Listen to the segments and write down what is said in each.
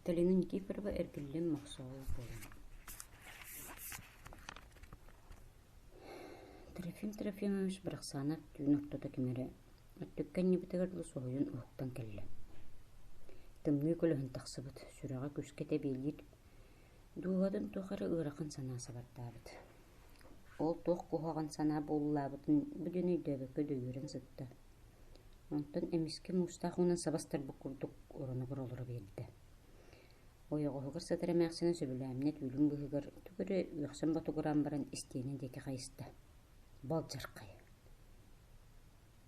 Айталина Никифорова эргиллэн Мохсоҕол буолан Трофим Трофимович Барахсанов түүн ортото ким эрэ өттүккэ анньыбытыгар дылы соһуйан уһуктан кэллэ. Тымныы көлөһүн тахсыбыт, сүрэҕэ күүскэ тэбиэлиир, дууһатын туох эрэ ыарахан санаа сабардаабыт. Ол туох куһаҕан санаа буоллаабытын бу диэн өйдөөбөккө дөйүөрэн сытта. Онтон эмискэ муустаах уунан саба ыстарбыт курдук оронугар олоро биэрдэ. Ойоҕоһугар сытар эмээхсинэ сөбүлээминэ түүлүн быыһыгар тугу эрэ үөхсэн ботугураан баран истиэнэ диэки хайыста. Балдьархай.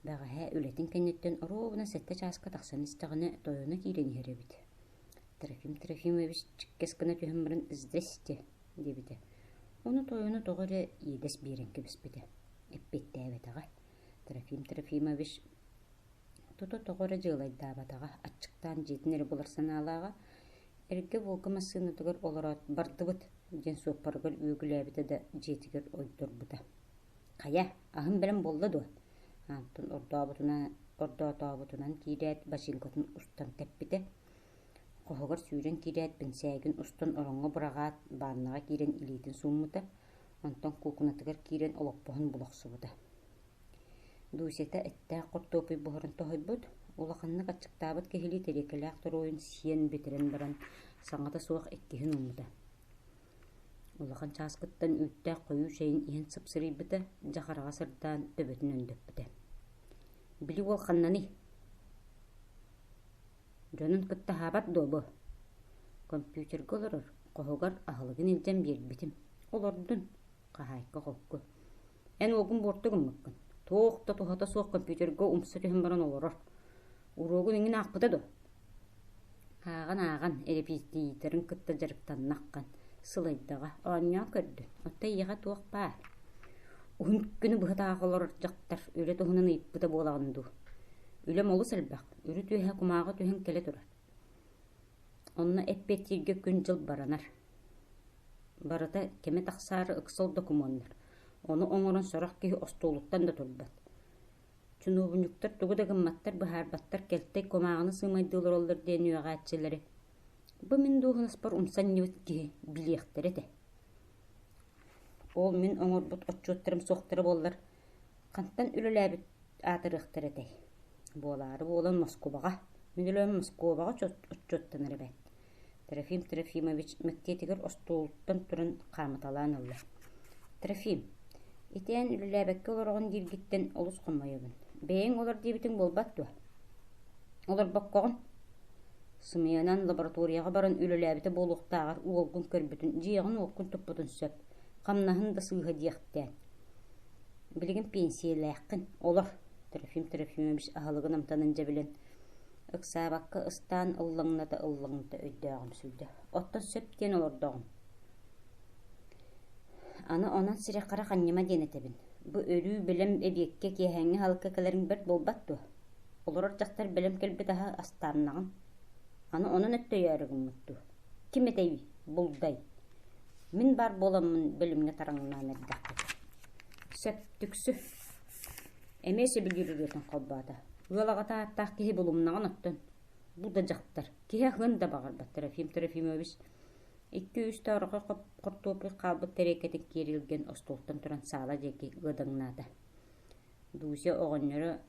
Бэҕэһээ үлэтин кэнниттэн оруобуна сэттэ чааска тахсан истэҕинэ тойоно киирэн иһэр эбит. Трофим Трофимович чиккэс гына түһэн баран «Здрасте» диэбитэ. Ону тойоно тоҕо эрэ иэдэс биэрэн кэбиспитэ. Эппиэттээбэтэҕэ. Трофим Трофимович тута тоҕо эрэ дьыалайдаабатаҕа, аччыктаан дьиэтин эрэ булар санаалааҕа, эргэ «Волга» массыынатыгар олороот «Бардыбыт» диэн суоппарыгар үөгүлээбитэ да дьиэтигэр ойдорбута. «Хайа, аһым бэлэм буолла дуо?» Аантан ордообутунан, ордоотообутунан киирээт бачыыҥкатын устан тэппитэ. Хоһугар сүүрэн киирээт бинсээгин устан ороҥҥо быраҕаат, бааннаҕа киирэн илиитин сууммута, онтон куукунатыгар киирэн олоппоһун була охсубута. Дусята эттээх хортуоппуй буһарын тоһуйбут, улаханнык аччыктаабыт киһилии тэриэлкэлээх торуойун сиэн бүтэрэн баран, саҥата суох иккиһин ууммута. Улахан чааскыттан үүттээх хойуу чэйин иһэн сыпсырыйбыта, дьэ хараҕа сырдаан төбөтүн өндөппүтэ. «Били уол ханнаный?» «Дьонун кытта аһаабат дуо бу?» «Компьютерга олорор, хоһугар аһылыгын илдьэн биэрбитим. Олордун, хаһаайка холку. Эн уолгун буорту гыммыккын. Туох да туһата суох компьютерга умса түһэн баран олорор. Уруогун иҥин аахпыта дуо? Ааҕан-ааҕан, эрэпиэтиитэрин кытта дьарыктаннаххын, сылайдаҕа, оонньоон көрдүн. Оттон эйиэхэ туох баар? Уһун күнү быһа таах олорор дьахтар үлэ туһунан ыйыппыта буолаҕын дуу? Үлэм олус элбэх, үрүт үөһэ кумааҕы түһэн кэлэ турар. Онно эппиэттииргэ күн-дьыл баранар. Барыта кэмэ тахсаары ыксал докумуоннар, ону оҥорон сорох киһи остуолуттан да турбат. Чунуобунньуктар тугу да гымматтар, быһаарбаттар, кэлтэй кумааҕыны сыымайдыы олороллор диэн үөҕээччилэри бу мин дуоһунаспар умса анньыбыт киһи билиэхтэрэ этэ. Ол мин оҥорбут отчуоттарым суохтара буоллар, хантан үлэлээбит аатырыахтара этэй? Буолаары буолан Москубаҕа, мин үлэм Москубаҕа отчуоттанар эбээт. Трофим Трофимович мэктиэтигэр остуолуттан туран хаамыталаан ылла. Трофим, ити эн үлэлээбэккэ олороҕун дииргиттэн олус хомойобун. Бэйэҥ олор диэбитиҥ буолбат дуо? Олорбоккоҕун? Сымыйанан лабораторияҕа баран үлэлээбитэ буолуохтааҕар уолгун көрбүтүн, дьиэҕин-уоккун туппутун сөп. Хамнаһын да сыыһа диэхтээн. Билигин пенсийэлээххин, олор, Трофим Трофимович аһылыгын амтанын дьэ билэн, ыксаабакка ыстаан ыллаҥната-ыллаҥната өйдөөҕүмсүйдэ. Оттон сөп диэн олордоҕум. Аны онон сирэ-хара ханньыма диэн этэбин. Бу өрүү бэлэм эбиэккэ киэһээҥҥи аһылыкка кэлэриҥ бэрт буолбат дуо? Олорор дьахтар бэлэм кэлбит аһы астааннаҕын. Аны онон өттөйөөрү гыммыт дуу? Ким этэй, булдай? Мин баар буоламмын бөлүмҥэ тараҥнаан эрдэххит. Сөп, түксү. Эмиэ сөбүлүүр ырыатын холбоото. Ыал аҕата ааттаах киһи булумнаҕын оттон. Бу да дьахтар, киһи аһыан да баҕарбат Трофим Трофимович икки-үс тоорохой хортуоппуй хаалбыт тэриэкэтин киэр илгэн остуолтан туран саала диэки ыадаҥнаата. Дуся оҕонньоро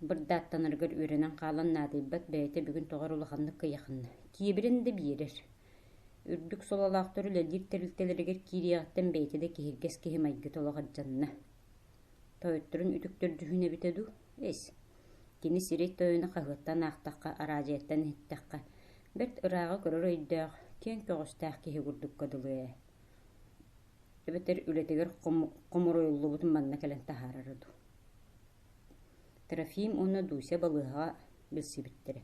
бырдааттанарыгар үөрэнэн хаалан наадыйбат бэйэтэ бүгүн тоҕо эрэ улаханнык кыйаханна. Киэбирэн да биэрэр. Үрдүк сололоохтор үлэлиир тэрилтэлэригэр киириэҕиттэн бэйэтэ да киһиргэс киһи майгыта олох алдьанна. Тойотторун үтүктэр дьүһүн эбитэ дуу? Эс. Кини сирэй тойону хаһыаттан аахтахха, араадьыйаттан иһиттэххэ, бэрт ырааҕы көрөр өйдөөх, киэҥ көҕүстээх киһи курдукка дылы ээ. Эбэтэр үлэтигэр хомуруйуллубутун манна кэлэн таһаарара дуу. Трофим уонна Дуся балыыһаҕа билсибиттэрэ.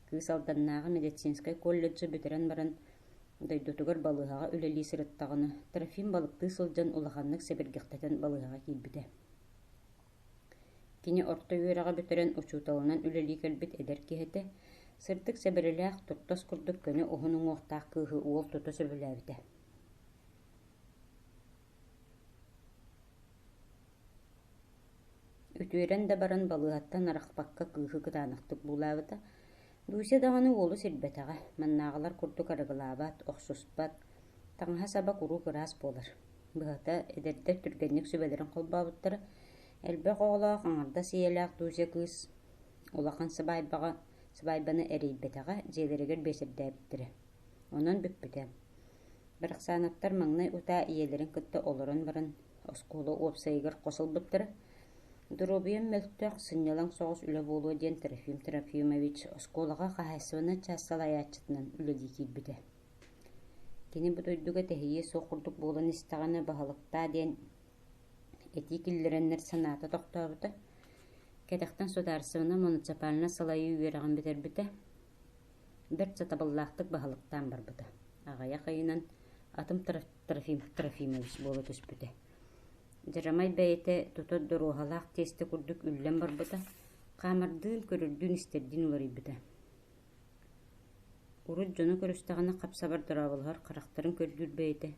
Кыыс Алданнааҕы медицинскэй колледжы бүтэрэн баран дойдутугар балыыһаҕа үлэлии сырыттаҕына, Трофим балыктыы сылдьан улаханнык сэбиргэхтэтэн балыыһаҕа киирбитэ. Кини орто үөрэҕи бүтэрэн учууталынан үлэлии кэлбит эдэр киһи этэ, сырдык сэбэрэлээх, туртас курдук көнө уһун уҥуохтаах кыыһы уол тута сөбүлээбитэ. Үтүөрэн да баран балыыһаттан арахпакка кыыһы кытаанахтык буулаабыта. Дуся даҕаны уолу сирбэтэҕэ, маннааҕылар курдук арыгылаабат, охсуспат, таҥаһа-саба куруук ыраас буолар. Быһата, эдэрдэр түргэнник сүбэлэрин холбообуттара, элбэх оҕолоох аҥардас ийэлээх Дуся кыыс улахан сыбаайбаҕа сыбаайбаны эрийбэтэҕэ, дьиэлэригэр биэчэрдээбиттэрэ. Онон бүппүтэ. Барахсаанаптар маҥнай утаа ийэлэрин кытта олорон баран оскуола уопсайыгар хос ылбыттара. Доруобуйам мөлтөх, сынньалаҥ соҕус үлэ буолуо диэн Трофим Трофимович оскуолаҕа хаһаайыстыбаннай чаас салайааччытынан үлэлии киирбитэ. Кини бу дойдуга тэһийиэ суох курдук буолан истэҕинэ баһылыктаа диэн этии киллэрэннэр санаата тохтообута. Кэтэхтэн судаарыстыбаннай муниципальнай салайыы үөрэҕин бүтэрбитэ. Бэрт сатабыллаахтык баһылыктаан барбыта. Аҕыйах ыйынан атын Трофим Трофимович буола түспүтэ. Дьарамай бэйэтэ тута доруоһалаах тиэстэ курдук үллэн барбыта, хаамардыын, көрөрдүүн-истэрдиин уларыйбыта. Урут дьону көрүстэҕинэ хап-сабар дорооболоһор харахтарын көрдүүр бэйэтэ,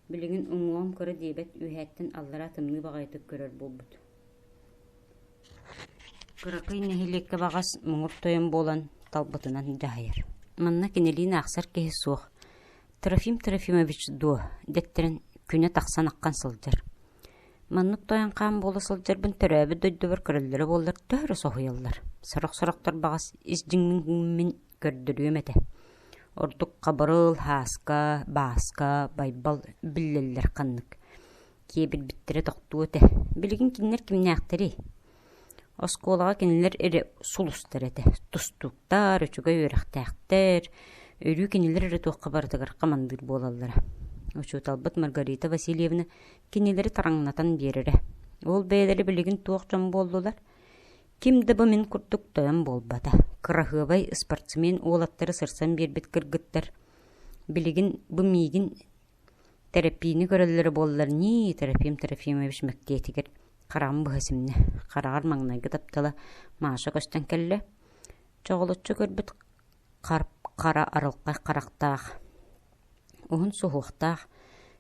билигин уҥуоҕум кыра диэбэт үөһээттэн аллараа тымныы баҕайытык көрөр буолбут. Кыракый нэһилиэккэ баҕас муҥур тойон буолан талбытынан дьаһайар. Манна кинилиин аахсар киһи суох. Трофим Трофимович дуо дэттэрэн күнэ тахсан аххан сылдьар. Маннык тойон хаан буола сылдьарбын төрөөбүт дойдубар көрөллөрө буоллар төһө эрэ соһуйаллар. Сорох-сорохтор баҕас ис дьиҥмин көрдөрүөм этэ. Ордук Хабырыл, Һааска, Бааска, Байбал биллэллэр ханнык. Киэбирбиттэрэ тохтуо этэ. Билигин кинилэр кимнээхтэрий? Оскуолаҕа кинилэр эрэ сулустар этэ. Тустууктар, үчүгэй үөрэхтээхтэр, өрүү кинилэр эрэ туохха барытыгар хамандыыр буолаллара. Учууталбыт Маргарита Васильевна кинилэри тараҥнатан биэрэрэ. Ол бэйэлэрэ билигин туох дьон буоллулар? Ким да бу мин курдук тойон буолбата. Кыраһыабай спортсмен уолаттары сырсан биэрбит кыргыттар билигин бу миигин Тэрэппиини көрөллөрө буоллар ньии, Трофим Трофимович мэктиэтигэр хараҕын быһа симнэ, хараҕар маҥнайгы таптала Маша көстөн кэллэ, чоҕулуччу көрбүт хара арылхай харахтаах, уһун суһуохтаах,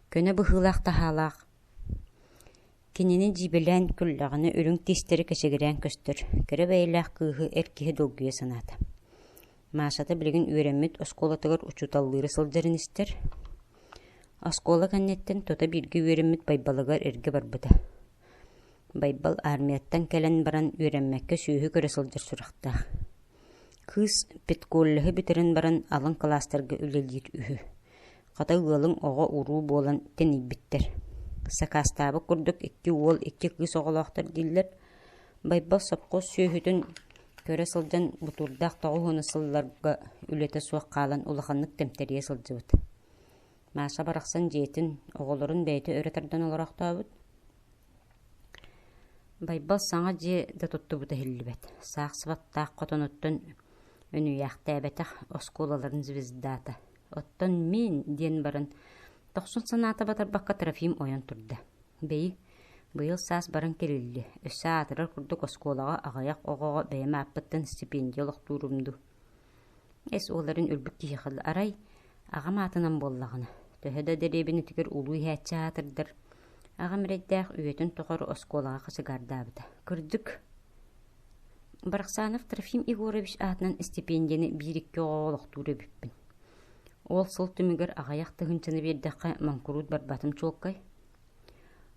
көнө быһыылаах таһаалаах, кинини дьиибэлээн күллэҕинэ үрүҥ тиистэрэ кэчигирээн көстөр, кэрэ бэйэлээх кыыһы эр киһи долгуйа санаата. Машата билигин үөрэммит оскуолатыгар учууталлыыра сылдьарын истэр. Оскуола кэнниттэн тута бииргэ үөрэммит Байбалыгар эргэ барбыта. Байбал армияттан кэлэн баран үөрэммэккэ сүөһү көрө сылдьар сурахтаах. Кыыс педколлеһы бүтэрэн баран алын кылаастарга үлэлиир үһү. Хата ыалыҥ оҕо-уруу буолан тэнийбиттэр. Сакаастаабыт курдук икки уол, икки кыыс оҕолоохтор дииллэр. Байбал сопхуос сүөһүтүн көрө сылдьан бутуурдаах тоҕуһуна сылларга үлэтэ суох хаалан улаханнык тэмтэрийэ сылдьыбыт. Маша барахсан дьиэтин, оҕолорун бэйэтэ өрө тардан олороохтообут. Байбал саҥа дьиэ да туттубута иһиллибэт. Саах сыбаттаах хотонуттан өнүйээхтээбэтэх оскуолаларын звездата. Оттон мин диэн баран дохсун санаата батарбакка Трофим ойон турда. Бэйи, быйыл саас баран кэлиллиэ, өссө аатырар курдук оскуолаҕа аҕыйах оҕоҕо бэйэм ааппыттан стипендия олохтуурум дуу. Эс уолларын өлбүт киһиэхэ арай аҕам аатынан буоллаҕына, төһө да дэриэбинэтигэр улуу иһээччи аатырдар, аҕам эрэйдээх үйэтин тухары оскуолаҕа хачыгаардаабыта. Кырдьык, Барахсанов Трофим Егорович аатынан стипендияны биир-икки оҕоҕо олохтуур эбиппин. Ол сыл түмүгэр аҕыйах тыһыынчаны биэрдэххэ моҥкуруут барбатым чуолкай.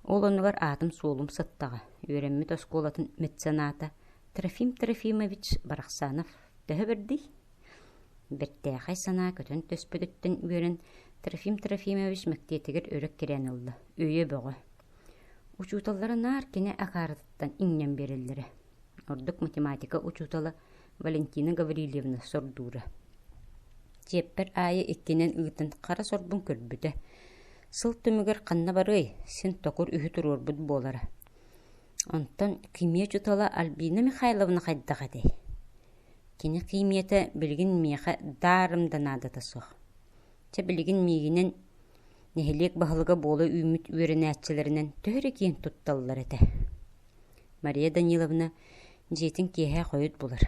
Ол оннугар аатым-суолум сыттаҕа, үөрэммит оскуолатын мецената Трофим Трофимович Барахсанов төһө бэрдий? Бэртээхэй санаа көтөн түспүтүттэн үөрэн Трофим Трофимович мэктиэтигэр өрө кирээн ылла, өйө бөҕө. Учууталлара наар кини акаарытыттан иҥнэн биэрэллэрэ. Ордук математика учуутала Валентина Гаврильевна сордуура. Чиэппэр аайы иккинэн ыытан хара сорбун көрбүтэ. Сыл түмүгэр ханна барыай, син токур үһү туруорбут буолара. Онтон химия учуутала Альбина Михайловна хайдах этэй? Кини химията билигин миэхэ даарым да наадата суох. Чэ билигин миигинэн нэһилиэк баһылыга буола үүммүт үөрэнээччилэринэн төһө эрэ киэн тутталлар этэ. Мария Даниловна дьиэтин киэһэ хойут булар.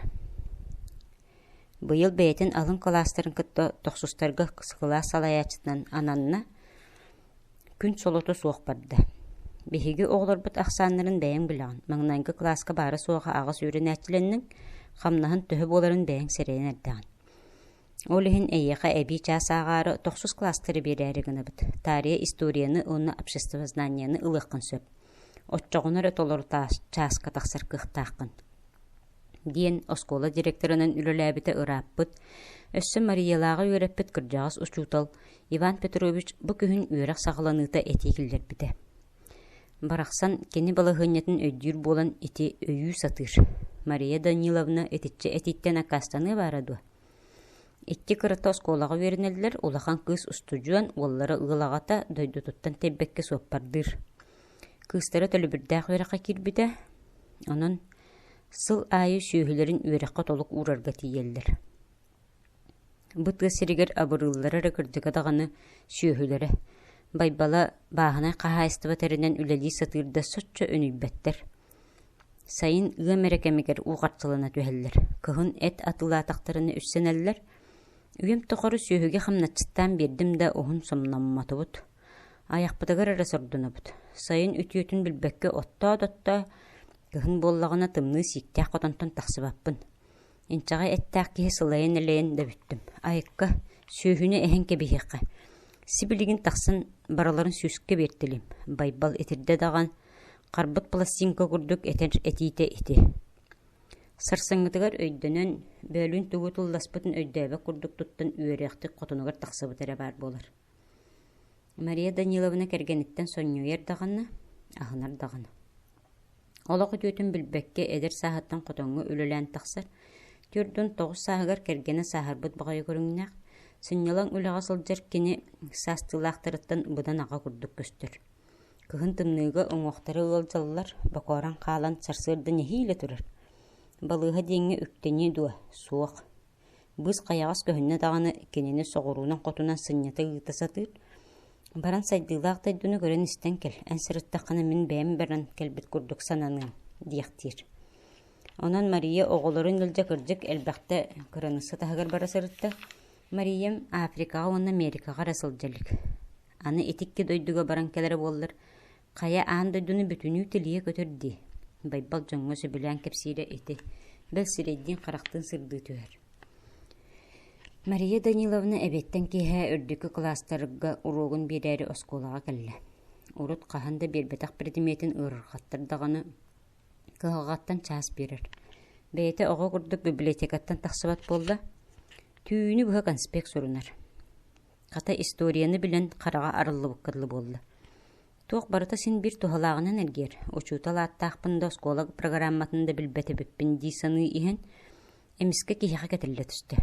Быйыл бэйэтин алын кылаастарын кытта тохсустарга кылаас салайааччытынан ананна, күн солото суох барда. Биһиги оҕолорбут ахсааннарын бэйэҥ билэҕин, маҥнайгы кылааска баара-суоҕа аҕыс үөрэнээччилэнниҥ, Хамнаһын төһө буоларын бэйэҥ сэрэйэн эрдэҕин. Ол иһин эйиэхэ эбии чаас ааҕаары тохсус кылаастары биэрээри гынабыт. Таарыйа историяны уонна обществознаниены ылыаххын сөп. Оччоҕуна эрэ толору чааска тахсар кыахтааххын диэн оскуола директорынан үлэлээбитэ ырааппыт, өссө Мариялааҕы үөрэппит кырдьаҕас учуутал Иван Петрович бу күһүн үөрэх саҕаланыыта этии киллэрбитэ. Барахсан кини балаһыанньатын өйдүүр буолан ити өйүү сатыыр. Мария Даниловна итиччэ этииттэн аккаастаныа баара дуо? Икки кырата оскуолаҕа үөрэнэллэр, улахан кыыс устудьуон, уоллара ыал аҕата, дойдутуттан тэйбэккэ суоппардыыр. Кыыстара төлөбүрдээх үөрэххэ киирбитэ, онон сыл аайы сүөһүлэрин үөрэххэ толук уурарга тиийэллэр. Бу тыа сиригэр абырыыллара эрэ кырдьыга даҕаны сүөһүлэрэ, Байбала бааһынай хаһаайыстыба тэринэн үлэлии сатыыр да соччо өнүйбэттэр. Сайын ыам эрэ кэмигэр уу харчылана түһэллэр, кыһын эт атыылаатахтарына үссэнэллэр. Үйэм тухары сүөһүгэ хамначчыттаан биэрдим да уһун сомноммотубут. Айахпытыгар эрэ сордонобут. Сайын үтүөтүн билбэккэ оттоо да оттоо, кыһын буоллаҕына тымныы сииктээх хотонтон тахсыбаппын. Инчэҕэй эттээх киһи сылайан-элэйэн да бүттүм. Айыкка, сүөһүнү эһэн кэбиһиэххэ. Сибилигин тахсан барыларын сүүскэ биэртэлиим. Байбал итирдэ даҕан, харбыт пластинка курдук этэр этиитэ ити. Сарсыҥҥытыгар өйдөнөн, бөөлүүн тугу тылласпытын өйдөөбөт курдук туттан үөрүйэхтик хотонугар тахсыбыт эрэ баар буолар. Мария Даниловна кэргэниттэн сонньуйар даҕаны, аһынар даҕаны. Олох үтүөтүн билбэккэ эдэр сааһыттан хотоҥҥо үлэлээн тахсар, 49 сааһыгар кэргэнэ сааһырбыт баҕайы көрүҥнээх, сынньалаҥ үлэҕэ сылдьар кини саастыылаахтарыттан быдан аҕа курдук көстөр. Кыһын тымныыга уҥуохтара ыалдьаллар, бокоорон хаалан сарсыарда нэһиилэ турар. Балыыһа диэҥҥэ үктэниэ дуо, суох. Быыс хайаҕас көһүннэ даҕаны кинини соҕуруунан-хотунан сынньата ыыта сатыыр. Баран сайдыылаах дойдуну көрөн-истэн кэл, эн сырыттаххына мин бэйэм баран кэлбит курдук сананыам, диэхтиир. Онон Мария оҕолорун илдьэ кырдьык элбэхтэ кыраныысса таһыгар бара сырытта. Мариям Африкаҕа уонна Америкаҕа эрэ сылдьа илик. Аны ити икки дойдуга баран кэлэрэ буоллар, Хайа аан дойдуну бүтүнүү тилийэ көтөр дии, Байбал дьоҥҥо сөбүлээн кэпсиирэ ити, бэл сирэйдиин-харахтыын сырдыы түһэр. Мария Даниловна эбиэттэн киэһэ үрдүкү кылаастарга уруогун биэрээри оскуолаҕа кэллэ. Урут хаһан да биэрбэтэх предметин ыарырҕаттар даҕаны кыһалҕаттан чаас биэрэр. Бэйэтэ оҕо курдук библиотекаттан тахсыбат буолла, түүнү быһа конспект сурунар. Хата историяны билэн хараҕа арыллыбыкка дылы буолла. Туох барыта син биир туһалааҕынан эргийэр, учуутал ааттаахпын да оскуола программатын да билбэт эбиппин дии саныы иһэн, эмискэ киһиэхэ кэтиллэ түстэ.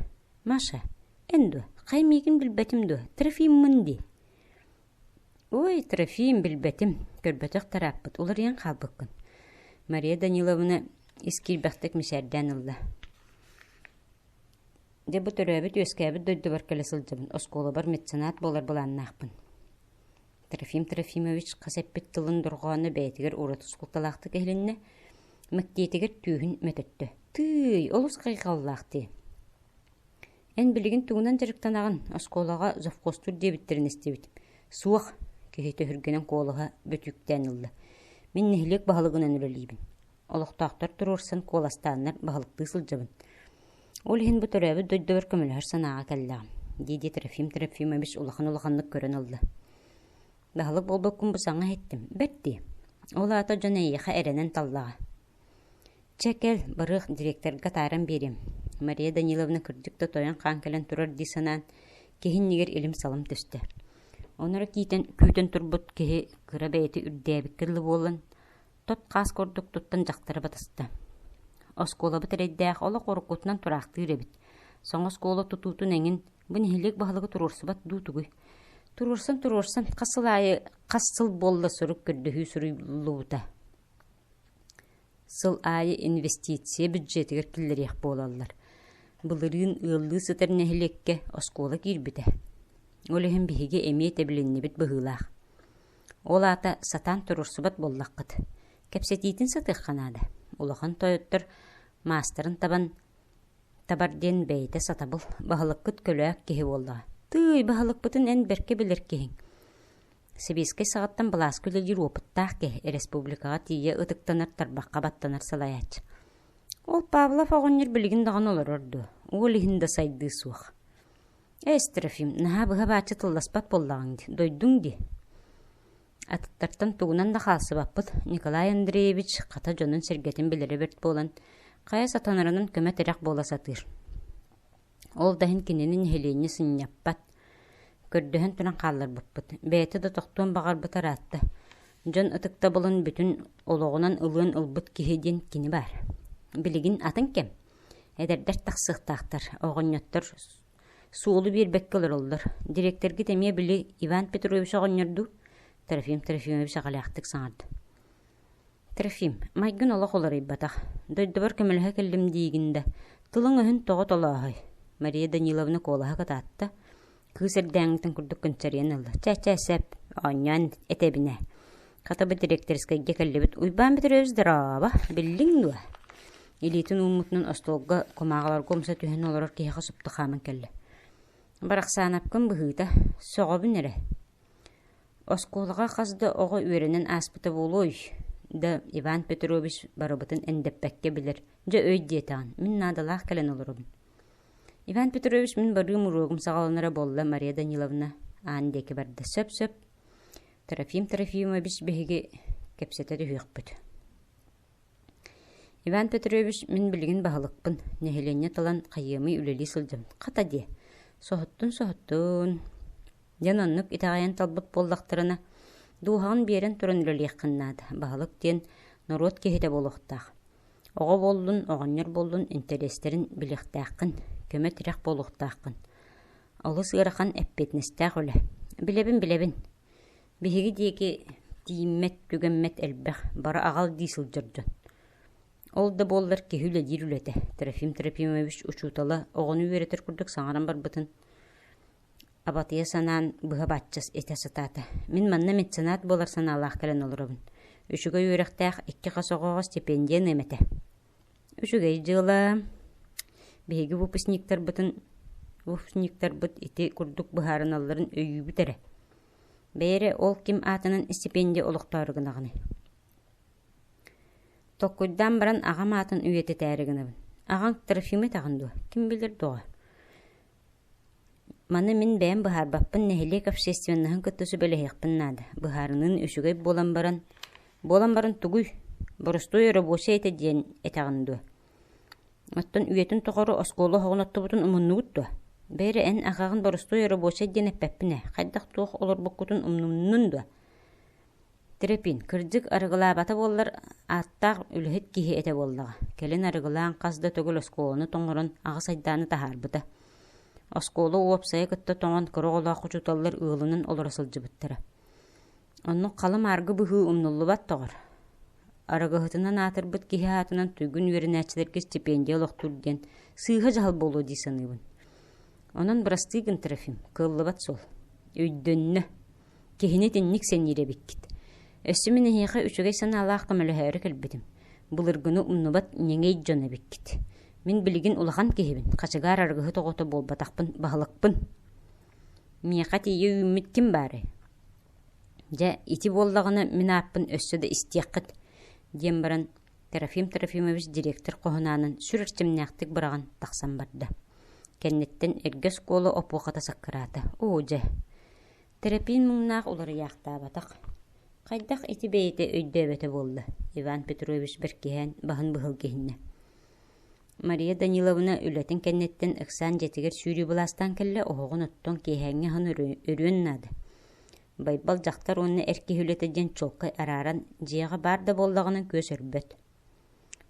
«Маша, эн дуо? Хай миигин билбэтим дуо? Трофиммын дии?» «Ой, Трофим, билбэтим, көрбөтөх тарааппыт, уларыйан хаалбыккын». Мария Даниловна ис киирбэхтик мичээрдээн ылла. Дьэ бу төрөөбүт-үөскээбит дойдубар кэлэ сылдьабын, оскуолабар меценат буолар былааннаахпын. Трофим Трофимович хас эппит тылын дорҕооно бэйэтигэр ураты суолталаахтык иһилиннэ, мэктиэтигэр түөһүн мөтөттө. Тыый, олус хайҕаллаах дии. Эн билигин тугунан дьарыктанаҕын, оскуолаҕа завхозтуур диэбиттэрин истибитим. Суох, киһи төһүргэнэн куолаһа бөтүүктээн ылла. Мин нэһилиэк баһылыгынан үлэлиибин. Олохтоохтор туруорсан куоластааннар баһылыктыы сылдьабын. Ол иһин бу төрөөбүт дойдубар көмөлөһөр санааҕа кэллэҕим, дии-дии Трофим Трофимович улахан-улаханнык көрөн ылла. Баһылык буолбуккун бу саҥа иһиттим, бэрт дии. Ол аата дьон эйиэхэ эрэнэн таллаҕа. Чэ, кэл, барыах директорга атааран биэриэм. Мария Даниловна кырдьык да тойон хаан кэлэн турар дии санаан, киһи иннигэр илим-салым түстэ. Ону эрэ киитэн, күүтэн турбут киһи кыра бэйэтэ үрдээбиккэ дылы буолан, тот хаас курдук туттан дьахтары батыста. Оскуолабыт эрэйдээх олох уруккутунан тураахтыыр эбит. Саҥа оскуола тутуутун эҥин бу нэһилиэк баһылыга туруорсубат дуу тугуй? Туруорсан-туруорсан хас сыл аайы хас сыл буолла сурук көрдөһүү суруйуллубута. Сыл аайы инвестиция бюджетигэр киллэриэх буолаллар. Былырыын ыаллыы сытар нэһилиэккэ оскуола киирбитэ. Ол иһин биһиги эмиэ тэбилиннибит быһыылаах. Ол аата сатаан туруорсубат буоллаххыт. Кэпсэтиитин сатыахха наада. Улахан тойоттор маастарын табан табар диэн бэйэтэ сатабыл, баһылыккыт көлөөк киһи буоллаҕа. Тыый, баһылыкпытын эн бэркэ билэр киһиҥ. Сэбиэскэй саҕаттан былааска үлэлиир уопуттаах киһи, республикаҕа тиийэ ытыктанар, тарбахха баттанар салайааччы. Ол Павлов оҕонньор билигин даҕаны олорор дуо? Уол иһин да сайдыы суох. Эс, Трофим, наһаа быһа-бааччы тылласпат буоллаҕыҥ дии, дойдуҥ дии. Атыттартан тугунан да хаалсыбаппыт. Николай Андреевич хата дьонун-сэргэтин билэрэ бэрт буолан, хайа сатанарынан көмө-тирэх буола сатыыр. Ол да иһин кинини нэһилиэнньэ сынньаппат. Көрдөһөн туран хаалларбыппыт. Бэйэтэ да тохтуон баҕарбыта ыраатта. Дьон ытыктабылын бүтүн олоҕунан ылыан ылбыт киһи диэн кини баар. Билигин атын кэм. Эдэрдэр тахсыахтаахтар, оҕонньоттор суолу биэрбэккэ олороллор. Дириэктэргит эмиэ били Иван Петрович оҕонньор дуу? Трофим Трофимович аҕалаахтык саҥарда. Трофим, майгын олох уларыйбатах. Дойдубар көмөлөһө кэллим диигин да, тылыҥ-өһүн тоҕо толооһой? Мария Даниловна куолаһа кытаатта, кыыс эрдээҥҥитин курдук кынчарыйан ылла. Чэ-чэ, сөп, оонньоон этэбинэ. Хата бу дириэктэрскэйгэ кэллибит. Уйбаан Петрович дорообо, биллиҥ дуо? Илиитин ууммутунан остуолга кумааҕыларга умса түһэн олорор киһиэхэ супту хааман кэллэ. Барахсаанапкын быһыыта, сөҕөбүн эрэ. Оскуолаҕа хас да оҕо үөрэнэн ааспыта буолуой да Иван Петрович барыбытын эндэппэккэ билэр, дьэ өй диэтэҕин, мин наадалаах кэлэн олоробун. Иван Петрович мин барыым уруогум саҕаланара буолла Мария Даниловна аан диэки барда. Сөп-сөп. Трофим Трофимович биһиги кэпсэтэ түһүөхпүт. Иван Петрович мин билигин баһылыкпын, нэһилиэнньэ талан хайыамый үлэлии сылдьабын. Хата диэ, соһуттун-соһуттун. Дьон оннук итэҕэйэн талбыт буоллахтарына, дууһаҕын биэрэн туран үлэлиэххин наада. Баһылык диэн норуот киһитэ буолуохтаах. Оҕо буоллун, оҕонньор буоллун интэриэстэрин билиэхтээххин, көмө-тирэх буолуохтааххын. Олус ыарахан эппиэтинэстээх үлэ. Билэбин, билэбин. Биһиги диэки тиийиммэт, түгэммэт элбэх, бары аҕал дии сылдьар дьон. Ол да буоллар киһи үлэлиир үлэтэ. Трофим Трофимович учуутала оҕону үөрэтэр курдук саҥаран барбытын абатыйа санаан быһа баччас этэ сатаата. Мин манна меценат буолар санаалаах кэлэн олоробун. Үчүгэй үөрэхтээх икки хас оҕоҕо стипендия ыныам этэ. Үчүгэй дьыала. Биһиги выпускниктарбытын выпускниктарбыт ити курдук быһаарыналларын өйүүбүт эрэ. Бэйэ эрэ ол ким аатынан истипиэндийэ олохтоору гынаҕыный? Толкуйдаан баран аҕам аатын үйэтитээри гынабын. Аҕаҥ Трофим этэҕин дуо? Ким билэр доҕор? Маны мин бэйэм быһаарбаппын нэһилиэк общественноһын кытта сүбэлэһиэхпин наада. Быһаарыныын үчүгэй буолан баран, буолан баран тугуй? Боростуой оробуочай этэ диэн этэҕин дуо? Оттон үйэтин тухары оскуола оһоҕун оттубутун умуннугут дуо? Бэйэрэ эн аҕаҕын боростуой оробуочай диэн эппэппин ээ, хайдах-туох олорбуккутун умнумнун дуо? Трэпин, кырдьык арыгылаабата буоллар, ааттаах үлэһит киһи этэ буоллаҕа. Кэлин арыгылаан хас да төгүл оскуоланы тоҥорон аҕыс айдааны таһаарбыта. Оскуола уопсайа кытта тоҥон кыра оҕолоох учууталлар ыалынан олоро сылдьыбыттара. Оннук халы-мааргы быһыы умнуллубат доҕор. Арыгыһытынан аатырбыт киһи аатынан туйгун үөрэнээччилэргэ стипендия олохтуур диэн сыыһа дьаһал буолуо дии саныыбын. Онон бырастыы гын Трофим, кыаллыбат суол. Өйдөннө. Киһини итинник сэниир эбиккит. Өссө мин эһиэхэ үчүгэй санаалаах көмөлөһөөрү кэлбитим. Былыргыны умнубат ньэҥэй дьон эбиккит. Мин билигин улахан киһибин, хачыгаар арыгыһыт оҕото буолбатахпын, баһылыкпын. Миэхэ тиийэ үүммүт ким баарый? Дьэ, ити буоллаҕына мин ааппын өссө да истиэххит, диэн баран Трофим Трофимович директор хоһунаанын сүр эрчимнээхтик быраҕан тахсан барда. Кэнниттэн эргэ оскуола опуохата саккыраата. Оо дьэ, Тэрэпиин муҥнаах уларыйаахтаабатах. Хайдах ити бэйэтэ өйдөөбөтө буолла, Иван Петрович бэркиһээн баһын быһылгиһиннэ. Мария Даниловна үлэтин кэнниттэн ыксаан дьиэтигэр сүүрүү былаастаан кэллэ, оһоҕун оттон киэһээҥҥи аһын өрүөн наада. Байбал дьахтар уонна эр киһи үлэтэ диэн чуолкай арааран, дьиэҕэ баар да буоллаҕына күөс өрбөт.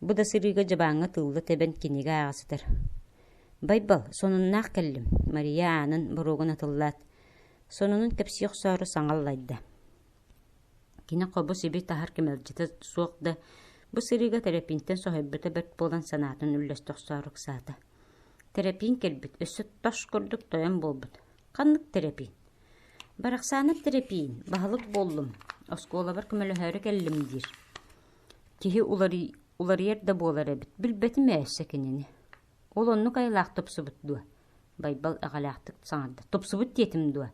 Бу да сырыыга дьыбааҥҥа тыылла тэбэн кинигэ ааҕа сытар. «Байбал, сонуннаах кэллим», Мария аанын боруогун атыллаат, сонунун кэпсии охсоору саҥа аллайда. Кини хобу-сиби таһар кэмэлдьитэ суох да, бу сырыыга Тэрэпиинтэн соһуйбута бэрт буолан санаатын үллэстэ охсоору ыксаата. Тэрэпиин кэлбит, өссө тош курдук тойон буолбут. Ханнык Тэрэпиин? Барахсаанап Тэрэпиин, баһылык буоллум, оскуолабар көмөлөһөөрү кэллим диир. Киһи уларыйар да буолар эбит, билбэтим ээ өссө кинини. Ол оннук айылаах тупсубут дуо? Байбал эҕэлээхтик саҥарда. Тупсубут диэтим дуо?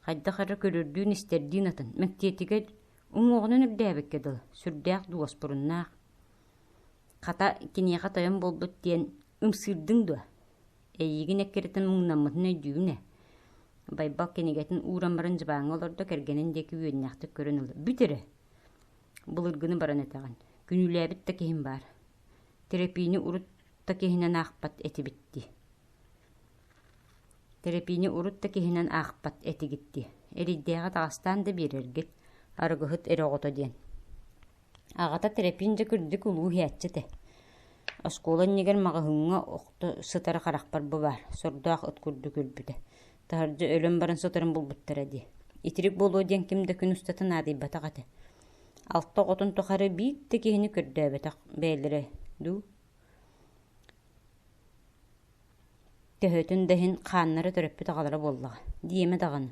Хайдах эрэ көрөрдүүн-истэрдиин атын, мэктиэтигэр уҥуоҕунан үрдээбиккэ дылы, сүрдээх дуоспуруннаах. Хата, киниэхэ тойон буолбут диэн ымсыырдыҥ дуо? Эйиигин эккирэтэн муҥнаммытын өйдүүбүн ээ. Байбал кинигэтин ууран баран дьыбааҥҥа олордо, кэргэнин диэки үөннээхтик көрөн ылла. Бүт эрэ! Былыргыны баран этэҕин. Күнүүлээбит да киһим баар. Тэрэпиини урут да киһинэн аахпат этибит дии. Тэрэпиини урут да киһинэн аахпат этигит дии. Эрэйдээҕи таҕастаан да биэрэргит, арыгыһыт эрэ оҕото диэн. Аҕата Тэрэпиин дьэ кырдьык улуу иһээччи этэ. Оскуола иннигэр маҕаһыыҥҥа охто сытара харахпар бу баар, сордоох ыт курдук өлбүтэ. Таһырдьа өлөн баран сытарын булбуттара дии. Итирик буолуо диэн ким да күн устата наадыйбатах этэ. Алта оҕотун тухары биир да киһини көрдөөбөтөх бэйэлэрэ дуу Төһөтүн да иһин хааннара төрөппүт аҕалара буоллаҕа, диэмэ даҕаны.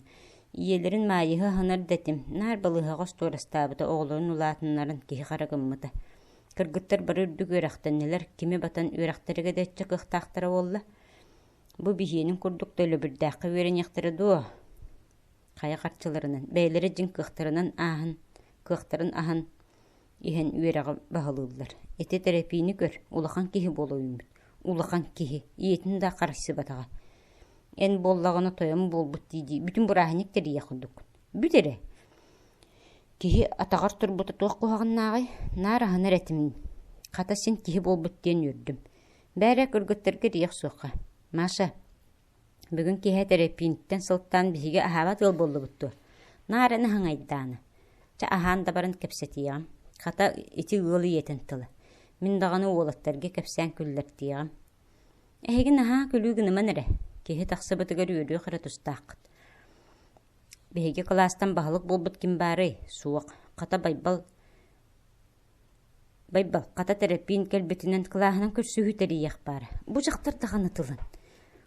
Ийэлэрин Маайыһы аһынар да этим, наар балыыһаҕа остуорастаабыта оҕолорун улаатыннаран киһи-хара гыммыта. Кыргыттар бары үрдүк үөрэхтэннилэр, кими батан үөрэхтэригэр да иччэ кыахтаахтара буолла. Бу биһиэнин курдук төлөбүрдээххэ үөрэниэхтэрэ дуо? Хайа харчыларынан, бэйэлэрэ дьиҥ кыахтарынан ааһан, кыахтарын аһан иһэн үөрэҕи баһылыыллар. Ити тэрэпиини көр, улахан киһи буола үүммүт. Улахан киһи, ийэтин да харайсыбатаҕа. Эн буоллаҕына тойон буолбут дии-дии бүтүн бырааһынньык тэрийиэх курдуккун. Бүт эрэ. Киһи атаҕар турбута туох куһаҕаннааҕый? Наар аһынар этим. Хата син киһи буолбут диэн үөрдүм. Бээрэ кыргыттарга эрийэх суохха. Маша, Бүгүн киэһэ тэрэпиинтэн сылтаан биһиги аһаабат ыал буоллубут дуо? Наар эн аһыҥайдаана. Чэ аһаан да баран кэпсэтиэҕим. Хата ити ыал ийэтин тыла. Мин даҕаны уолаттарга кэпсээн күллэртиэҕим. Эһиги наһаа күлүү гыныман эрэ. Киһи тахсыбытыгар үөрүөх эрэ тустааххыт. Биһиги кылаастан баһылык буолбут ким баарый? Суох. Хата Байбал Байбал, хата Тэрэпиин кэлбитинэн кылааһынан көрсүһүү тэрийиэх баара. Бу дьахтар даҕаны тылын.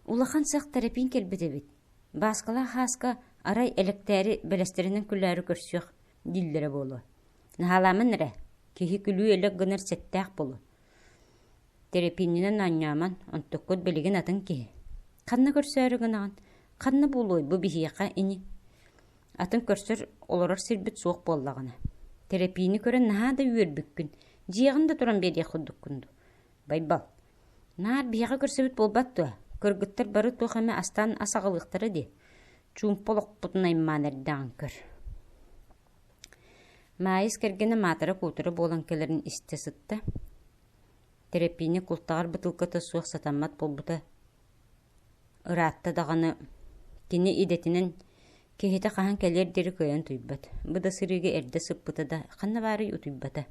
Улахан сыах Тэрэпиин кэлбит эбит. Бааскалаах Һааска арай элэктээри бэлэстэринэн күлээри көрсүөх дииллэрэ буолуо. Наһаалааман эрэ, киһи күлүү-элэк гынар сэттээх буолуо. Тэрэпиининэн оонньоомон, онтуккут билигин атын киһи. Ханна көрсөөрү гынаҕын? Ханна буолуой бу биһиэхэ ини? Атын көрсөр, олорор сирбит суох буоллаҕына. Тэрэпиини көрөн наһаа да үөрбүккүн, дьиэҕин да туран биэриэх курдуккун дуу? Байбал, наар биһиэхэ көрсөбүт буолбат дуо? Кыргыттар бары туох эмэ астаан ас аҕалыахтара дии. Чуумпу олохпутун аймаан эрдэҕин көр. Маайыс кэргэнэ маатыра-куутура буолан кэлэрин истэ сытта. Тэрэпиини култаҕар бытыылката суох сатаммат буолбута Ыраатта даҕаны кини идэтинэн киһитэ хаһан кэлиэр диэри кыайан утуйбат. Бу да сырыыга эрдэ сыппыта да, ханна баарый утуйбата.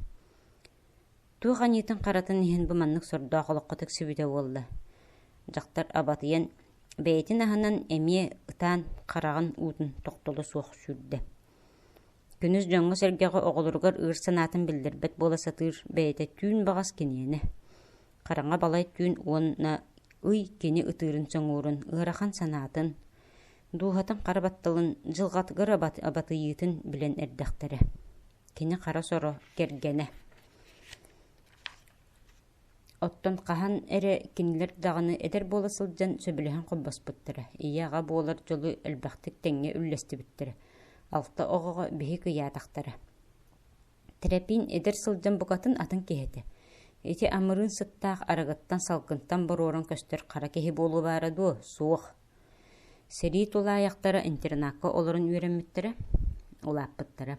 Туох аньыытын-харатын иһин бу маннык сордоох олоххо тиксибитэ буолла. Дьахтар абатыйан, бэйэтин аһынан эмиэ ытаан хараҕын уутун тохтоло суох сүүрдэ. Күнүс дьоҥҥо-сэргэҕэ оҕолоругар ыыр санаатын биллэрбэт буола сатыыр бэйэтэ түүн баҕас киниэнэ. Хараҥа балай түүн уонна ый кини ытыырын соҥуурун, ыарахан санаатын, дууһатын хара батталын, дьылҕатыгар абатыйыытын билэн эрдэхтэрэ. Кини хара соро кэргэнэ. Оттон хаһан эрэ кинилэр даҕаны эдэр буола сылдьан сөбүлэһэн холбоспуттара, ийэ-аҕа буолар дьолу элбэхтик тэҥҥэ үллэстибиттэрэ, алта оҕоҕо биһик ыйаатахтара. Тэрэпиин эдэр сылдьан букатын атын киһи этэ. Ити амырыын сыттаах арыгыттан салгынтан боруоран көстөр хара киһи буолуо баара дуо? Суох. Сэрии тулаайахтара интернакка олорон үөрэммиттэрэ, улааппыттара.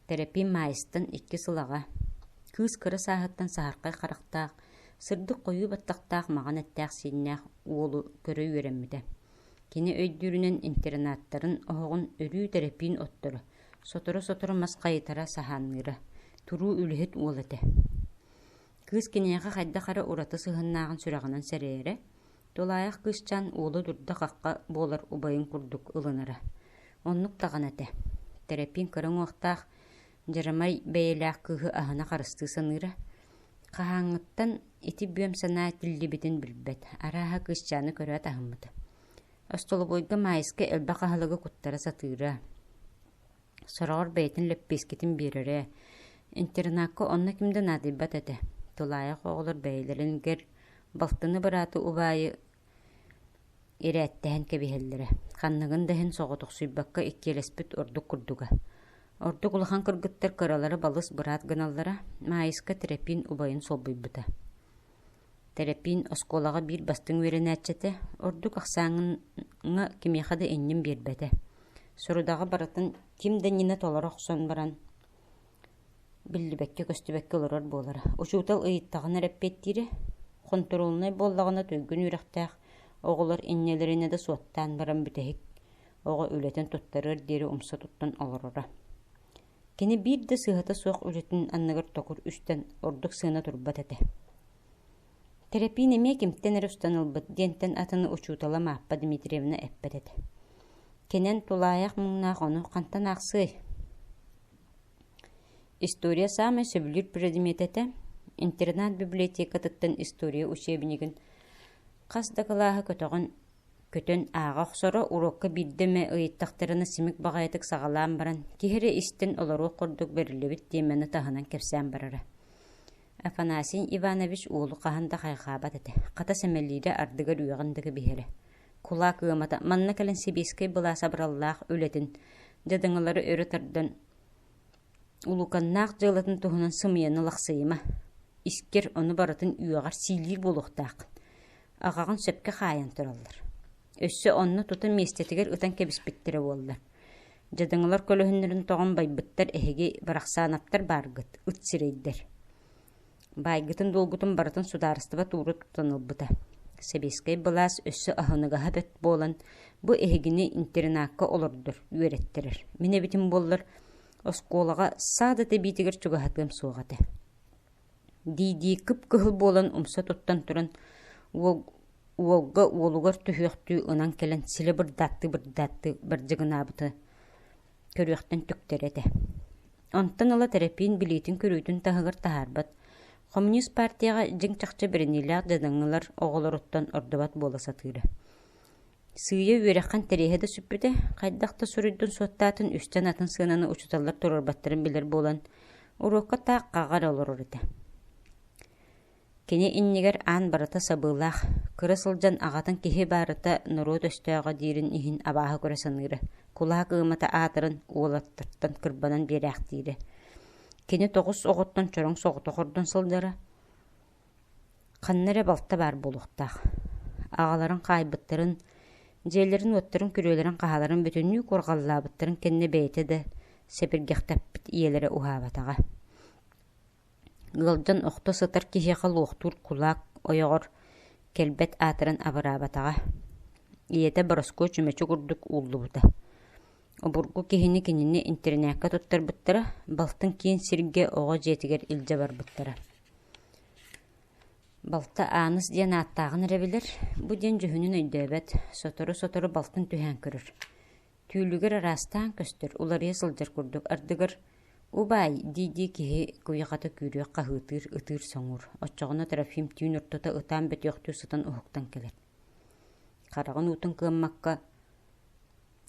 Тэрэпиин Маайыстан икки сыл аҕа. Кыыс кыра сааһыттан саһархай харахтаах, сырдык хойуу баттахтаах маҕан эттээх-сииннээх уолу көрө үөрэммитэ. Кини өйдүүрүнэн интернаттарын оһоҕун өрүү Тэрэпиин отторо, Сотору-сотору мас хайытара саһаанныыра, туруу үлэһит уол этэ. Кыыс киниэхэ хайдах эрэ ураты сыһыаннааҕын сүрэҕинэн сэрэйэрэ, тулаайах кыысчаан уолу дурда-хахха буолар убайын курдук ылынара. Оннук даҕаны этэ. Тэрэпиин кыра уҥуохтаах, дьарамай бэйэлээх кыыһы аһына харыстыы саныыра. Хаһааҥҥыттан ити бүөм санаа тиллибитин билбэт, арааһа кыысчааны көрөөт аһыммыта. Остолобуойга Маайыска элбэх аһылыгы куттара сатыыра. Сороҕор бэйэтин лэппиэскэтин биэрэрэ. Интернакка онно ким да наадыйбат этэ. Тулаайах оҕолор бэйэлэригэр балтыны-бырааты убаайы ирээттэһэн кэбиһэллэрэ. Ханныгын да иһин соҕотохсуйбакка иккиэлэспит ордук курдуга. Ордук улахан кыргыттар кыралары балыс быраат гыналлара, Маайыска Тэрэпиин убайын солбуйбута. Тэрэпиин оскуолаҕа биир бастыҥ үөрэнээччи этэ, ордук ахсааҥҥа кимиэхэ да иннин биэрбэтэ. Сорудаҕы барытын ким да иннинэ толоро охсон баран биллибэккэ-көстүбэккэ олорор буолара. Учуутал ыйыттаҕына эрэ эппиэттиирэ, хонтуруолунай буоллаҕына туйгун үөрэхтээх оҕолор иннилэринэ да суоттаан баран бүтэһик оҕо үлэтин туттарыар диэри умса туттан олороро. Кини биир да сыыһата суох үлэтин анныгар токур үстэн ордук сыана турбат этэ. Тэрэпиин эмиэ кимтэн эрэ устан ылбыт диэнтэн атыны учуутала Мааппа Дмитриевна эппэт этэ. Кэнэн тулаайах муҥнаах ону хантан аахсыай? История саамай сөбүлүүр предметэ этэ. Интернат библиотекатыттан история учебнигын хас да кылааһы көтөҕөн көтөн ааҕа охсоро, уруокка биирдэ эмэ ыйыттахтарына симик баҕайытык саҕалаан баран, киһи эрэ истэн олоруох курдук бэриллибит тиэмэни таһынан кэпсээн барара. Афанасий Иванович уолу хаһан да хайҕаабат этэ, хата сэмэлиирэ ардыгар үөҕэн да кэбиһэрэ. Кулаак ыамата манна кэлэн сэбиэскэй былаас абыраллаах үлэтин дьадаҥылары өрө тардан улууканнаах дьыалатын туһунан сымыйаны лахсыйыма, искэр ону барытын үөҕэр сиилиир буолуохтааххын, аҕаҕын сөпкө хаайан тураллар. Өссө онно тута миэстэтигэр ытан кэбиспиттэрэ буоллар. Дьадаҥылар көлөһүннэрин тоҕон байбыттар эһиги Барахсаанаптар бааргыт, ыт сирэйдэр. Баайгытын-дуолгутун барытын судаарыстыба туура тутан ылбыта. Сэбиэскэй былаас өссө аһыныгаһа бэрт буолан, бу эһигини интернакка олордор, үөрэттэрэр. Мин эбитим буоллар, оскуолаҕа саа да тэбиитигэр чугаһатыам суох этэ дии-дии кып-кыһыл буолан умса туттан туран уолга уолугар түһүөхтүү ынан кэлэн силэ бырдааттыы-бырдааттыы бардьыгынаабыта көрүөхтэн түктэри этэ. Онтон ыла Тэрэпиин билиитин-көрүүтүн таһыгар таһаарбат, хомуньуус партияҕа дьиҥ-чахчы бэриниилээх дьадаҥылар оҕолоруттан ордубат буола сатыыра. Сыыйа үөрэххэ интэриэһэ да сүппүтэ, хайдах да суруйдун суоттаатын үстэн атын сыананы учууталлар туруорбаттарын билэр буолан, уруокка таах хаҕа эрэ олорор этэ. Кини иннигэр аан барыта сабыылаах, кыра сылдьан аҕатын киһи баарыта норуот өстөөҕө диирин иһин абааһы көрө саныыра, кулаак ыамата аатыран уолаттартан кырбанан биэрээхтиирэ. Кини тоҕус оҕоттон чороҥ соҕотох ордон сылдьара, Ханна эрэ балта баар буолуохтаах. Аҕаларын хаайбыттарын, дьиэлэрин-уоттарын күрүөлэрин-хаһааларын бүтүннүү куорҕаллаабыттарын кэннэ бэйэтэ да сэбиргэхтэппит ийэлэрэ уһаабатаҕа. Ыалдьан охто сытар киһиэхэ луохтуур кулаак ойоҕор кэлбэт аатыран абыраабатаҕа. Ийэтэ Бороскуо чүмэчи курдук ууллубута. Обургу киһини кинини интэринээккэ туттарбыттара, балтын киин сиргэ оҕо дьиэтигэр илдьэ барбыттара. Балта Ааныс диэн ааттааҕын эрэ билэр, бу диэн дьүһүнүн өйдөөбөт, сотору-сотору балтын түһээн көрөр. Түүлүгэр араастаан көстөр, уларыйа сылдьар курдук, ардыгар «Убаай» дии-дии киһи куйахата күүрүөх хаһыытыыр, ытыыр-соҥуур. Оччоҕуна Трофим түүн ортото ытаан бөтүөхтүү сытан уһуктан кэлэр. Хараҕын уутун кыаммакка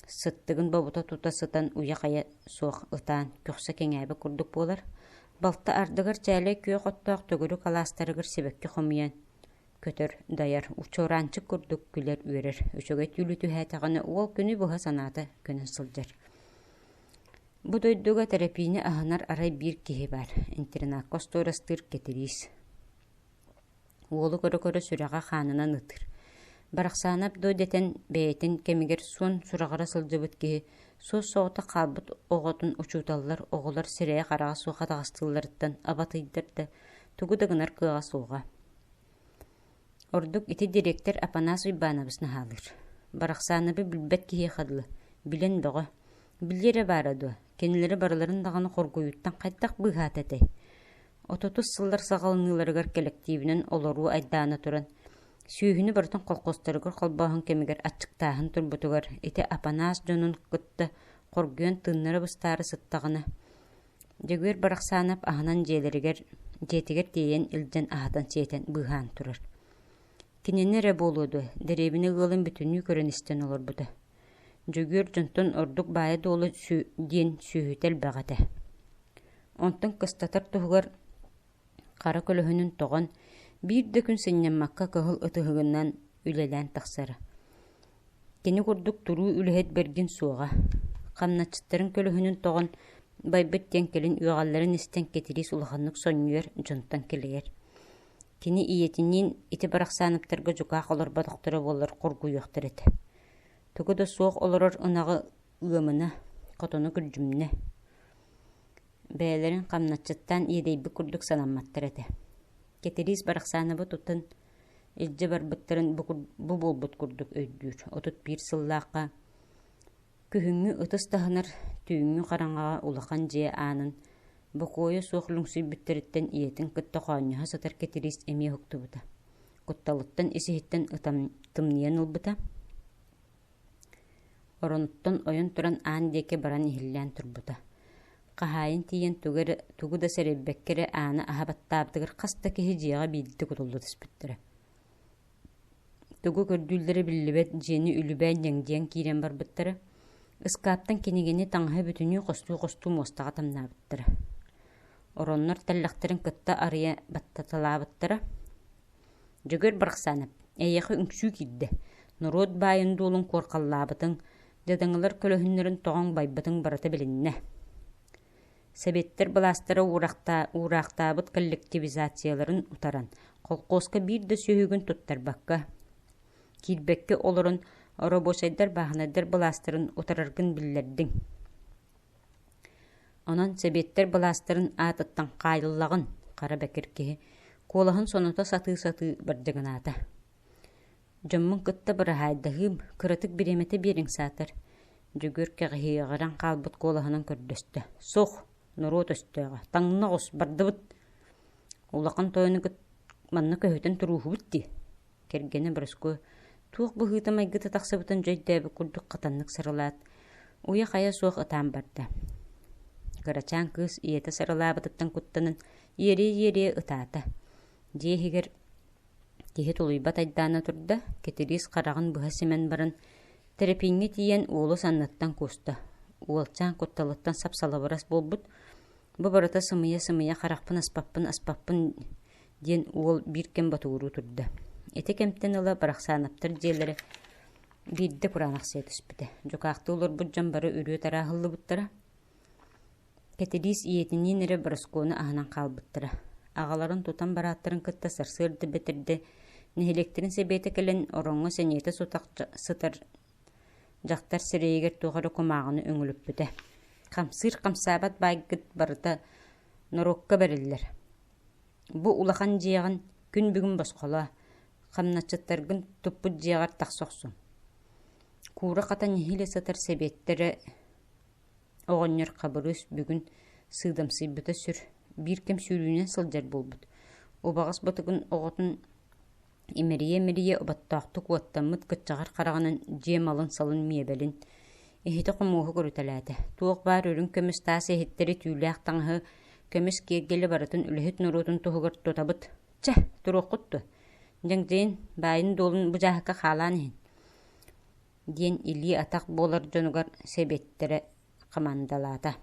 Сыттыгын бобута тута сытан уйа-хайа суох ытаан, көхсө кэҥээбит курдук буолар. Балта ардыгар чээлэй күөх оттоох төгүрүк алаастарыгар сибэкки хомуйан көтөр, дайар, чуораанчык курдук күлэр-үөрэр. Үчүгэй түүлү түһээтэҕинэ уол күнү быһа санаата көнөн сылдьар. Бу дойдуга Тэрэпиини аһынар арай биир киһи баар, интернакка остуорастыыр Кэтириис. Уолу көрө-көрө сүрэҕэ хаанынан ытыр. Барахсаанап дуо дэтэн бэйэтин кэмигэр суон сураҕыра сылдьыбыт киһи суос-соҕотох хаалбыт оҕотун учууталлар, оҕолор сирэйэ-хараҕа суох атаҕастыылларыттан абатыйдар да тугу да гынар кыаҕа суоҕа. Ордук ити дириэктэр Апанас Уйбаанабыс наһаалыыр. Барахсаанабы билбэт киһиэхэ дылы, билэн бөҕө. Билиэ эрэ баара дуо, кинилэри барыларын даҕаны хоргуйууттан хайдах быыһаата этэй? Отутус сыллар саҕаланыыларыгар кэлэктиибинэн олоруу айдаана туран, сүөһүнү барытын колхуостарыгар холбооһун кэмигэр аччыктааһын турбутугар ити Апанаас дьонун кытта хоргуйан тыыннара быстаары сыттаҕына, Дьөгүөр Барахсаанап аһынан дьиэлэригэр дьиэтигэр тиэйэн илдьэн аһатан-сиэтэн быыһаан турар. Кинини эрэ буолуо дуо, дэриэбинэ ыалын бүтүннүү көрөн-истэн олорбута. Дьөгүөр дьонтон ордук баайа-дуола диэн сүөһүтэ элбэх этэ. Онтон кыстатар туһугар хара көлөһүнүн тоҕон, биир да күн сынньаммакка кыһыл ытыһыгынан үлэлээн тахсара. Кини курдук туруу үлэһит бэргин суоҕа. Хамначчыттарын көлөһүнүн тоҕон Байбыт диэн кэлин үөҕэллэрин истэн Кэтириис улаханнык сонньуйар, дьонтон кэлэйэр. Кини ийэтиниин ити Барахсааныптарга дьукаах олорботохторо буоллар хоргуйуохтар этэ. Тугу да суох олорор ынаҕы ыамына, хотону күрдьүмнэ. Бэйэлэрин хамначчыттаан иэдэйбит курдук санамматтар этэ. Кэтириис Барахсаанабы тутан илдьэ барбыттарын бу буолбут курдук өйдүүр. 31 сыллаахха Күһүҥҥү ытыс таһынар түүҥҥү хараҥаҕа улахан дьиэ аанын бокуойа суох лүҥсүйбүттэриттэн ийэтин кытта хоонньоһо сытар Кэтириис эмиэ уһуктубута. Кутталыттан ис-иһиттэн тымныйан ылбыта. Оронуттан ойон туран аан диэки баран иһиллээн турбута. Хаһаайын тиийэн тугу, эрэ, тугу да сэрэйбэккэ эрэ ааны аһа баттаабытыгар хас да киһи дьиэҕэ биирдэ кутулла түспүттэрэ. Тугу көрдүүллэрэ биллибэт дьиэни үлүбээн дьэҥдьийэн киирэн барбыттара, ыскааптан кинигэни таҥаһы бүтүннүү хостуу-хостуу муостаҕа тамнаабыттара. Ороннор тэллэхтэрин кытта арыйа баттаталаабыттара. Дьөгүөр Барахсаанап, эйиэхэ үҥсүү киирдэ. Норуот баайын-дуолун куорхаллаабытыҥ, дьадаҥылар көлөһүннэрин тоҕоҥ байбытыҥ барыта билиннэ. Сэбиэттэр былаастара уураахтаабыт коллективизацияларын утаран, холкуоска биир да сүөһүгүн туттарбакка, киирбэккэ олорон оробуочайдар бааһынайдар былаастарын утараргын биллэрдиҥ. Онон сэбиэттэр былаастарын аатыттан хаайыллаҕын, хара бэкир киһи куолаһын соното сатыы-сатыы бардьыгынаата. Дьоммун кытта быраһаайдаһыым, кыратык бириэмэтэ биэриҥ саатар, Дьөгүөр кэҕиһиэҕирэн хаалбыт куолаһынан көрдөстө: «Суох, норуот өстөөҕө, таҥна оҕус, бардыбыт!» Улахан тойону кытта манна көһүтэн турууһубут дии Кэргэнэ Бороскуо туох быһыыта-майгыта тахсыбытын дьэ өйдөөбүт курдук хатаннык сарылаат, уйа-хайа суох ытаан барда. Кырачаан кыыс ийэтэ сарылаабытыттан куттанан иэрийэ-иэрийэ ытаата. Дьиэ иһигэр Киһи тулуйбат айдаана турда, Кэтириис хараҕын быһа симэн баран, Тэрэпииҥҥэ тиийэн уолу санныттан кууста. Уолчаан кутталыттан сап-салыбырас буолбут, «Бу барыта сымыйа-сымыйа харахпын аспаппын аспаппын» диэн уол биир кэм ботугуруу турда. Ити кэмтэн ыла Барахсаанаптар дьиэлэрэ биирдэ кураанахсыйа түспүтэ. Дьукаахтыы олорбут дьон бары үрүө тарааһыллыбыттара. Кэтириис ийэтиниин эрэ Бороскуону аһынан хаалбыттара. Аҕаларын тутан барааттарын кытта сарсыарда бэтэрдэ нэһилиэктэрин сэбиэтэ кэлэн ороҥҥо сэниэтэ сутах сытар дьахтар сирэйигэр туох эрэ кумааҕыны үҥүлүппүтэ. Хамсыыр хамсаабат баайгыт барыта норуокка бэриллэр. Бу улахан дьиэҕин күн бүгүн босхолоо, хамначчыттаргын туппут дьиэҕэр тахса охсуҥ. Куура хатан нэһиилэ сытар сэбиэттэрэ Оҕонньор Хабырыыс бүгүн сыыдамсыйбыта сүр, биир кэм сүүрүүнэн сылдьар буолбут, убаҕас бытыгын оҕотун имэрийэ-имэрийэ оботтоохтук уоттаммыт кыччаҕар хараҕынан дьиэ малын-салын миэбэлин, иһити-хомуоһу көрүтэлээтэ. Туох баар үрүҥ көмүс таас иһиттэри, түүлээх таҥаһы, көмүс киэргэли барытын үлэһит норуотун туһугар тутабыт. Чэ, туруоххут дуо? Дьэҥдьэйин, баайын-дуолун бу дьааһыкка хаалаан иһин диэн илии-атах буолар дьонугар сэбиэттэрэ хамаандалаата.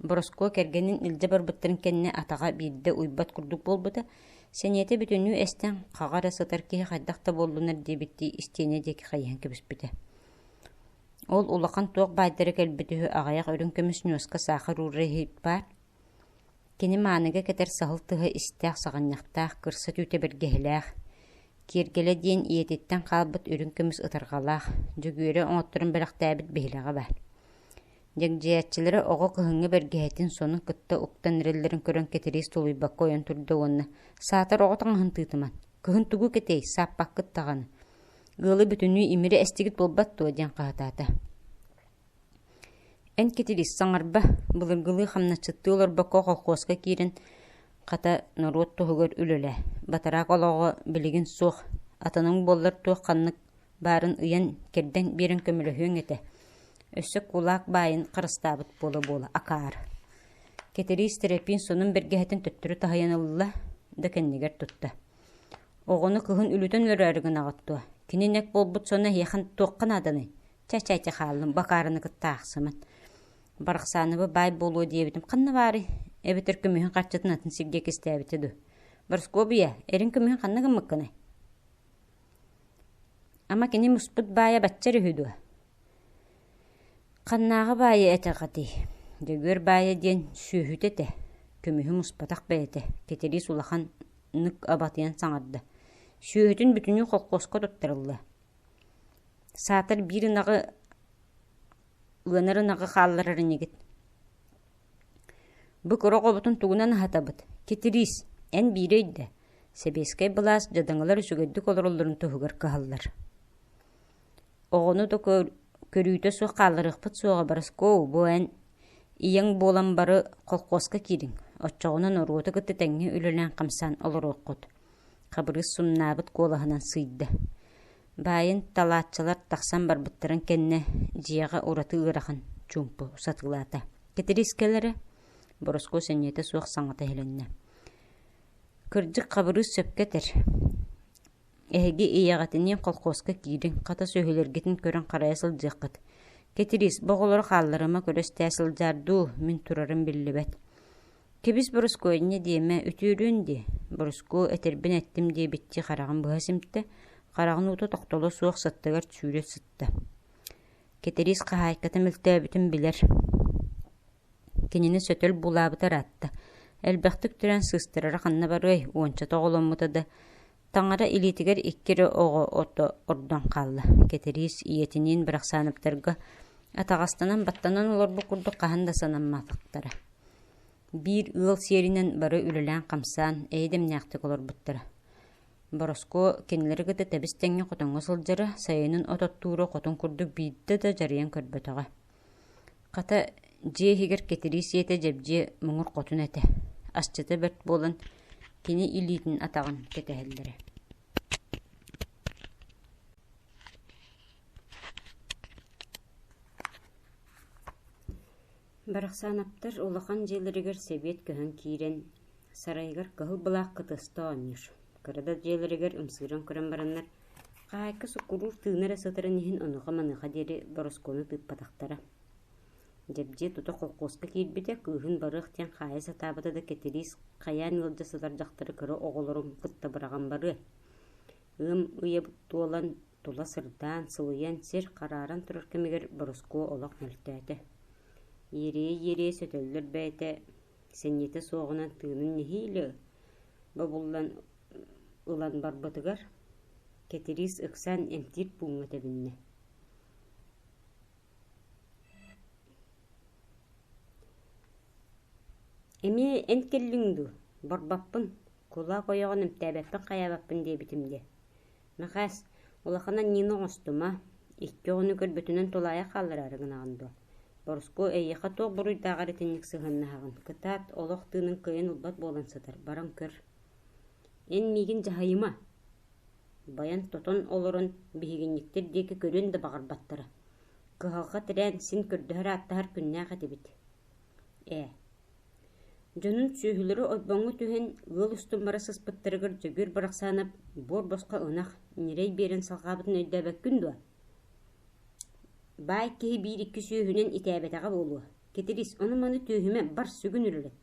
Бороскуо кэргэнин илдьэ барбыттарын кэннэ атаҕа биирдэ уйбат курдук буолбута, сэниэтэ бүтүннүү эстэн, хаҕа эрэ сытар киһи хайдах да буоллунар диэбиттии истиэнэ диэки хайыһан кэбиспитэ. Ол улахан туох баайдара кэлбит үһү аҕыйах үрүҥ көмүс ньуоска саахар уурар иһит баар. Кини мааныга кэтэр саһыл тыһа истээх саҕынньахтаах, кырса түүтэ бэргэһэлээх, Киэргэлэ диэн ийэтиттэн хаалбыт үрүҥ көмүс ытарҕалаах, Дьөгүөрэ оҥотторон бэлэхтээбит биһилэҕэ баар. Дьэгдьийээччилэрэ оҕо кыһыҥҥы бэргэһэтин сонун кытта уктан эрэллэрин көрөн Кэтириис тулуйбакка ойон турда уонна «Саатар оҕо таҥаһын тыытыман, кыһын тугу кэтэй, сааппаккыт даҕаны, ыалы бүтүннүү имири эстигит буолбат дуо?» диэн хаһытаата. Эн Кэтириис саҥарба, былыргылыы хамначчыттыы олорбокко колхуоска киирэн, хата, норуот туһугар үлэлээ. Батараак олоҕо билигин суох, атыныҥ буоллар туох ханнык баарын ыйан, кэрдэн биэрэн көмөлөһүөҥ этэ. Өссө кулаак баайын харыстаабыт буола-буола акаары. Кэтириис Тэрэпиин сонун бэргэһэтин төттөрү таһыйан ылла да кэннигэр тутта. Оҕону кыһын үлүтэн өлөрөөрү гынаҕыт дуо? Кини нэк буолбут соно эһиэхэ туохха нааданый? Чэ-чэ хааллым, бакаарыны кытта аахсыман. Барахсаанабы баай буолуо диэбитим ханна баарый? Эбэтэр көмүһүн харчытын атын сиргэ кистээбитэ дуу? Бороскуобуйа, эрин көмүһүн ханна гыммыккыный? Ама кини муспут баайа бачча эрэ үһү дуо? Ханнааҕы баайы этэҕитий? Дьөгүөр баайа диэн сүөһүтэ этэ, көмүһү муспатах бэйэтэ, Кэтириис улаханнык абатыйан саҥарда. Сүөһүтүн бүтүннүү холкуоска туттарылла. Саатар биир ынаҕы ыанар ынаҕы хаалларар инигит. Бу кыра оҕобутун тугунан аһатабыт? Кэтириис, эн биири өйдөө, сэбиэскэй былаас дьадаҥылар үчүгэйдик олороллорун туһугар кыһаллар. Оҕону да көрүүтэ суох хаалларыахпыт суоҕа Бороскуо, бу эн ийэҥ буолан бары колхуоска киириҥ, оччоҕуна норуоту кытта тэҥҥэ үлэлээн-хамсаан олоруоххут, Хабырыыс сумнаабыт куолаһынан сыыйда. Баайын талааччылар тахсан барбыттарын кэннэ дьиэҕэ ураты ыарахан чуумпу сатыылаата. Кэтириис кэлэрэ, Бороскуо сэниэтэ суох саҥата иһилиннэ. Кырдьык Хабырыыс сөпкө этэр. Эһиги ийэҕитиниин колхуоска киириҥ, хата сүөһүлэргитин көрөн харайа сылдьыаххыт. Кэтириис, бу оҕолору хаалларыма көрө истээ сылдьаар дуу, мин турарым биллибэт. Кэбис Борускуо инньэ диэмэ, үтүөрүөн дии, Борускуо этэрбин эттим диэбиттии хараҕын быһа симтэ, хараҕын уута тохтоло суох сыттыгар сүүрэ сытта. Кэтириис хаһаайката мөлтөөбүтүн билэр. Кинини сөтөл булаабыта ыраатта. Элбэхтик төрөөн сыыстарара ханна барыай, уончата оҕоломмута да, таҥара илиитигэр икки эрэ оҕо ото ордон хаалла. Кэтириис ийэтиниин Барахсааныптарга атаҕастанан баттанан олорбут курдук хаһан да санамматахтара. Биир ыал сиэринэн бары үлэлээн-хамсаан, эйэ-дэмнээхтик олорбуттара. Бороскуо кинилэри кытта тэбис-тэҥҥэ хотоҥҥо сылдьара, сайынын от оттуура хотун курдук биирдэ да дьарыйан көрбөтөҕө. Хата, дьиэ иһигэр Кэтириис ийэтэ Дьэбдьиэ муҥур хотун этэ, асчыта бэрт буолан кини илиитин атаҕын кэтэһэллэрэ. Барахсаанаптар улахан дьиэлэригэр сэбиэт көһөн киирэн, сарайыгар кыһыл былаах кытыаста оонньуур. Кыра да дьиэлэригэр ымсыыран көрөн бараннар, хаһаайка суккуруур тыына эрэ сытарын иһин онуоха-маныаха диэри бороскуону тыыппатахтара. Дьэбдьиэ тута холкуоска киирбитэ, кыыһын барыах диэн хаайа сатаабыта да Кэтириис хайаан ыалдьа сытар дьахтары кыра оҕолорун кытта быраҕан барыа. Ыам ыйа туолан, тула сырдаан, сылыйан, сир харааран турар кэмигэр Бороскуо олох мөлтөөтө. Иэрийэ-иэрийэ сөтөллөр бэйэтэ сэниэтэ суоҕунан тыынын нэһиилэ бобуллан ылан барбытыгар, Кэтириис ыксаан эмтиир пууҥҥа тэбиннэ. Эмиэ эн кэллиҥ дуу, барбаппын, кулаак ойоҕун эмтээбэппин-хайаабаппын диэбитим дии. Мэхээс, улахан анньыыны оҥостума, икки оҕону көрбүтүнэн тулаайах хааллараары гынаҕын дуо? Борускуо эйиэхэ туох буруйдааҕар итинник сыһыаннаһаҕын, кытаат, олох тыынын кыайан ылбат буолан сытар, баран көр. Эн миигин дьаһайыма, Байан-тотон олорон биһигинньиктэр диэки көрүөн да баҕарбаттара. Кыһалҕа тирээн син көрдөһөр-ааттаһар күннээх этибит. Ээ, дьонун сүөһүлэрэ ойбоҥҥо түһэн ыал устун бара сыспыттарыгар Дьөгүөр Барахсаанап буор босхо ынах, ньирэй биэрэн салҕаабытын өйдөөбөккүн дуо? Баай киһи биир-икки сүөһүнэн итээбэтэҕэ буолуо. Кэтириис, ону-маны түөһүмэ, бар сүгүн үлэлэт.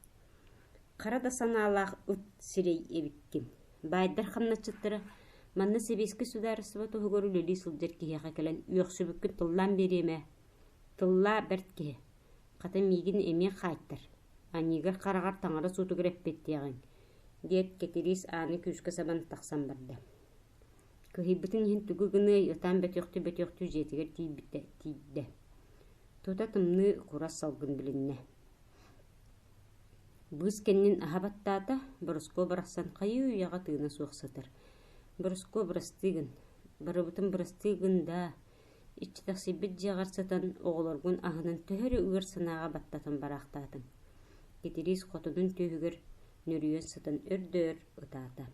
Хара да санаалаах ыт сирэй эбиккин. Баайдар хамначчыттара манна сэбиэскэй судаарыстыба туһугар үлэлии сылдьар киһиэхэ кэлэн үөхсүбүккүн тыллаан биэриэм ээ. Тыллаа бэрт киһи. Хата миигин эмиэ хаайтар. Аньыыгар-хараҕар таҥара суутугар эппиэттиэҕиҥ, диэт Кэтириис ааны күүскэ сабан тахсан барда. Кыһыйбытын иһин тугу гыныай, ытаан бөтүөхтүү-бөтүөхтүү дьиэтигэр тиийбитэ тиийдэ. Тута тымныы курас салгын билиннэ. Быыс кэннин аһа баттаата, Бороскуо барахсан хайыы-үйэҕэ тыына суох сытар. Бороскуо бырастыы гын, барыбытын бырастыы гын даа, иччитэхсийбит дьиэҕэр сытан оҕолоргун аһынан төһө эрэ ыар санааҕа баттатан бараахтаатыҥ. Кэтириис хотунун түөһүгэр нөрүйэн сытан өр да өр ытаата.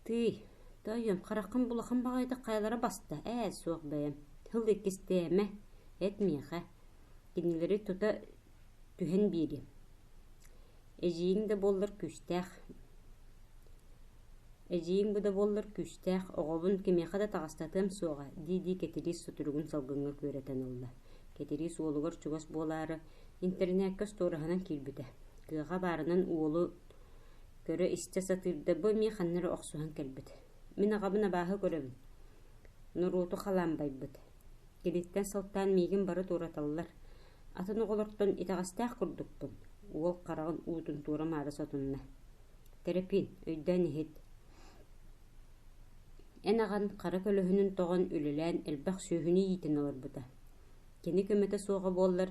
Тыый, тоойуом, хараххын булахан баҕайытык хайалара баста, ээ, суох бэйэм, тыл иккистээмэ, эт миэхэ, кинилэри тута түһэн биэриэм. Эдьиийиҥ да буоллар күүстээх, эдьиийиҥ да буоллар күүстээх, оҕобун кимиэхэ да таҕыстатыам суоҕа, дии-дии Кэтириис сутуругун салгыҥҥа күөрэтэн ылла. Кэтириис уолугар чугас буолаары, интэринээккэ остуораһынан киирбитэ. Кыаҕа баарынан уолу Көрө-истэ сатыыр да бу эмиэ ханна эрэ охсуһан кэлбит. Мин аҕабын абааһы көрөбүн. Норуоту халаан байбыт. Киниттэн сылтаан миигин бары туораталлар. Атын оҕолортон итэҕэстээх курдукпун, уол хараҕын уутун туора-маары сотунна. Тэрэпиин, өйдөөн иһит. Эн аҕан хара көлөһүнүн тоҕон үлэлээн элбэх сүөһүнү иитэн олорбута. Кини көмөтө суоҕа буоллар,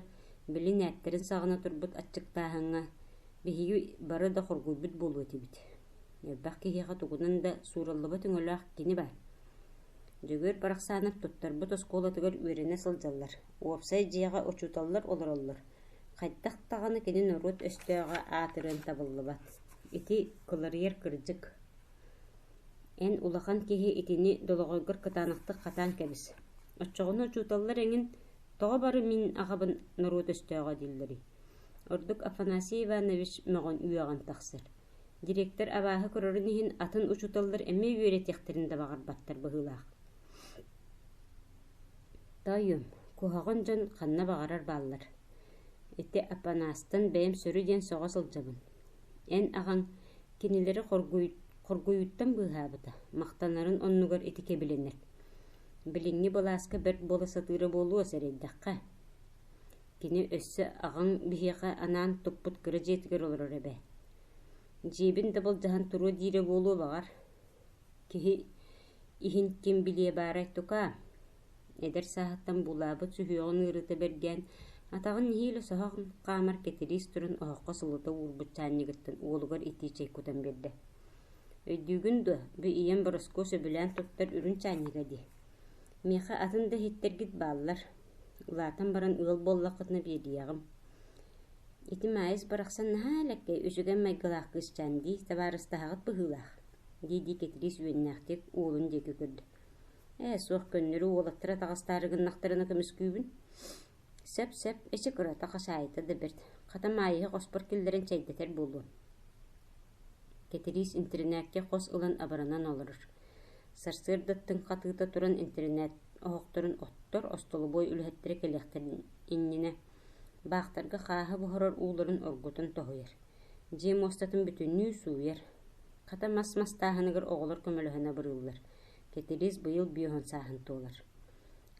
били нээттэрин саҕана турбут аччыктааһыҥҥа биһиги бары да хоргуйбут буолуо этибит. Элбэх киһиэхэ тугунан да суураллыбат өҥөлөөх кини баар. Дьөгүөр Барахсаанап туттарбыт оскуолатыгар үөрэнэ сылдьаллар, уопсай дьиэҕэ учууталлар олороллор. Хайдах даҕаны кини норуот өстөөҕө аатырыан табыллыбат. Ити кыларыйар кырдьык. Эн улахан киһи итини долоҕойгор кытаанахтык хатаан кэбис. Оччоҕуна учууталлар эҥин тоҕо бары мин аҕабын норуот өстөөҕө дииллэрий? Ордук Афанасий Иванович мөҕөн үөҕэн тахсар. Директор абааһы көрөрүн иһин атын учууталлар эмиэ үөрэтиэхтэрин да баҕарбаттар быһыылаах. Тоойуом, куһаҕан дьон ханна баҕарар бааллар. Ити Апанаастан бэйэм сөрү диэн сөҕө сылдьабын. Эн аҕаҥ кинилэри хоргуйууттан быыһаабыта, махтанарын оннугар ити кэбилэнэр. Билиҥҥи былааска бэрт буола сатыыра буолуо сэрэйдэххэ. Кини өссө аҕаҥ биһиэхэ анаан туппут кыра дьиэтигэр олорор эбээ. Дьиэбин да былдьаһан туруо диирэ буолуо баҕар. Киһи иһин ким билиэ баарай тукаа? Эдэр сааһыттан булаабыт сүһүөҕүн ыарыыта бэргээн, атаҕын нэһиилэ соһон хаамар Кэтириис туран оһоххо сылыта уурбут чаанньыгыттан уолугар итии чэй кутан биэрдэ. Өйдүүгүн дуо, бу ийэм Бороскуо сөбүлээн туттар үрүҥ чаанньыга дии. Миэхэ атын да иһиттэргит бааллар. Улаатан баран ыал буоллаххытына биэриэҕим. Ити Маайыс барахсан наһаа элэккэй, үчүгэй майгылаах кыысчаан дии, табаарыстаһаҕыт быһыылаах, дии-дии Кэтириис үөннээхтик уолун диэки көрдө. Ээ, суох көннөрү уолаттара таҕыстаары гыннахтарына көмүскүүбүн. Сөп-сөп, эчи кырата хасаайыта да бэрт. Хата Маайыһы хоспор киллэрэн чэйдэтэр буолуом. Кэтириис интэринээккэ хос ылан абыранан олорор. Сарсыарда тыҥ хатыыта туран интэринээт оһохторун оттор остолобуой үлэһиттэрэ кэлиэхтэрин иннинэ баахтарга хааһы буһарар ууларын оргутан тоһуйар. Дьиэ муостатын бүтүннүү сууйар. Хата мас мастааһыныгар оҕолор көмөлөһөн абырыыллар. Кэтириис быйыл 50 сааһын туолар.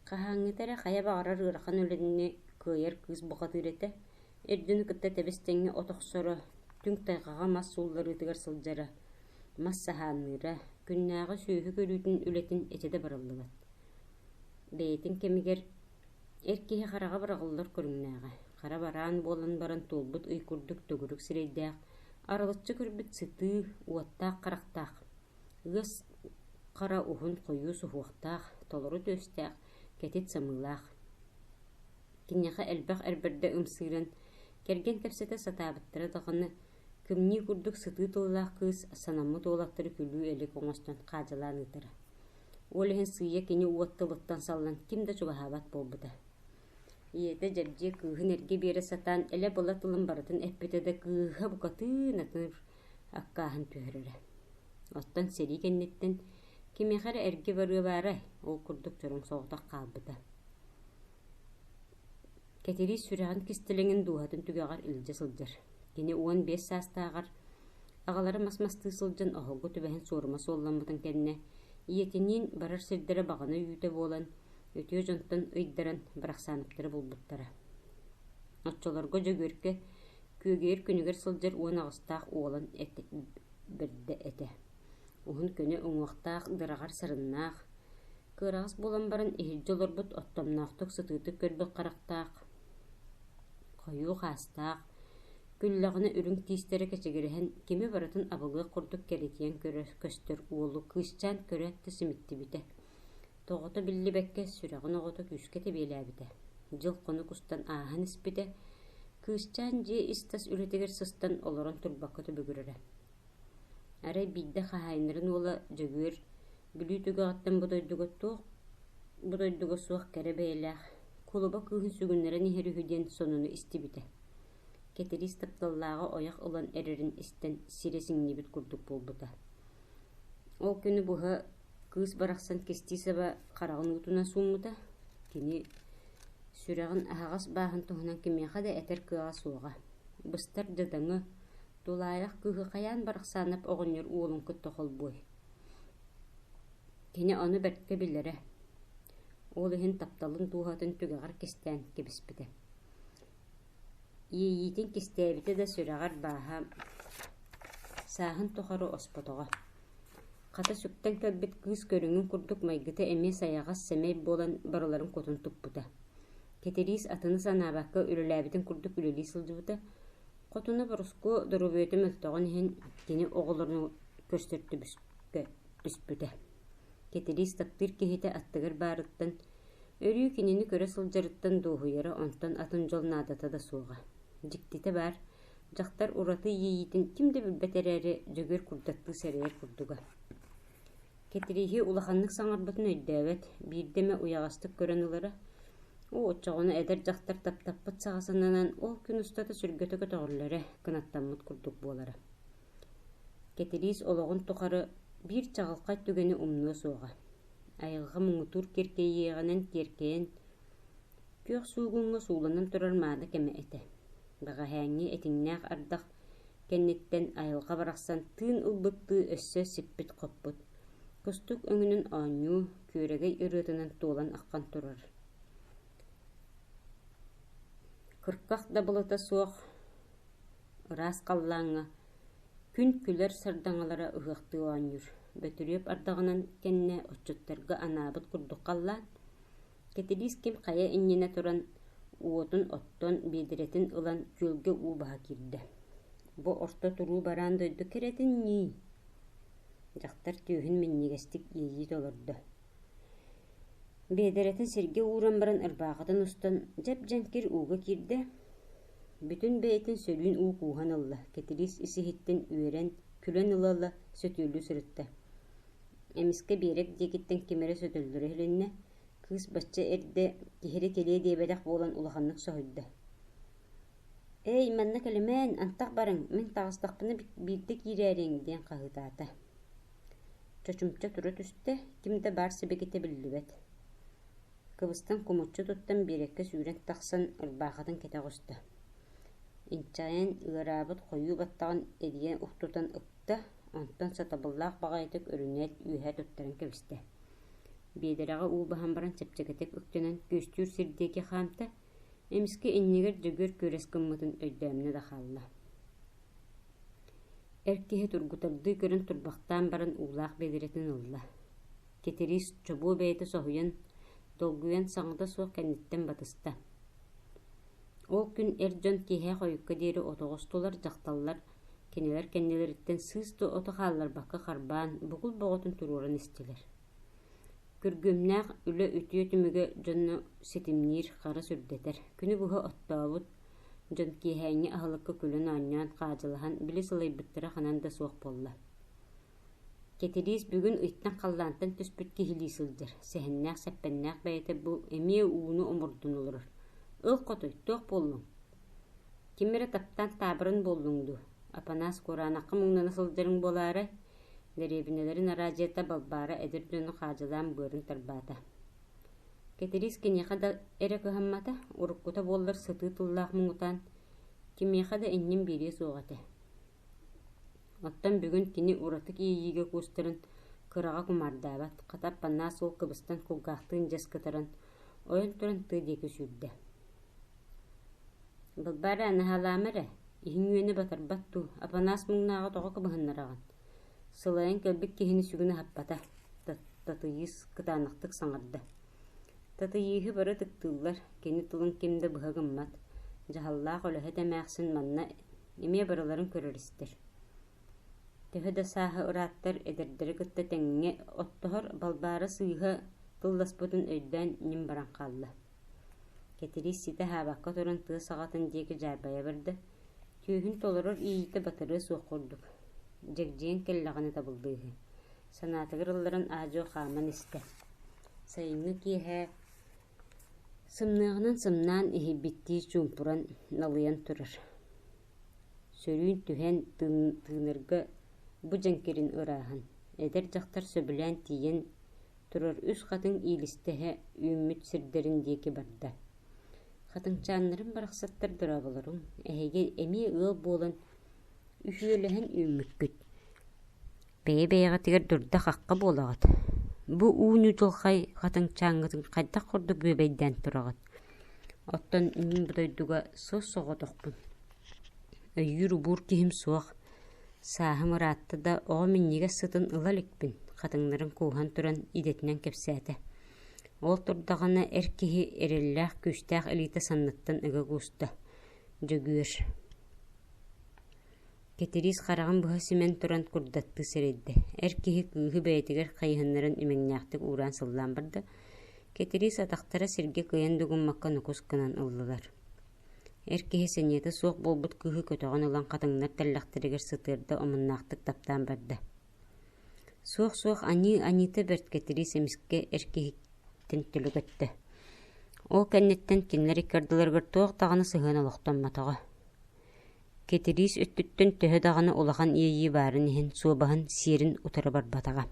Хаһааҥҥыта эрэ хайа баҕарар ыарахан үлэни кыайар кыыс бухатыыр этэ. Эр дьону кытта тэбис-тэҥҥэ от охсоро, түҥ тайҕаҕа мас суулларыытыгар сылдьара, мас саһаанныыра, күннээҕи сүөһү көрүүтүн үлэтин этэ да барыллыбат. Бэйэтин кэмигэр эр киһи хараҕа быраҕыллар көрүҥнээҕэ, хара бараан буолан баран туолбут ый курдук төгүрүк сирэйдээх, арылыччы көрбүт сытыы, уоттаах харахтаах, ыас хара уһун хойуу суһуохтаах, толору түөстээх, кэтит самыылаах. Киниэхэ элбэх эр бэрдэ ымсыыран, кэргэн кэпсэтэ сатаабыттара даҕаны, кымньыы курдук сытыы тыллаах кыыс санаммыт уолаттары күлүү-элик оҥостон хаадьылаан ыытара. Ол иһин сыыйа кини уот тылыттан саллан ким да чугаһаабат буолбута. Ийэтэ Дьэбдьиэ кыыһын эргэ биэрэ сатаан элэ-была тылын барытын эппитэ да кыыһа букатын атын аккааһын түһэрэрэ. Оттон сэрии кэнниттэн кимиэхэ эрэ эргэ барыа баарай, ол курдук чороҥ соҕотох хаалбыта. Кэтириис сүрэҕин кистэлэҥин дууһатын түгэҕэр илдьэ сылдьар. Кини 15 саастааҕар аҕалара мас мастыы сылдьан оһолго түбэһэн суорума суолламмытын кэннэ ийэтиниин барар сирдэрэ баҕана үүтэ буолан, үтүө дьонтон ыйдаран Барахсаанаптары булбуттара. Оччолорго Дьөгүөркэ күөгэйэр күнүгэр сылдьар 18-таах уолан бэрдэ этэ. Уһун көнө уҥуохтаах, дыраҕар сарыннаах, Кыараҕас буолан баран иһирдьэ олорбут оттомноохтук сытыытык көрбүт харахтаах, хойуу хаастаах, күллэҕинэ үрүҥ тиистэрэ кэчигирэһэн кими барытын абылыах курдук кэрэтийэн көстөр уолу кыысчаан көрөөт да симиттибитэ. Тоҕото биллибэккэ сүрэҕин оҕото күүскэ тэбиэлээбитэ. Дьыл-хонук устан ааһан испитэ, кыысчаан дьиэ ис-тас үлэтигэр сыстан олорон турбакка түбүгүрэрэ. Арай биирдэ хаһаайыннарын уола Дьөгүөр Бүлүү түгэҕиттэн бу дойдуга туох бу дойдуга суох кэрэ бэйэлээх кулуба кыыһын сүгүннэрэн иһэр үһү диэн сонуну истибитэ. Кэтириис тапталлааҕа ойох ылан эрэрин истэн сирэ сиҥнибит курдук буолбута. Ол күнү быһа кыыс барахсан кистии саба хараҕын уутунан сууммута. Кини сүрэҕин аһаҕас бааһын туһунан кимиэхэ да этэр кыаҕа суоҕа. Быстар дьадаҥы, тулаайах кыыһы хайаан Барахсаанап оҕонньор уолун кытта холбуой. Кини ону бэрткэ билэрэ, ол иһин тапталын дууһатын түгэҕэр кистээн кэбиспитэ. Иэйиитин кистээбитэ да сүрэҕэр бааһа сааһын тухары оспотоҕо. Хата сүктэн кэлбит кыыс көрүҥүн курдук майгыта эмиэ сайаҕас, сэмэй буолан барыларын кутун туппута. Кэтириис атыны санаабакка үлэлээбитин курдук үлэлии сылдьыбыта. Хотуна Борускуо доруобуйата мөлтөҕүн иһин кини оҕолорун көрсөр түбүскэ түспүтэ. Кэтириис таптыыр киһитэ аттыгар баарыттан, өрүү кинини көрө сылдьарыттан дуоһуйара онтон атын дьол наадата да суоҕа. Дьиктитэ баар, дьахтар ураты иэйиитин ким да билбэт эрээри, Дьөгүөр курдаттыы сэрэйэр курдуга. Кэтирииһи улаханнык саҥарбытын өйдөөбөт, биирдэ эмэ уйаҕастык көрөн ылара. Оо, оччоҕуна эдэр дьахтар таптаппыт саҕа сананан, ол күн устата сүргэтэ көтөҕүллэрэ, кынаттаммыт курдук буолара. Кэтириис олоҕун тухары биир чаҕылхай түгэни умнуо суоҕа. Айылҕа муҥутуур киркэйиэҕинэн киэркэйэн, күөх суугуҥҥа сууланан турар мааны кэмэ этэ. Бэҕэһээҥҥи этиҥнээх ардах кэнниттэн айылҕа барахсан тыын ылбыттыы өссө сиппит-хоппут, кустук өҥүнэн оонньуу, күөрэгэй ырыатынан туолан аххан турар. Кырках да былыта суох Ыраас халлааҥҥа күн күлэр сардаҥалара ыһыахтыы оонньуур, Бөтүрүөп ардаҕынан кэннэ отчуттарга анаабыт курдук халлаан, Кэтириис ким хайа иннинэ туран уотун оттон, биэдэрэтин ылан күөлгэ уу баһа киирдэ. Бу орто туруу бараан дойду кэрэтин ньии Дьахтар түөһүн минньигэстик иэйии толордо. Биэдэрэтин сиргэ ууран баран ырбаахытын устан дьэп-дьэҥкир ууга киирдэ, бүтүн бэйэтин сөрүүн уу кууһан ылла, Кэтириис ис-иһиттэн үөрэн, күлэн ыла-ыла сөтүөлүү сырытта. Эмискэ биэрэк диэкиттэн ким эрэ сөтөллөрө иһилиннэ, кыыс бачча эрдэ киһи эрэ кэлиэ диэбэтэх буолан улаханнык соһуйда. «Эй, манна кэлимээн, антах барыҥ, мин таҕыстахпына биирдэ киирээриҥ» диэн хаһыытаата. Чочумча тура түстэ, ким да баар сибикитэ биллибэт. Кыбыстан кумуччу туттан биэрэккэ сүүрэн тахсан ырбаахытын кэтэ оҕуста. Инчэҕэйэн ыараабыт хойуу баттаҕын эрийэ уктутан ыкта, онтон сатабыллаах баҕайытык өрүнээт үөһэ туттаран кэбистэ. Биэдэрэҕэ уу баһан баран чэпчэкитик үктэнэн күөстүүр сир диэки хаамта, эмискэ иннигэр Дьөгүөр күөрэс гыммытын өйдөөмүнэ да хаалла. Эр киһи тургутардыы көрөн турбахтаан баран уулаах биэдэрэтин ылла. Кэтириис чобуо бэйэтэ соһуйан, долгуйан саҥата суох кэнниттэн батыста. Ол күн эр дьон киэһэ хойукка диэри отоҕостулар, дьахталлар кинилэр кэннилэриттэн сыыс да оту хаалларбакка харбаан, бугул бөҕөтүн туруоран истилэр. Күргүөмнээх үлэ үтүө түмүгэ дьону ситимниир, хара сүрдэтэр. Күнү быһа оттообут дьон киэһээҥҥи аһылыкка күлэн-оонньоон, хаадьылаһан, били сылайбыттара ханан да суох буолла. Кэтириис бүгүн ыйтан-халлаантан түспүт киһилии сылдьар, сэһэннээх-сэппэннээх бэйэтэ бу эмиэ ууну омурдун олорор. Ыл хотуй, туох буоллуҥ? Ким эрэ таптаан таабырын буоллуҥ дуу? Апанаас кураанахха муҥнана сылдьарыҥ буолаарай? Дэриэбинэлэрин араадьыйата Балбаара эдэр дьону хаадьылаан быарын тарбаата. Кэтириис киниэхэ да эрэ кыһаммата, уруккута буоллар сытыы тыллаах муҥутаан, кимиэхэ да иннин биэриэ суох этэ. Оттон бүгүн кини ураты иэйиигэ куустарын кыраҕа кумаардаабат, хата Аппанаас уол кыбыстан кулгаахтыын дьэс кытаран, ойон туран тыа диэки сүүрдэ. Балбаара наһаалаама эрэ, иһиҥ үөнэ батарбат дуу, Апанаас муҥнааҕы тоҕо кыбыһыннараҕын? Сылайан кэлбит киһини сүгүн аһаппата, Татыйыыс кытаанахтык саҥарда. Татыйыыһы бары ытыктыыллар, кини тылын ким да быһа гыммат, дьаһаллаах үлэһит эмээхсин манна эмиэ барыларын көрөр-истэр. Төһө да сааһа ырааттар, эдэрдэри кытта тэҥҥэ оттоһор Балбаара сыыһа тылласпытын өйдөөн ньим баран хаалла. Кэтириис ситэ аһаабакка туран тыа саҕатын диэки дьаарбайа барда, түөһүн толорор иэйиитэ батарыа суох курдук, дьэгдьийэн кэллэҕинэ табыллыыһы. Санаатыгар ылларан аа-дьуо хааман истэ. Сайыҥҥы киэһэ сымныаҕынан сымнаан иһийбиттии чуумпуран налыйан турар. Сөрүүн түһэн тыынарга бу дьэҥкирин ырааһын, эдэр дьахтар сөбүлээн тиийэн турар үс хатыҥ иилистэһэ үүммүт сирдэрин диэки барда. Хатыҥчааннарым барахсаттар дорооболоруҥ, эһиги эмиэ ыал буолан үһүөлэһэн үүммүккүт. Бэйэ-бэйэҕитигэр дурда-хахха буолаҕыт. Бу уу ньудьулхай хатыҥчааҥҥытын хайдах курдук бүөбэйдээн тураҕыт. Оттон мин бу дойдуга суос-соҕотохпун. Өйүүр-убуур киһим суох. Сааһым ыраатта да, оҕо минньигэс сытын ыла иликпин, хатыҥнарын кууһан туран идэтинэн кэпсээтэ. Ол турдаҕына эр киһи эрэллээх күүстээх илиитэ санныттан ыга кууста. Дьөгүөр Кэтириис хараҕын быһа симэн туран курдаттыы сэрэйдэ. Эр киһи кыыһы бэйэтигэр хайыһыннаран имэҥнээхтик уураан сыллаан барда. Кэтириис атахтара сиргэ кыайан дугуммакка нукус гынан ыллылар. Эр киһи сэниэтэ суох буолбут кыыһы көтөҕөн ылан хатыҥнар тэллэхтэригэр сытыарда омуннаахтык таптаан барда. Суох-суох аньыы аньыыта бэрт Кэтириис эмискэ эр киһиттэн төлө көттө. Ол кэнниттэн кинилэр икки ардыларыгар туох даҕаны сыһыан олохтоммотоҕо. Кэтириис өттүттэн төһө даҕаны улахан иэйии баарын иһин суобаһын сиэрин утары барбатаҕа.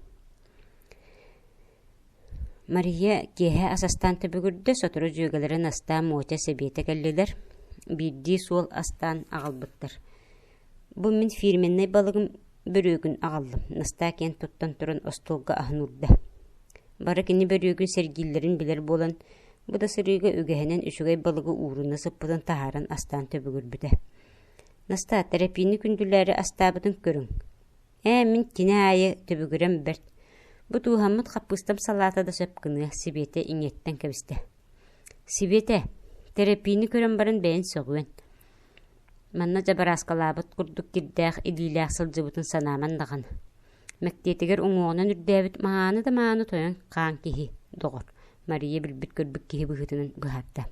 Мария киэһэ ас астаан түбүгүрдэ, сотору дьүөгэлэрэ Настаа, Мотя, Сэбиэтэ кэллилэр, биирдии суол астаан аҕалбыттар. Бу мин фирменнэй балыгым бөрүөгүн аҕаллым, Настаа киэн туттан туран остуолга аһын уурда. Бары кини бөрүөгүн сэргииллэрин билэр буолан, бу да сырыыга үгэһинэн үчүгэй балыгы ууруна сыппытын таһааран астаан түбүгүрбүтэ. Настаа, тэрэпиини күндүлээри астаабытын көрүҥ. Ээ, мин кини аайы түбүгүрэн бэрт. Бу тууһаммыт хаппыыстам салаата да сөп гыныа, Сибиэтэ иҥиэттэн кэбистэ. Сибиэтэ, тэрэпиини көрөн баран бэйэн сөҕүөн. Манна дьабарааскалаабыт курдук кирдээх илиилээх сылдьыбытын санааман даҕаны. Мэктиэтигэр уҥуоҕунан үрдээбит мааны да мааны тойон хаан киһи, доҕор, Мария билбит-көрбүт киһи быһыытынан быһаарда.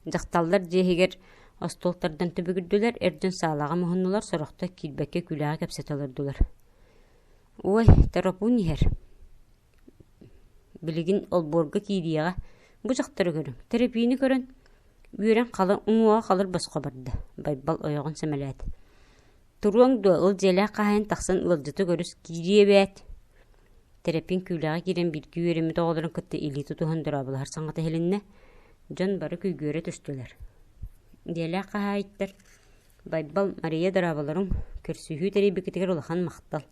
Дьахталлар дьиэ иһигэр остуол тардан түбүгүрдүлэр, эр дьон саалаҕа муһуннулар, сорохтор киирбэккэ күлэҕи кэпсэтэ олордулар. Уой, Торопуун иһэр. Билигин олбуорга киириэҕэ, бу дьахтары көрүҥ, Тэрэпиини көрөн, үөрэн халыҥ уҥуоҕа халыр босхо барда, Байбал ойоҕун сэмэлээтэ. Туруоҥ дуо, ыл дьиэлээх хаһаайын тахсан ыалдьыты көрүс, киириэ эбээт Тэрэппин күүлэҕэ киирэн бииргэ үөрэммит оҕолорун кытта илии тутуһан дорооболоһор саҥата иһилиннэ, дьон бары күйгүөрэ түстүлэр. Дьиэлээх хаһаайыттар Байбал, Мария дорооболоруҥ, көрсүһүү тэрийбиккитигэр улахан махтал.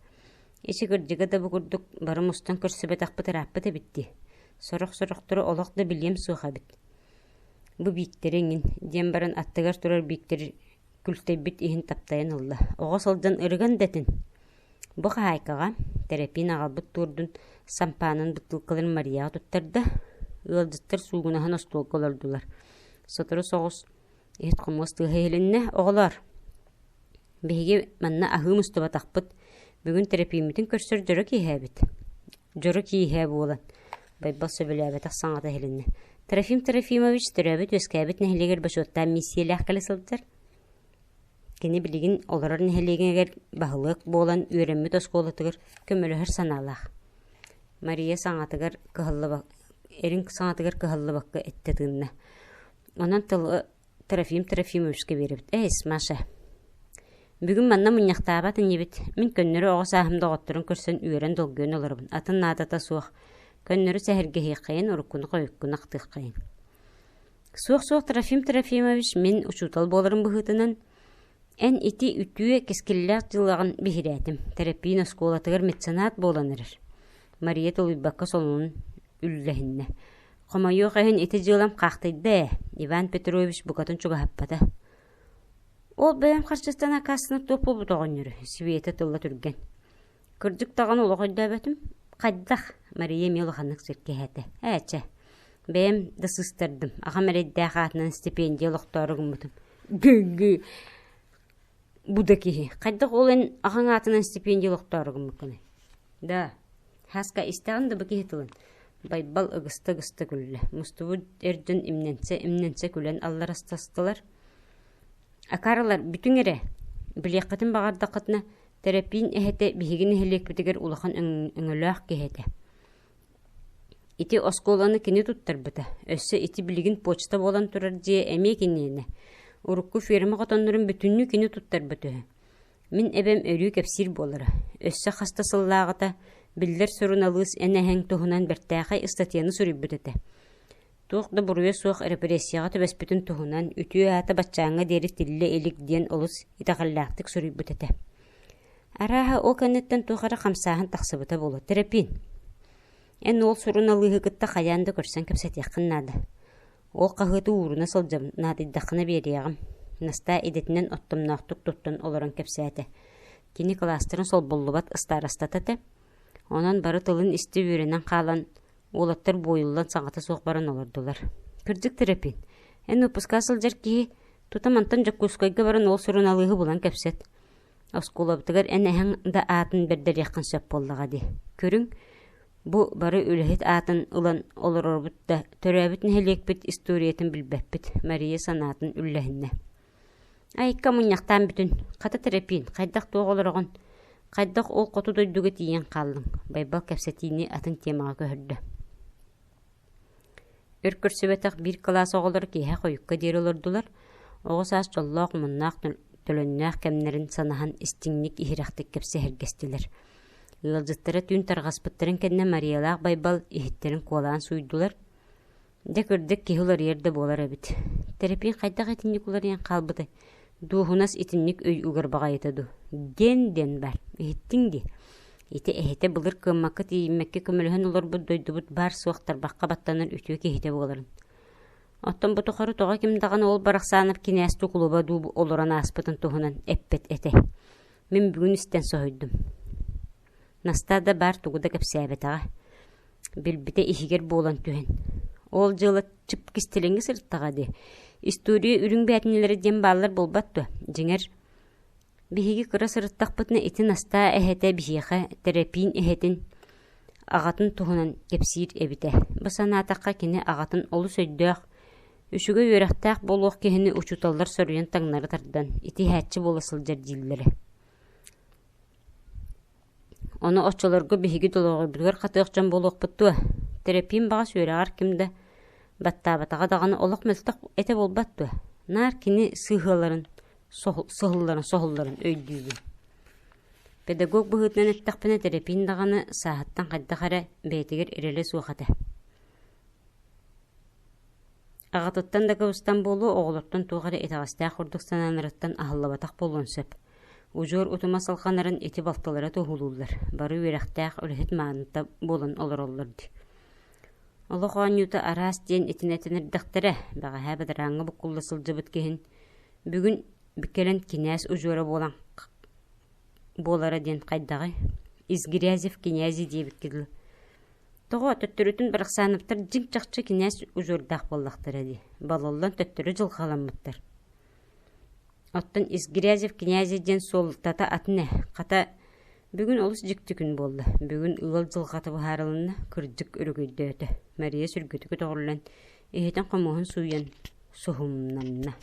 Ичи кырдьыга да бу курдук бары мустан көрсүбэтэхпит ырааппыт эбит дии. Сорох-сорохтору олох да билиэм суох эбит. Бу Бииктэри эҥин, диэн баран аттыгар турар Бииктэр күлтэйбит иһин таптайан ылла. Оҕо сылдьан ырыган да этин. Бу хаһаайкаҕа Тэрэпиин аҕалбыт туордун сампаанын бытыылкаларын Марияҕа туттарда, ыалдьыттар суугунаһан остуолга олордулар. Сотору соҕус иһит-хомуос тыаһа иһилиннэ, «Оҕолоор, биһиги манна аһыы мустубатахпыт, бүгүн Тэрэпииммитин көрсөр дьоро киэһээбит». Дьоро киэһэ буолан, Байбал сөбүлээбэтэх саҥата иһилиннэ. Трофим Трофимович төрөөбүт-үөскээбит нэһилиэгэр бочуоттаах миссийэлээх кэлэ сылдьар. Кини билигин олорор нэһилиэгэр баһылык буолан үөрэммит оскуолатыгар көмөлөһөр санаалаах. Мария саҥатыгар кыһаллыба эрин саҥатыгар кыһаллыбакка эттэ тыынна. Онон тылы Трофим Трофимовичка биэрэбит. Эй, Маша, бүгүн манна мунньахтаабат инибит. Мин көннөрү оҕо сааһым доҕотторун көрсөн үөрэн долгуйан олоробун. Атын наадата суох. Көннөрү сэһэргэһиэххэйин, уруккуну-хойуккуну ахтыаххайын. Суох-суох, Трофим Трофимович, мин учуутал буоларым быһыытынан, эн ити үтүө кэскиллээх дьылаҕын биһирээтим. Тэрэппиин оскуолатыгар меценат буолан эрэр. Мария тулуйбакка солунун үллэһиннэ. Хомойуох иһин ити дьыалам хаахтыйда ээ, Иван Петрович букатын чугаһаппата. Ол бэйэм харчыттан аккаастанар туох буолбут оҕонньору, Света тылла түргэн. Кырдьык даҕаны олох өйдөөбөтүм. Хайдах? Мария эмиэ улаханнык сиргэһээтэ. Ээ чэ, бэйэм да сыыстардым. Аҕам эрэйдээх аатынан стипендия олохтоору гыммытым. Гы-гы! Бу да киһи. Хайдах ол эн аҕаҥ аатынан стипендия олохтоору гыммыккыный? Да, Хаска истэҕин да бу киһи тылын. Байбал ыгыста-ыгыста күллэ. Мустубут эр дьон имнэнсэ-имнэнсэ күлэн алларастастылар. Акаарылар, бүтүҥ эрэ, билиэххитин баҕардаххытына, Тэрэппиин эһэтэ биһиги нэһилиэкпитигэр улахан өҥөлөөх киһи этэ. Ити оскуоланы кини туттарбыта, өссө ити билигин почта буолан турар дьиэ эмиэ киниэнэ. Урукку ферма хотоннорун бүтүннүү кини туттарбыт үһү. Мин эбэм өрүү кэпсиир буолара. Өссө хас да сыллааҕыта биллэр суруналыыс эн эһэҥ туһунан бэртээхэй ыстатыйаны суруйбут этэ. Туох да буруйа суох репрессияҕа түбэспитин туһунан үтүө аата баччааҥҥа диэри тиллэ илик диэн олус итэҕэллээхтик суруйбут этэ. Арааһа, ол кэнниттэн туох эрэ хамсааһын тахсыбыта буолуо. Тэрэпиин, эн уол суруналыыһы кытта хайаан да көрсөн кэпсэтиэххин наада. Ол хаһыаты ууруна сылдьабын, наадыйдаххына биэриэҕим. Настаа идэтинэн оттомноохтук туттан олорон кэпсээтэ. Кини кылаастарын солбуллубат ыстаарастата этэ. Онон бары тылын истэ үөрэнэн хаалан, уолаттар буойуллан саҥата суох баран олордулар. Кырдьык Тэрэпиин, эн выпуска сылдьар киһи, тута мантан Дьокуускайга баран ол суруналыыһы булан кэпсэт. Оскуолабытыгар эн эһэҥ да аатын бэрдэриэххин сөп буоллаҕа дии. Көрүҥ, бу бары үлэһит аатын ылан олорорбут да, төрөөбүт нэһилиэкпит историятын билбэппит, Мария санаатын үллэһиннэ. Айыкка мунньахтаан бүтүн, хата Тэрэпиин, хайдах-туох олороҕун, хайдах ол хоту дойдуга тиийэн хааллыҥ? Байбал кэпсэтиини атын темаҕа көһөрдө. Өр көрсүбэтэх биир кылаас оҕолоро киэһэ хойукка диэри олордулар, оҕо саас дьоллоох муннаах төлөннөөх кэмнэрин санаһан истиҥник иһирэхтик кэпсэһэргэстилэр. Ыалдьыттара түүн тарҕаспыттарын кэннэ Мариялаах Байбал иһиттэрин куолаан сууйдулар, Дьэ кырдьык киһи уларыйар да буолар эбит. Тэрэпиин хайдах итинник уларыйан хаалбытай? Дуоһунас итинник өй угар баҕайыта дуу? Диэн диэн бар. Иһиттиҥ дии. Ити эһэтэ былыр кыаммакка тиийиммэккэ көмөлөһөн олорбут дойдубут баар-суох тарбахха баттанар үтүө киһитэ буоларын. Оттон бу тухары тоҕо ким даҕаны ол Барахсаанап кинээс тукулуба дуу олорон ааспытын туһунан эппэт этэ. Мин бүгүн истэн соһуйдум. Настаа да баар тугу да кэпсээбэтэҕэ. Билбитэ иһигэр буолан түһэн. Ол дьыала чып кистэлэҥҥэ сырыттаҕа дии. История үрүҥ бээтинэлэрэ диэн бааллар буолбат дуо? Дьиҥэр, биһиги кыра сырыттахпытына ити Настаа эһэтэ биһиэхэ Тэрэпиин эһэтин аҕатын туһунан кэпсиир эбитэ. Бу санаатахха кини аҕатын олус өйдөөх, үчүгэй үөрэхтээх буолуох киһини учууталлар соруйан таҥнары тардан, ити иһээччи буола сылдьар дииллэрэ. Ону оччолорго биһиги долоҕойбутугар хатыах дьон буолуохпут дуо? Тэрэпиин баҕас үөрэҕэр ким да баттаабатаҕа даҕаны олох мөлтөх этэ буолбат дуо? Наар кини сыһыаларын, сыһылларын, соһулларын өйдүүбүн. Педагог быһыытынан эттэхпинэ, Тэрэпиин даҕаны сааһыттан хайдах эрэ бэйэтигэр эрэлэ суох этэ. Аҕатыттан да кыбыстан буолуо, оҕолортон туох эрэ итэҕэстээх курдук санаанарыттан аһыллыбатах буолуон сөп. Удьуор утума салҕанарын ити балтылара туоһулууллар, бары үөрэхтээх, үлэһит мааныта буолан олороллор дии. Олох оонньуута араас диэн итинэтин эрдэхтэрэ, бэҕэһээ бадарааҥҥа буккулла сылдьыбыт киһин бүгүн кэлэн кинээс удьуора буолан буолара диэн хайдаҕый? Из грязи в князи диэбиккэ дылы. Тоҕо төттөрүтүн Барахсановтар дьиҥ-чахчы кинээс удьуордаах буоллахтара дии, балыллан төттөрү дьылҕаламмыттар. Оттон из грязи в князи диэн суолтата атын ээ, хата бүгүн олус дьикти күн буолла. Бүгүн ыал дьылҕата быһаарылынна, кырдьык өрөгөйдөөтө. Мария сүргэтэ көтөҕүллэн, иһитин-хомуоһун сууйан суһумнанна.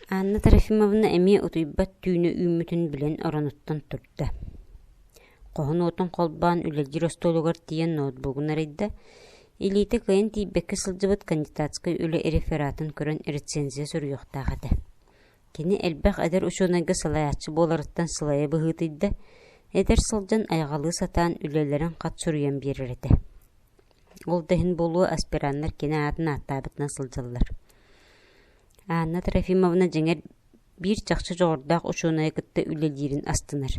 Анна Трофимовна эмиэ утуйбат түүнэ үүммүтүн билэн оронуттан турда. Хоһун уотун холбоон үлэлиир остуолугар тиийэн ноутбугун арыйда, илиитэ кыайан тиийбэккэ сылдьыбыт кандидатскай үлэ рефератын көрөн рецензия суруйуохтаах этэ. Кини элбэх эдэр учуонайга салайааччы буоларыттан сылайа быһыытыйда, эдэр сылдьан айҕалыы сатаан үлэлэрин хат суруйан биэрэр этэ. Ол да иһин буолуо аспираннар кини аатын ааттаабытынан сылдьаллар. Анна Трофимовна дьиҥэр биир чахчы дьоҕурдаах учуонайы кытта үлэлиирин астынар.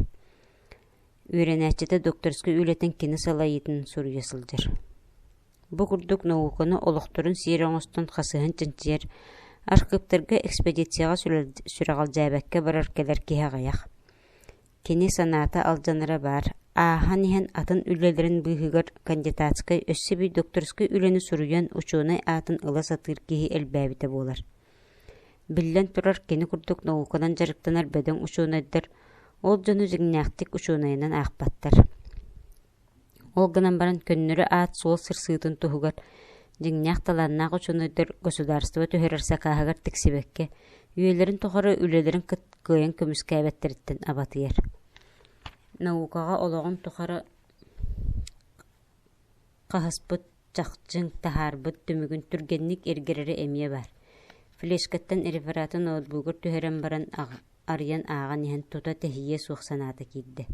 Үөрэнээччитэ докторскай үлэтин кини салайыытын суруйа сылдьар. Бу курдук науканы олохторун сиэр оҥостон хасыһан чинчийэр архыыптарга экспедицияҕа сүрэҕэлдьээбэккэ барар-кэлэр киһи аҕыйах. Кини санаата алдьанара баар, ааһан иһэн атын үлэлэрин быыһыгар кандидатскай өссө биир докторскай үлэни суруйан учуонай аатын ыла сатыыр киһи элбээбитэ буолар. Биллэн турар, кини курдук науканан дьарыктанар бөдөҥ учуонайдар ол дьону дьиҥнээхтик учуонайынан аахпаттар. Ол гынан баран көннөрү аат-суол сырсыытын туһугар дьиҥнээх талааннаах учуонайдар государство түһэрэр сакааһыгар тиксибэккэ, үйэлэрин тухары үлэлэрин кыайан көмүскээбэттэриттэн абатыйар. Наукаҕа олоҕун тухары хаһыспыт чахчыҥ таһаарбыт түмүгүн түргэнник эргэрэрэ эмиэ баар. Флешкаттан рефераты ноутбугар түһэрэн баран арыйан ааҕан иһэн тута тэһийиэ суох санаата киирдэ.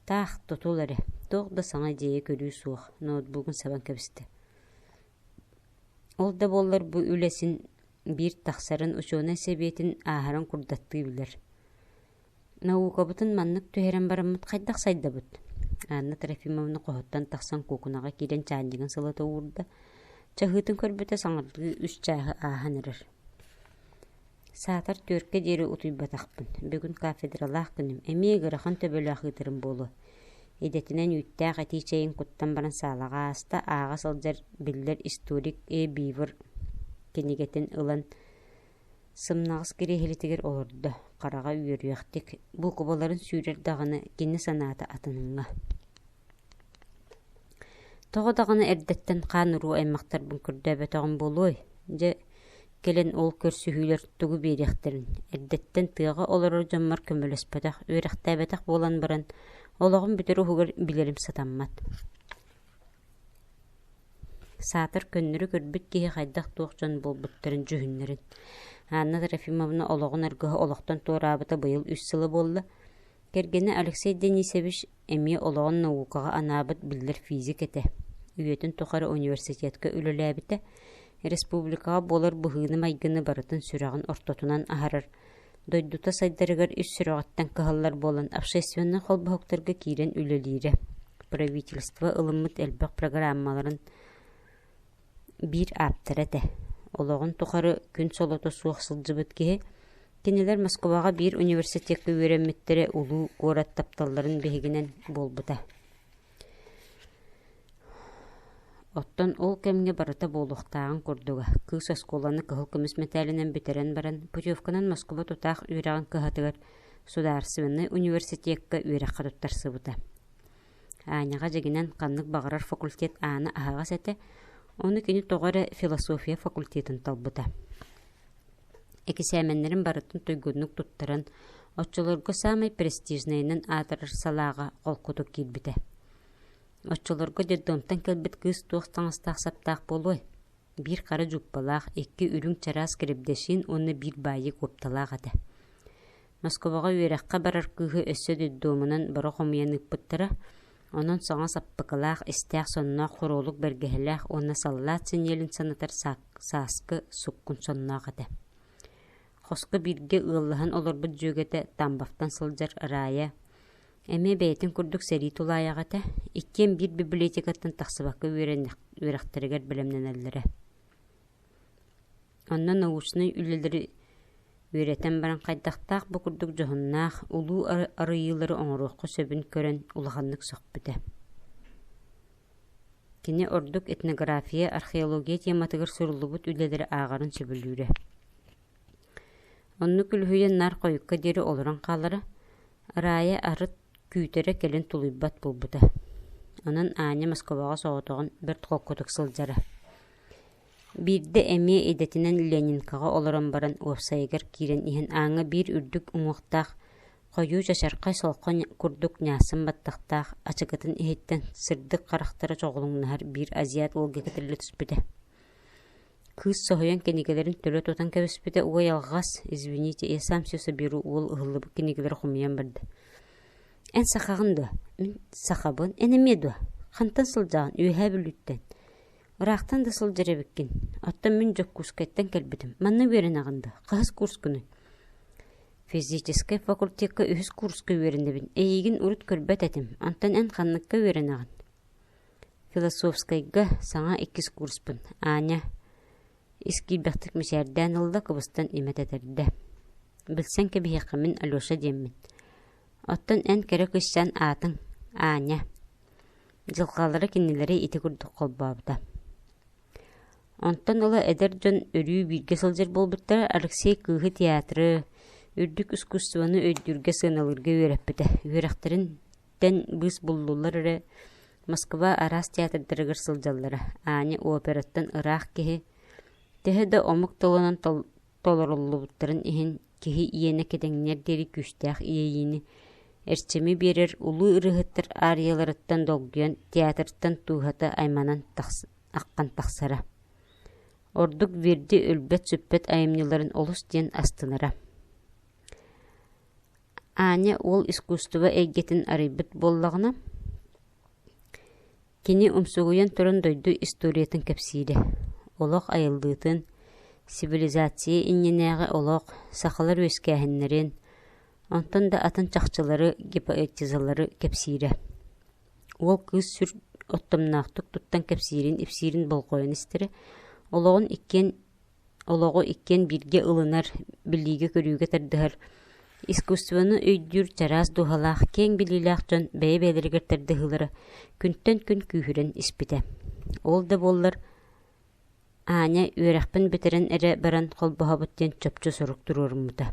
Таах, тутул эрэ, туох да саҥа идиэйэ көрүү суох, ноутбугун сабан кэбистэ. Ол да буоллар бу үлэсин биир тахсарын учуонай сэбиэтин ааһарын курдаттыы билэр. Наукабытын маннык түһэрэн бараммыт хайдах сайдабыт? Анна Трофимовна хоһуттан тахсан куукунаҕа киирэн чаанньыгын сылыта уурда. Чаһыытын көрбүтэ саҥардыы үс чааһы ааһан эрэр. Саатар түөркэ диэри утуйбатахпын. Бүгүн кафедралаах күнүм. Эмиэ ыарахан төбөлөөх ыытарым буолуо. Идэтинэн үүттээх итии чэйин куттан баран саалаҕа ааста, ааҕа сылдьар биллэр историк Э. Бивер кинигэтин ылан сымнаҕас кириэһилэтигэр олордо, хараҕа үөрүөхтүк, буукубаларын сүүрэр даҕаны кини санаата атыныҥҥа. Тоҕо даҕаны эрдэттэн хаан-уруу аймахтарбын көрдөөбөтөҕүм буолуой? Дьэ, кэлэн ол көрсүһүүлэр тугу биэриэхтэрин, эрдэттэн тыаҕа олорор дьоммор көмөлөспөтөх, үөрэхтээбэтэх буолан баран, олоҕум бүтэр уһугар билэрим сатаммат. Саатар көннөрү көрбүт киһи хайдах-туох дьон буолбуттарын дьүһүннэрин. Анна Трофимовна олоҕун аргыһа олохтон туораабыта быйыл үс сыла буолла. Кэргэнэ Алексей Денисович эмиэ олоҕун наукаҕа анаабыт биллэр физик этэ. Үйэтин тухары университетка үлэлээбитэ, республикаҕа буолар быһыыны-майгыны барытын сүрэҕин ортотунан аһарар, дойдута сайдарыгар ис сүрэҕиттэн кыһаллар буолан общественнай холбоһуктарга киирэн үлэлиирэ, правительство ылыммыт элбэх программаларын биир ааптара этэ. Олоҕун тухары күн солото суох сылдьыбыт киһи кинилэр Москваҕа биир университекка үөрэммиттэрэ улуу куорат тапталларын биһигинэн буолбута. Оттон ол кэмҥэ барыта буолуохтааҕын курдуга, кыыс оскуоланы кыһыл көмүс мэтээлинэн бүтэрэн баран, путевканан Москуба тутаах үөрэҕин кыһатыгар Судаарыстыбаннай университекка үөрэххэ туттарсыбыта. Аняҕа дьиҥинэн ханнык баҕарар факультет аана аһаҕас этэ, ону кини тоҕо эрэ философия факультетын талбыта. Экисээмэннэрин барытын туйгуннук туттаран, оччолорго саамай престижнэйинэн аатырар салааҕа холкутук киирбитэ. Оччолорго детдомтан кэлбит кыыс туох таҥастаах-саптаах буолуой? Биир хара дьууппалаах, икки үрүҥ чараас крепдешин уонна биир баайыы куопталаах этэ. Москваҕа үөрэххэ барар кыыһы өссө детдомунан бары хомуйан ыыппыттара, онон саҥа саппыкылаах, истээх сонноох хоруолук бэргэһэлээх уонна саллаат синиэлин санатар сааскы суккун сонноох этэ. Хоско бииргэ ыаллаһан олорбут дьүөгэтэ Тамбовтан сылдьар Рая Эмиэ бэйэтин курдук сэрии тулаайаҕа этэ, иккиэн биир библиотекаттан тахсыбакка үөрэхтэригэр бэлэмнэнэллэрэ. Онно научнай үлэлэри үөрэтэн баран хайдахтаах бу курдук дьоһуннаах, улуу арыйыылары оҥоруохха сөбүн көрөн улаханнык сөхпүтэ. Кини ордук этнография, археология тематыгар суруллубут үлэлэри ааҕарын сөбүлүүрэ. Оннук үлүһүйэн наар хойукка диэри олорон хаалара, Рая арыт күүтэрэ кэлин тулуйбат буолбута. Онон Аня Москваҕа соҕотоҕун бэрт холкутук сылдьара. Биирдэ эмиэ идэтинэн Ленинкаҕа олорон баран уопсайыгар киирэн иһэн ааҥҥа биир үрдүк уҥуохтаах, хойуу чачархай солко курдук ньаассын баттахтаах, ачыкытын иһиттэн сырдык харахтара чоҕулуҥнаһар биир азиат уолга кэтиллэ түспүтэ. Кыыс соһуйан кинигэлэрин төлө тутан кэбиспитэ уой алҕас, извините, я сам все соберу уол ыһыллыбыт кинигэлэри хомуйан барда. Эн сахаҕын дуо? Мин сахабын. Эн эмиэ дуо? Хантан сылдьаҕын? Үөһээ Бүлүүттэн. Ыраахтан да сылдьар эбиккин. Оттон мин Дьокуускайтан кэлбитим. Манна үөрэнэҕин дуо? Хаһыс курскунуй? Физическэй факультекка үһүс курска үөрэнэбин. Эйигин урут көрбөт этим. Онтон эн ханныкка үөрэнэҕин? Философскайга саҥа иккис курспун Аня ис киирбэхтик мичээрдээн ылла, кыбыстан имэ тэтэрдэ. Билсэн кэбиһиэххэ мин Алеша диэммин. Оттон эн кэрэ кыысчаан аатыҥ Аня. Дьылҕалара кинилэри ити курдук холбообута. Онтон ыла эдэр дьон өрүү бииргэ сылдьар буолбуттара Алексей кыыһы театры, үрдүк искусствоны өйдүүргэ сыаналыырга үөрэппитэ. Үөрэхтэрин Тэн быыс буллулар эрэ Москва араас театрдарыгар сылдьаллара. Аня операттан ыраах киһи, төһө да омук тылынан толоруллубуттарын иһин киһи иэнэ кэтэҥниэр диэри күүстээх иэйиини, эрчими биэрэр улуу ырыаһыттар аарияларыттан долгуйан театртан тууһата айманан аххан тахсара. Ордук Верди өлбөт-сүппэт айымньыларын олус диэн астынара. Аня уол искусство эйгэтин арыйбыт буоллаҕына, кини умсугуйан туран дойду историятын кэпсиирэ, олох айыллыытын, цивилизация иннинээҕи олох, сахалар үөскээһиннэрин, онтон да атын чахчылары, гипотезалары кэпсиирэ. Уол кыыс сүр оттомноохтук туттан кэпсиирин-ипсиирин болҕойон истэрэ, олоҕун иккиэн олоҕу иккиэн бииргэ ылынар, билиигэ-көрүүгэ тардыһар, искусствоны өйдүүр чараас дууһалаах, киэҥ билиилээх дьон бэйэ-бэйэлэригэр тардыһыылара күнтэн күн күүһүрэн испитэ. Ол да буоллар Аня үөрэхпин бүтэрэн эрэ баран холбоһобут диэн чопчу сорук туруоруммута.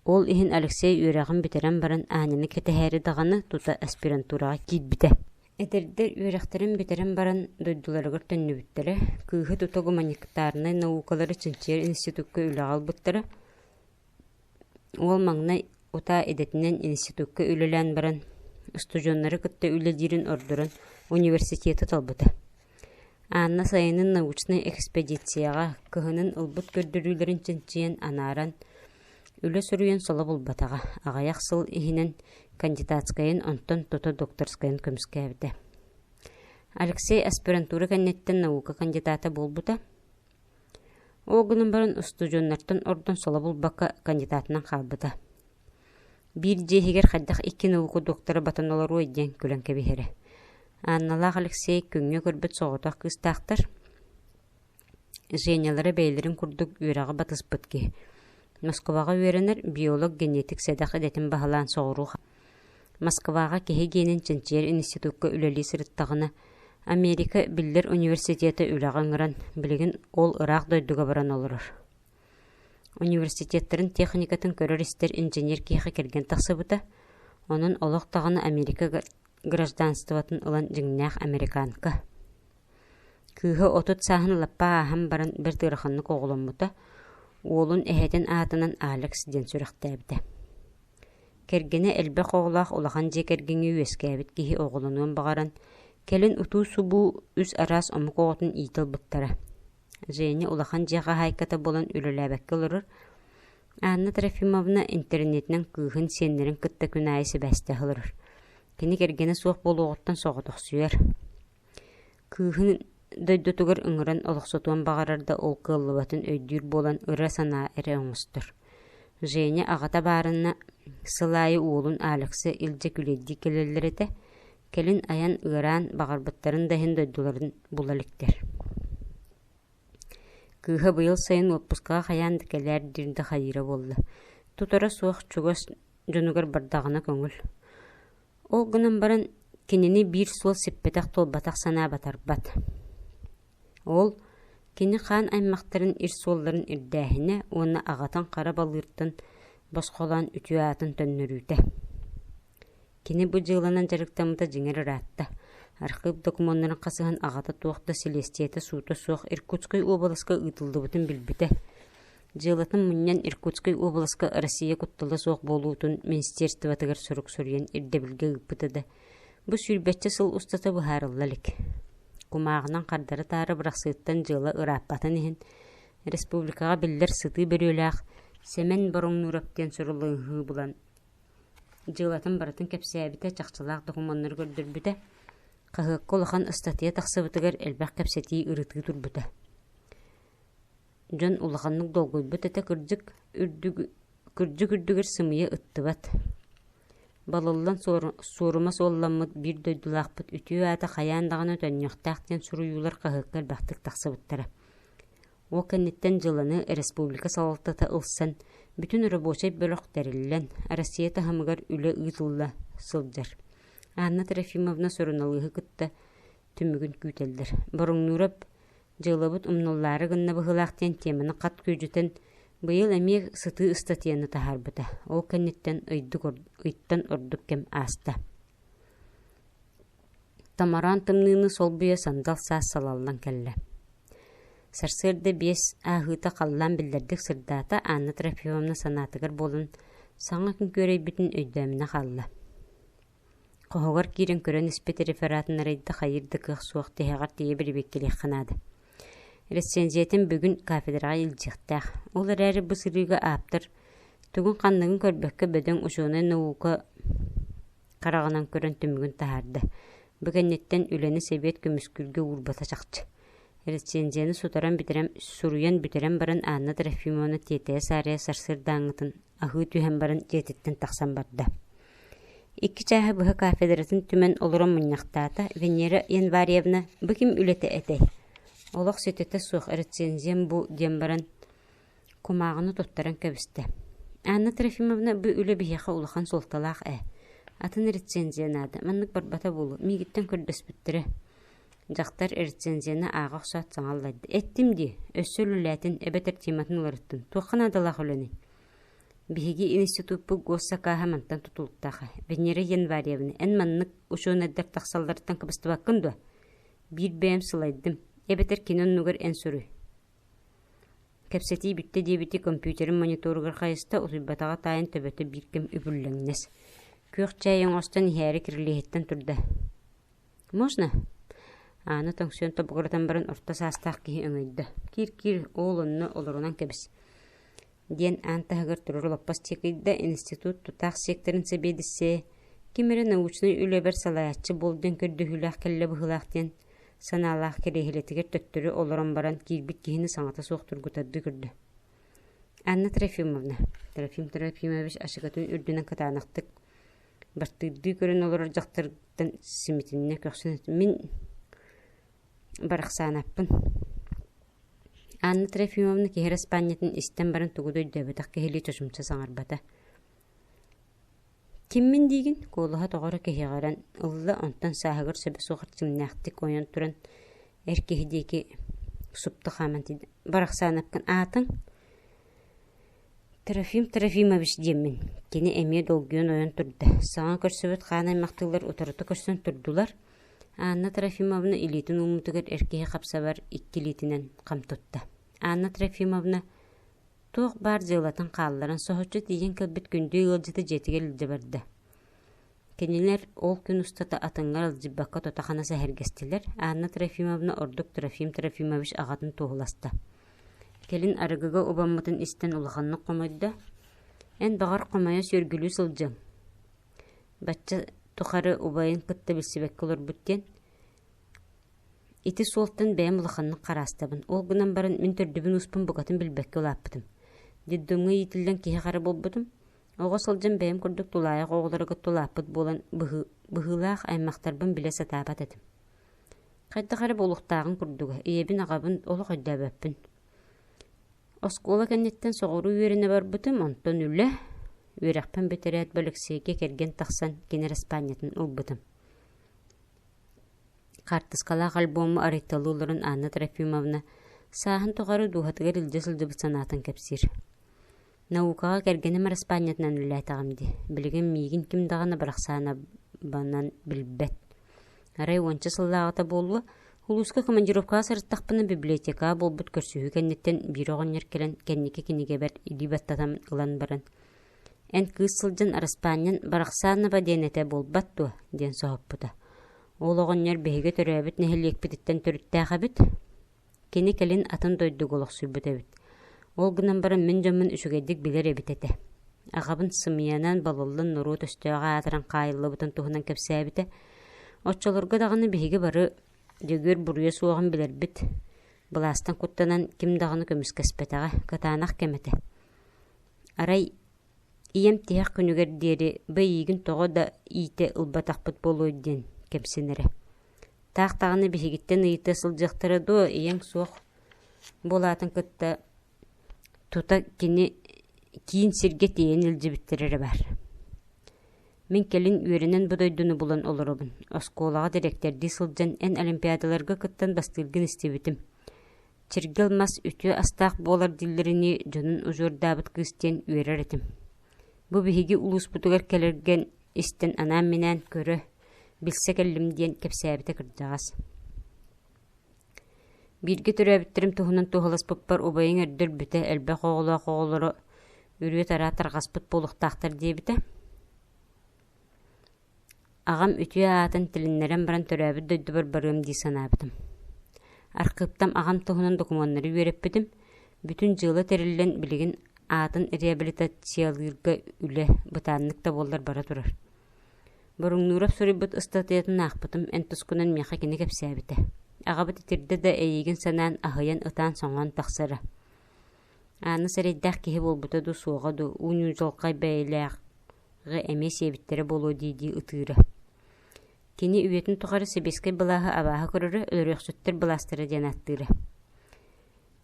Ол иһин Алексей үөрэҕин бүтэрэн баран Аняны кэтэһээри даҕаны тута аспирантураҕа киирбитэ. Эдэрдэр үөрэхтэрин бүтэрэн баран дойдуларыгар төннүбүттэрэ, кыыһы тута гуманитарнай наукалары чинчийэр институкка үлэҕэ ылбыттара. Уол маҥнай утаа идэтинэн институкка үлэлээн баран, устудьуоннары кытта үлэлиирин ордорон университеты талбыта. Анна сайынын научнай экспедицияҕа кыһынын ылбыт көрдөрүүлэрин чинчийэн анааран, үлэ суруйан соло булбатаҕа, аҕыйах сыл иһинэн кандидатскайын онтон тута докторскайын көмүскээбитэ. Алексей аспирантура кэнниттэн наука кандидата буолбута. Ол гынан баран устудьуоннартан ордон соло булбакка кандидатынан хаалбыта. Биир дьиэ иһигэр хайдах икки наука доктора батан олоруой диэн күлэн кэбиһэрэ. Анналаах Алексей күҥҥэ көрбүт соҕотох кыыстаахтар. Женялара бэйэлэрин курдук үөрэҕи батыспыт киһи. Москваҕа үөрэнэр биолог-генетик сэдэх идэтин баһылаан соҕуруу Москваҕа киһи генин чинчийэр институкка үлэлии сырыттаҕына, Америка биллэр университета үлэҕэ ыҥыран, билигин ол ыраах дойдуга баран олорор. Университеттарын техникатын көрөр-истэр инженер киһиэхэ кэргэн тахсыбыта, онон олох даҕаны Америка гражданствотын ылан дьиҥнээх американка. Кыыһа 30 сааһын лаппа ааһан баран бэрт ыараханнык оҕоломмута, уолун эһэтин аатынан Алекс диэн сүрэхтээбитэ. Кэргэнэ элбэх оҕолоох улахан дьиэ кэргэҥҥэ үөскээбит киһи оҕолонуон баҕаран, кэлин утуу-субуу үс араас омук оҕотун иитэ ылбыттара. Женя улахан дьиэ хаһаайката буолан үлэлээбэккэ олорор. Анна Трофимовна интернетинэн кыыһын сиэннэрин кытта күн аайы сибээстэһэ олорор. Кини кэргэнэ суох буолуоҕуттан соҕотохсуйар. Кыыһын дойдутугар ыҥыран олохсутуон баҕарар да ол кыаллыбатын өйдүүр буолан ыра санаа эрэ оҥостор. Женя аҕата баарына сыл аайы уолун Алексы илдьэ күлэйдии кэлэллэр этэ, кэлин айан ыараан баҕарбыттарын да иһин дойдуларын була иликтэр. Кыыһа быйыл сайын уоппускаҕа хайаан да кэлээр диир да хайыыра буолла. Тутара суох чугас дьонугар бардаҕына көҥүл. Ол гынан баран кинини биир суол сиппэтэх-туолбатах санаа батарбат. Ол кини хаан аймахтарын ир суолларын ирдээһинэ уонна аҕатын хара балыыртан босхолоон үтүө аатын төннөрүүтэ. Кини бу дьыаланан дьарыктаммыта дьиҥэр ыраатта. Архыып докумуоннарын хасыһан аҕата туох да силиэстийэтэ суута суох Иркутскай уобаласка ыытыллыбытын билбитэ. Дьыалатын мунньан Иркутскай уобаласка Россия куттала суох буолуутун министерствотыгар сурук суруйан ирдэбилгэ ыыппыта да, бу сүүрбэччэ сыл устата быһаарылла илик. Кумааҕынан хардары-таары бырахсыыттан дьыала ырааппатын иһин, республикаҕа биллэр сытыы бөрүөлээх Сэмэн Боруҥнуурап диэн суруллуһуу булан, дьыалатын барытын кэпсээбитэ, чахчылаах докумуоннары көрдөрбүтэ, хаһыакка улахан ыстатыйа тахсыбытыгар элбэх кэпсэтии, ырытыы турбута. Дьон улаханнык долгуйбут этэ кырдьык үрдүг кырдьык үрдүгэр сымыйа ыттыбат. Балыллан суорума суолламмыт биир дойдулаахпыт үтүө аата хайаан даҕаны төннүөхтээх диэн суруйуулар хаһыакка элбэхтик тахсыбыттара. Ол кэнниттэн дьыланы республика салалтата ылсан, бүтүн рабочай бөлөх тэриллэн, Россия таһымыгар үлэ ыытылла сылдьар. Анна Трофимовна суруналыыһы кытта түмүгүн күүтэллэр. Боруҥнуурап Дьыалабыт умнуллаары гынна быһыылаах диэн теманы хат күөдьүтэн, быйыл эмиэ сытыы ыстатыйаны таһаарбыта. Ол кэнниттэн ыйдык ыйтан ордук кэм ааста. Томороон тымныыны солбуйа сандал саас салаллан кэллэ. Сарсыарда биэс ааһыыта халлаан биллэрдик сырдаата, Анна Трофимовна санаатыгар буолан, саҥа күн күөрэйбитин өйдөөмүнэ хаалла. Хоһугар киирэн көрөн испит рефератын арыйда хайыыр да кыах суох тиһэҕэр тиийэ бирибиэккэлиэххэ наада. Рецензиятын бүгүн кафедраҕа илдьиэхтээх. Ол эрээри бу сырыыга ааптар тугун-ханныгын көрбөккө бөдөҥ учуонай наука хараҕынан көрөн түмүгүн таһаарда. Бу кэнниттэн үлэни сэбиэт көмүскүүргэ уурбата чахчы. Рецензияны сутаран бүтэрэн, суруйан бүтэрэн баран Анна Трофимовна тиэтэйэ-саарыйа сарсыардааҥҥытын аһыы түһэн баран дьиэтиттэн тахсан барда. Икки чааһы быһа кафедратын түмэн олорон мунньахтаата Венера Январьевна бу ким үлэтэ этэй? Олох ситэтэ суох рецензиям бу диэн баран кумааҕыны туттаран кэбистэ. Анна Трофимовна бу үлэ биһиэхэ улахан суолталаах ээ. Атын рецензия наада, маннык барбата буолуо, миигиттэн көрдөспүттэрэ. Дьахтар рецензияны ааҕа охсоот саҥа аллайда. Эттим дии, өссө үлэлээтин, эбэтэр тематын уларыттын. Туохха наадалаах үлэний? Биһиги институппут госсакааһа мантан тутулуктаах. Венера Январьевна, эн маннык учуонайдар тахсалларыттан кыбыстыбаккын дуо? Биир бэйэм сылайдым. Эбэтэр кини оннугар эн суруй. Кэпсэтии бүттэ диэбити компьютерын мониторугар хайыста, утуйбатаҕа таайан төбөтө биир кэм үбүллэҥнэс. Күөх чээй оҥостон иһээри кирилиэһиттэн турда. «Можно?» Аана тоҥсуйан тобугуратан баран орто саастаах киһи өҥөйдө. «Киир-киир, оол онно олорунан кэбис» диэн аан таһыгар турар олоппос чекийдэ институт тутаах секторын сэбиэдиссэйэ ким эрэ научнай үлэбэр салайааччы буол диэн көрдөһүүлээх кэллэ быһыылаах диэн санаалаах кириэһилэтигэр төттөрү олорон баран киирбит киһини саҥата суох тургутардыы көрдө. Анна Трофимовна, Трофим Трофимович ашыкатын үрдүнэн кытаанахтык бартыырдыы көрөн олорор дьахтартан симитиннэ көхсүн мин барахсаанаппын Анна Трофимовна киһи араспаанньатын истэн баран тугу да өйдөөбөтөх киһилии чочумча саҥарбата. «Киммин диигин?» куолаһа тоҕо эрэ киһиҕирэн ылла, онтон сааһыгар сөбө суох эрчимнээхтик ойон туран эр киһи диэки супту хааман тиийдэ. «Барахсаанапкын аатыҥ?» «Трофим Трофимович диэммин». Кини эмиэ долгуйан ойон турда. Саҥа көрсүбүт хаан аймахтыылар утарыта көрсөн турдулар. Анна Трофимовна илиитин ууммутугар эр киһи хапсабар икки илиитинэн хам тутта. Анна Трофимовна туох баар дьыалатын хаалларан соһуччу тиийэн кэлбит күндү ыалдьыты дьиэтигэр илдьэ барда. Кинилэр ол күн устата атыҥҥа ыалдьыбакка тото-хана сэһэргэстилэр. Анна Трофимовна ордук Трофим Трофимович аҕатын туоһуласта. Кэлин арыгыга убаммытын истэн улаханнык хомойдо. «Эн баҕар хомойо сүөргүлүү сылдьыаҥ. Бачча тухары убайын кытта билсибэккэ олорбут диэн. Ити суолтан бэйэм улаханнык хараастабын. Ол гынан баран мин төрдүбүн-ууспун букатын билбэккэ улааппытым. Детдомҥа иитиллэн киһи-хара буолбутум. Оҕо сылдьан бэйэм курдук тулаайах оҕолору кытта улааппыт буолан быһыылаах аймахтарбын билэ сатаабат этим. Хайдах эрэ буолуохтааҕын курдуга, ийэбин-аҕабын олох өйдөөбөппүн. Оскуола кэнниттэн соҕуруу үөрэнэ барбытым, онтон үлэ, үөрэхпин бүтэрээт Алексейга кэргэн тахсан кини араспаанньатын ылбытым. Хаартыскалаах альбому арыйталыы олорон Анна Трофимовна сааһын тухары дууһатыгар илдьэ сылдьыбыт санаатын кэпсиир. Наукаҕа кэргэним араспаанньатынан үлэлээтэҕим дии, билигин миигин ким даҕаны барахсаанабанан билбэт. Арай уонча сыллааҕыта буолуо, улууска командировкаҕа сырыттахпына библиотекаҕа буолбут көрсүһүү кэнниттэн биир оҕонньор кэлэн кэнники кинигэбэр илии баттатан ылан баран «Эн кыыс сылдьан араспаанньан Барахсаанаба диэн этэ буолбат дуо?» диэн соһуппута. Ол оҕонньор биһиги төрөөбүт нэһилиэкпититтэн төрүттээх эбит. Кини кэлин атын дойдуга олохсуйбут эбит. Ол гынан баран мин дьоммун үчүгэйдик билэр эбит этэ. Аҕабын сымыйанан балыллан норуот өстөөҕө аатыран хаайыллыбытын туһунан кэпсээбитэ. Оччолорго даҕаны биһиги бары Дьөгүөр буруйа суоҕун билэрбит. Былаастан куттанан ким даҕаны көмүскэспэтэҕэ, кытаанах кэм этэ. Арай ийэм тиһэх күнүгэр диэри «Бэ эйиигин тоҕо да иитэ ылбатахпыт буолуой» диэн кэмсинэрэ. Таах даҕаны биһигиттэн ыйыта сылдьыахтара дуо, ийэҥ суох буолаатын кытта тута кини киин сиргэ тиэйэн илдьибиттэрэ эрэ баар. Мин кэлин үөрэнэн бу дойдуну булан олоробун. Оскуолаҕа дириэктэрдии сылдьан эн олимпиадаларга кыттан бастыыргын истибитим. Чиргэл мас үтүө астаах буолар дииллэринии дьонун удьуордаабыт кыыс диэн үөрэр этим. Бу биһиги улууспутугар кэлэргэн истэн анаан-минээн көрө, билсэ кэллим диэн кэпсээбитэ кырдьаҕас. Бииргэ төрөөбүттэрим туһунан туоһуласпыппар убайыҥ эрдэ өлбүтэ, элбэх оҕолоох оҕолоро үрүө-тараа тарҕаспыт буолуохтаахтар диэбитэ. Аҕам үтүө аатын тилиннэрэн баран төрөөбүт дойдубар барыам дии санаабытым. Архыыптан аҕам туһунан докумуоннары үөрэппитим. Бүтүн дьыала тэриллэн билигин аатын реабилитациялыырга үлэ бытааннык да буоллар бара турар. Боруҥнуурап суруйбут ыстатыйатын аахпытым, эн тускунан миэхэ кини кэпсээбитэ. Аҕабыт итирдэ да эйигин санаан аһыйан ытаан-соҥоон тахсара. Аана сэрэйдээх киһи буолбута дуу, суоҕа дуу, уу ньуучалхай бэйэлээх. Эмиэ сиэбиттэрэ буолуо дии-дии ытыыра. Кини үйэтин тухары сэбиэскэй былааһы абааһы көрөрө, өлөрүөхсүттэр былаастара диэн ааттыыра.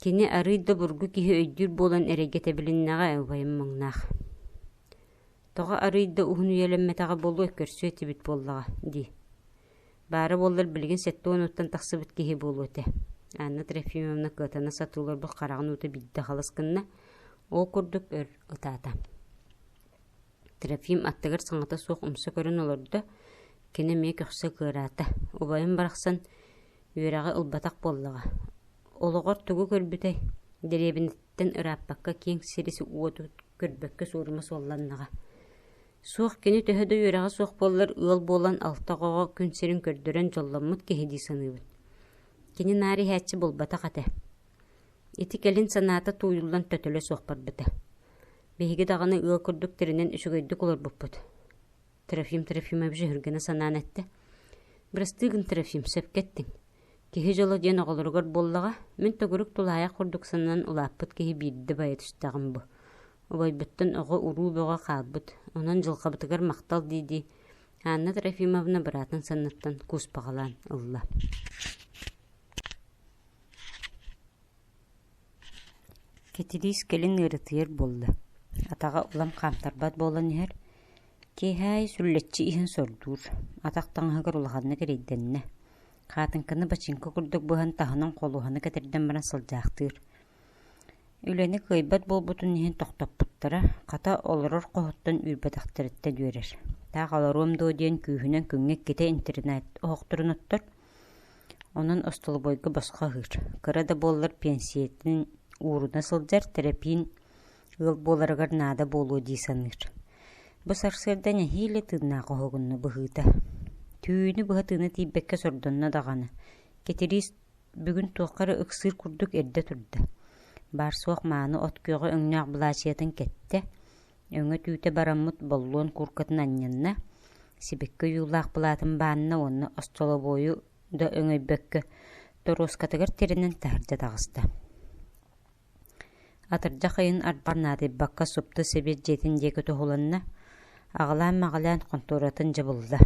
Кини арыый да обургу киһи өйдүүр буолан эрэйгэ тэбилиннэҕэ убайым муҥнаах. Тоҕо арыый да уһун үйэлэммэтэҕэ буолуой көрсүө этибит буоллаҕа дии. Баара буоллар билигин 70-уттан тахсыбыт киһи буолуо этэ. Анна Трофимовна кыатана сатыы олорбут хараҕын уута биирдэ халыс гынна, ол курдук өр ытаата. Трофим аттыгар саҥата суох умса көрөн олордо, кини эмиэ көхсө кыараата. Убайым барахсан үөрэҕи ылбатах буоллаҕа. Олоҕор тугу көрбүтэй? Дэриэбинэттэн ырааппакка киэҥ сири уоту көрбөккө суорума суолланнаҕа. Суох кини төһө да үөрэҕэ суох буоллар ыал буолан алта оҕоҕо күн сирин көрдөрөн дьолломмут киһи дии саныыбын. Кини наар иһээччи буолбатах этэ. Ити кэлин санаата тууйуллан төтөлө суох барбыта. Биһиги даҕаны ыал курдук тэринэн үчүгэйдик олорбуппут. Трофим Трофимович өһүргэнэ санаан эттэ. Бырастыы гын, Трофим, сөпкө эттиҥ. Киһи дьоло диэн оҕолоругар буоллаҕа, мин төгүрүк тулаайах курдук сананан улааппыт киһи биирдэ байа түстэҕим бу. Убайбыттан оҕо-уруу бөҕө хаалбыт, онон дьылҕабытыгар махтал дии-дии Анна Трофимовна быраатын санныттан кууспаҕалаан ылла. Кэтириис кэлин ыарытыйар буолла, атаҕа улам хаамтарбат буолан иһэр, киэһэ аайы сүллэччи иһэн сордуур, атах таҥаһыгар улаханнык эрэйдэннэ, хаатыҥканы бачыыҥка курдук быһан таһынан холуоһаны кэтэрдэн баран сылдьаахтыыр. Үлэни кыайбат буолбутун иһин тохтоппуттара, хата олорор хоһуттан үүрбэтэхтэриттэн үөрэр. Таах олоруом дуо диэн күүһүнэн күҥҥэ иккитэ интернет оһохторун оттор, Онон остолобуойга босхо аһыыр, кыра да буоллар пиэнсийэтин ууруна сылдьар Тэрэпиин ыал буоларыгар наада буолуо дии саныыр. Бу сарсыарда нэһиилэ тыыннаах оһугунна быһыыта. Түүнү быһа тыына тиийбэккэ сордонно даҕаны, Кэтириис бүгүн туохха эрэ ыксыыр курдук эрдэ турда. Баар-суох мааны от күөҕэ өҥнөөх былаачыйатын кэттэ, Өҥө түүтэ бараммыт боллуон кууркатын анньынна, сибэкки ойуулаах былаатын баанна уонна остолобуойу да өҥөйбөккө торуоскатыгар тирэнэн таһырдьа таҕыста. Атырдьах ыйын арбар наадыйбакка супту сэбиэт дьиэтин диэки туһуланна, аҕылаан-маҕалаан хонтуоратын дьабылла.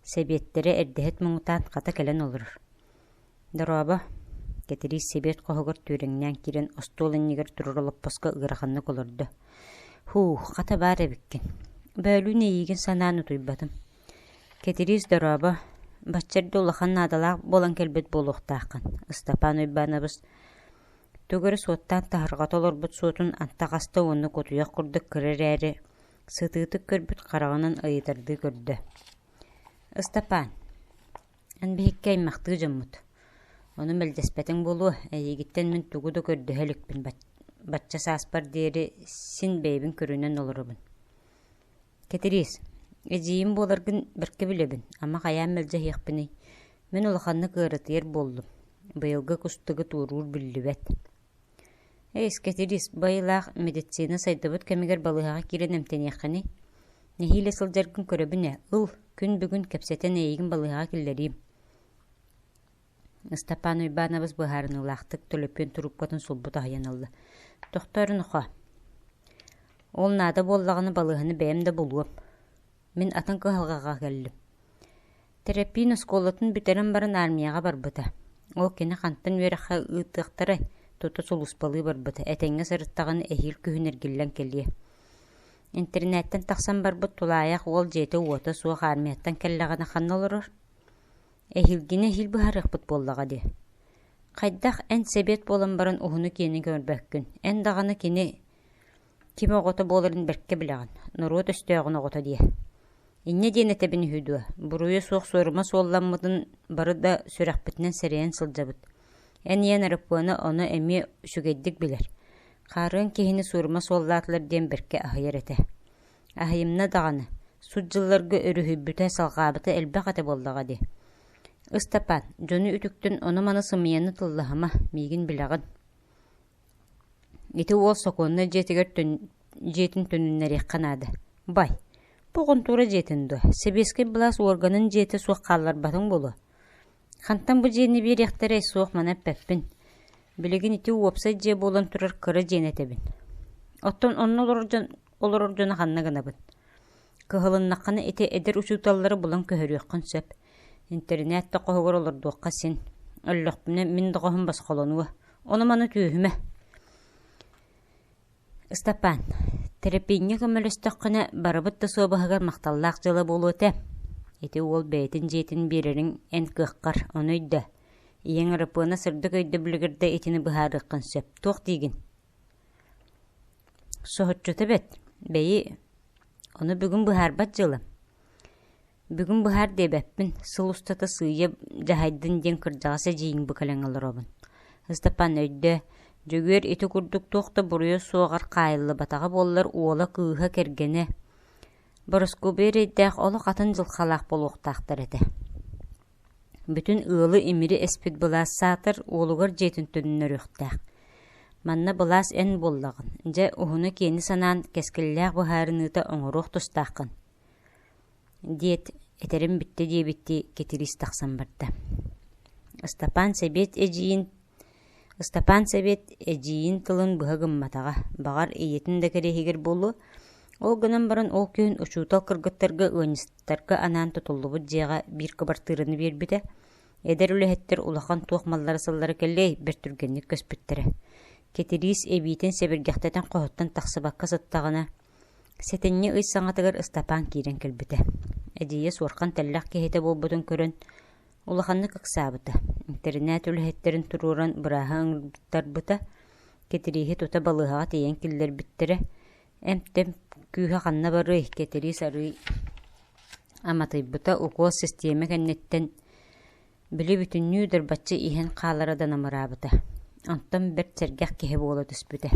Сэбиэттэрэ эрдэһит муҥутаан хата кэлэн олорор. Дорообо, Кэтириис сэбиэт хоһугар түөрэҥнээн киирэн остуол иннигэр турар олоппоско ыараханнык олордо. Һуу, хата баар эбиккин. Бөөлүүн эйиигин санаан утуйбатым. Кэтириис дорообо, бачча эрдэ улахан наадалаах буолан кэлбит буолуохтааххын, Ыстапаан Уйбаанабыс тугу эрэ суоттаан таһырҕата олорбут суотун антах аста уонна кутуйах курдук кыра эрээри сытыытык көрбүт хараҕынан ыйытардыы көрдө. Ыстапаан, Эн биһикки аймахтыы дьоммут. Ону мэлдьэспэтиҥ буолуо, эйигиттэн мин тугу да көрдөһө иликпин бачча сааспар диэри син бэйэбин көрүнэн олоробун. Кэтириис, эдьиийим буоларгын бэркэ билэбин, ама хайаан мэлдьэһиэхпиний? Мин улаханнык ыарытыйар буоллум, быйылгы кустугу туоруур биллибэт. Эс, Кэтириис, бу айылаах медицина сайдыбыт кэмигэр балыыһаҕа киирэн эмтэниэххиний? Нэһиилэ сылдьаргын көрөбүн ээ, ыл, күн бүгүн кэпсэтэн эйигин балыыһаҕа киллэриим. Ыстапаан Уйбаанабыс быһаарыныылаахтык төлөпүөн туруупкатын сулбу таһыйан ылла. Тохтоо нохоо. Ол наада буоллаҕына балыыһаны бэйэм да булуом. Мин атын кыһалҕаҕа кэллим. Тэрэппиин оскуолатын бүтэрэн баран армияҕа барбыта. Ол кини хантан үөрэххэ ыытыахтарай, тута сулууспалыы барбыта, этэҥҥэ сырыттаҕына эһиил күһүн эргиллэн кэлиэ. Интэринээттэн тахсан барбыт тулаайах уол дьиэтэ-уота суох армияттан кэллэҕинэ ханна олорор? Эһиилгини эһиил быһаарыахпыт буоллаҕа дии. Хайдах эн сэбиэт буолан баран уһуну-киэҥи көрбөккүн, эн даҕаны кини ким оҕото буоларын бэркэ билэҕин, норуот өстөөҕүн оҕото диэ. Инньэ диэн этэбин үһү дуо, буруйа суох суорума суолламмытын бары да сүрэхпитинэн сэрэйэн сылдьабыт. Эн ийэн Арыппыана ону эмиэ үчүгэйдик билэр. Хаарыан киһини суорума суоллаатылар диэн бэркэ аһыйар этэ. Аһыйымна даҕаны, сут дьылларга өрүһүйбүтэ, салҕаабыта элбэх этэ буоллаҕа дии. Ыстапаан, дьону үтүктэн ону-маны сымыйаны тыллаһыма, миигин билэҕин. Ити уол сокуоннай дьиэтигэр дьиэтин төнүннэриэххэ наада. Бай, бу хонтуора дьиэтин дуо? Сэбиэскэй былаас уорганын дьиэтэ суох хаалларбатыҥ буолуо. Хантан бу дьиэни биэриэхтэрэй суох маны эппэппин. Билигин ити уопсай дьиэ буолан турар кыра дьиэни этэбин. Оттон онно олорор дьон олорор дьону ханна гынабын? Кыһылыннаххына ити эдэр учууталлары булан көһөрүөххүн сөп. Интэринээт да хоһугар олордуохха син. Өллөхпүнэ мин да хоһум босхолонуо. Ону-маны түөһүмэ. Ыстапаан, Тэрэпииҥҥэ көмөлөстөххүнэ барыбыт да суобаһыгар махталлаах дьыала буолуо этэ. Ити уол бэйэтин дьиэтин биэрэриҥ эн кыаххар, ону өйдөө. Ийэҥ Арапыана сырдык өйдөбүлүгэр да итини быһаарыаххын сөп. Туох диигин? Соһуччута бэрт. Бэйи, ону бүгүн быһаарбат дьыалам. Бүгүн быһаар диэбэппин, сыл устата сыыйа дьаһайдын диэн кырдьаҕас эдьиийиҥ бу кэлэн олоробун. Ыстапаан өйдөө, Дьөгүөр ити курдук туох да буруйа суоҕар хаайыллыбатаҕа буоллар уола, кыыһа, кэргэнэ Бороскуобуйа эрэйдээх олох атын дьылҕалаах буолуохтаахтар этэ. Бүтүн ыалы имири эспит былаас саатар уолугар дьиэтин төннөрүөхтээх. Манна былаас эн буоллаҕын, дьэ уһуну-киэни санаан кэскиллээх быһаарыныыта оҥоруох тустааххын диэт, этэрим бүттэ диэбиттии Кэтириис тахсан барда. Ыстапаан сэбиэт эдьиийин Ыстапаан сэбиэт эдьиийин тылын быһа гымматаҕа, баҕар, ийэтин да кэриэһигэр буолуо. Ол гынан баран ол күһүн учуутал кыргыттарга ыанньыктарга анаан тутуллубут дьиэҕэ биир кыбартыыраны биэрбитэ. Эдэр үлэһиттэр улахан туох маллара-саллара кэллэй, бэрт түргэнник көспүттэрэ. Кэтириис эбиитин сэбиргэхтэтэн хоһуттан тахсыбакка сыттаҕына, Сэтинньи ый саҥатыгар Ыстапаан киирэн кэлбитэ. Эдьиийэ суорҕан тэллэх киһитэ буолбутун көрөн, улаханнык ыксаабыта. Интэринээт үлэһиттэрин туруоран бырааһы ыҥыртарбыта, Кэтирииһи тута балыыһаҕа тиийэн киллэрбиттэрэ. Эмп-тэм күүһэ ханна барыай, Кэтириис арыый аматыйбыта, укуол систиэмэ кэнниттэн били бүтүннүү дарбаччы иһэн хаалара да намыраабыта. Онтон бэрт сэргэх киһи буола түспүтэ.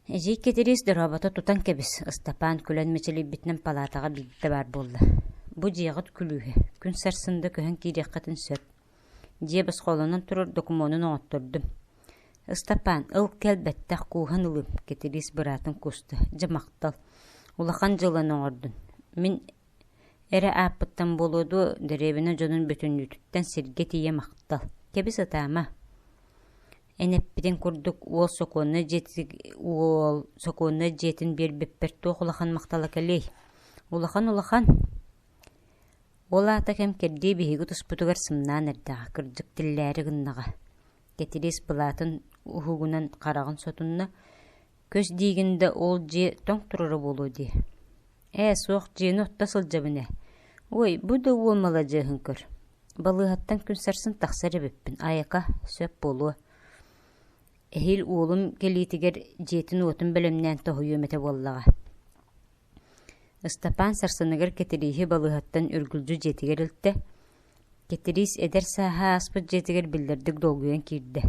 Эдьиий Кэтириис дорообото тутан кэбис, Ыстапаан күлэн мичилийбитинэн палаатаҕа биирдэ баар буолла. Бу дьиэҕит күлүүһэ, күн сарсын да көһөн киириэххитин сөп. Дьиэ босхолонон турар докумуонун оҥоттордум. Ыстапаан, ыл кэл бэттэх кууһан ылыым, Кэтириис быраатын кууста. Дьэ махтал, улахан дьыаланы оҥордун. Мин эрэ ааппыттан буолуо дуо, дэриэбинэ дьонун бүтүннүүтүттэн сиргэ тиийэ махтал. Кэбис ытаама. Эн эппитиҥ курдук уол сокуоннай дьиэтиг уол сокуоннай дьиэтин биэрбиппэр туох улахан махтала кэлиэй? Улахан-улахан. Ол аата кэм кэрдии биһиги туспутугар сымнаан эрдэҕэ, кырдьык тиллээри гыннаҕа. Кэтириис былаатын уһугунан хараҕын сотунна, көс диигин да ол дьиэ тоҥ турара буолуо дии. Ээ, суох дьиэни отто сылдьабын ээ. Ой, бу да уол маладьыаһын көр. Балыыһаттан күн сарсын тахсар эбиппин, айака, сөп буолуо. Эһиил уолум кэлиитигэр дьиэтин-уотун бэлэмнээн тоһуйуом этэ буоллаҕа. Ыстапаан сарсыныгар Кэтирииһи балыыһаттан үргүлдьү дьиэтигэр илтэ. Кэтириис эдэр сааһа ааспыт дьиэтигэр биллэрдик долгуйан киирдэ.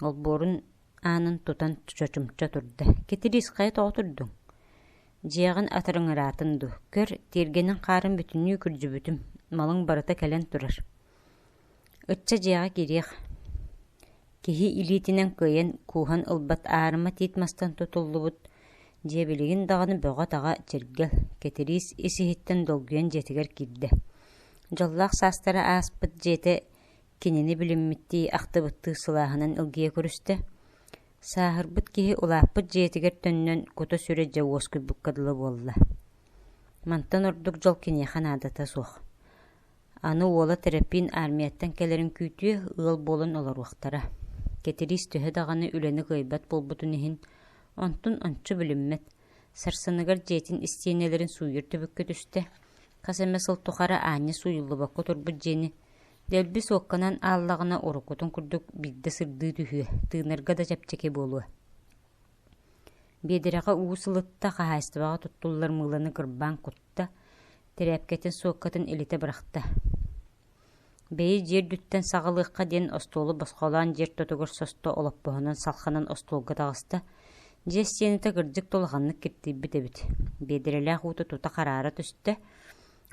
Олбуорун аанын тутан чочумча турда. Кэтириис хайа тоҕо турдуҥ? Дьиэҕин атырыҥыраатын дуу, көр, тиэргэнин хаарын бүтүннүү күрдьүбүтүм, малыҥ барыта кэлэн турар. Ычча дьиэҕэ киириэх. Киһи илиитинэн кыайан кууһан ылбат аарыма тиит мастан тутуллубут дьиэ билигин даҕаны бөҕө-таҕа чиргэл, Кэтириис ис-иһиттэн долгуйан дьиэтигэр киирдэ. Дьоллоох саастара ааспыт дьиэтэ кинини билиммиттии, ахтыбыттыы сылааһынан илгийэ көрүстэ. Сааһырбыт киһи улааппыт дьиэтигэр төннөн кута-сүрэ дьэ уоскуйбукка дылы буолла. Мантан ордук дьол киниэхэ наадата суох. Аны уола Тэрэппиин армияттан кэлэрин күүтүө, ыал буолан олоруохтара. Кэтириис төһө даҕаны үлэни кыайбат буолбутун иһин, онтун ончу билиммэт. Сарсыныгар дьиэтин истиэнэлэрин сууйар түбүккэ түстэ. Хас эмэ сыл тухары аанньа сууйуллубакка турбут дьиэни Дэлби суокканан ааллаҕына уруккутун курдук биирдэ сырдыы түһүө, тыынарга да чэпчэки буолуо. Биэдэрэҕэ уу сылытта, хаһаайыстыбаҕа туттуллар мыыланы кырбаан кутта, тирээпкэтин суоккатын илитэ бырахта. Бэйи дьиэ үрдүттэн саҕалыахха диэн остуолу босхолоон дьиэ ортотугар состо олоппоһунан салханан остуолга таҕыста. Дьиэ истиэнэтэ кырдьык да улаханнык киртийбит эбит. Биэдэрэлээх уута тута хараара түстэ,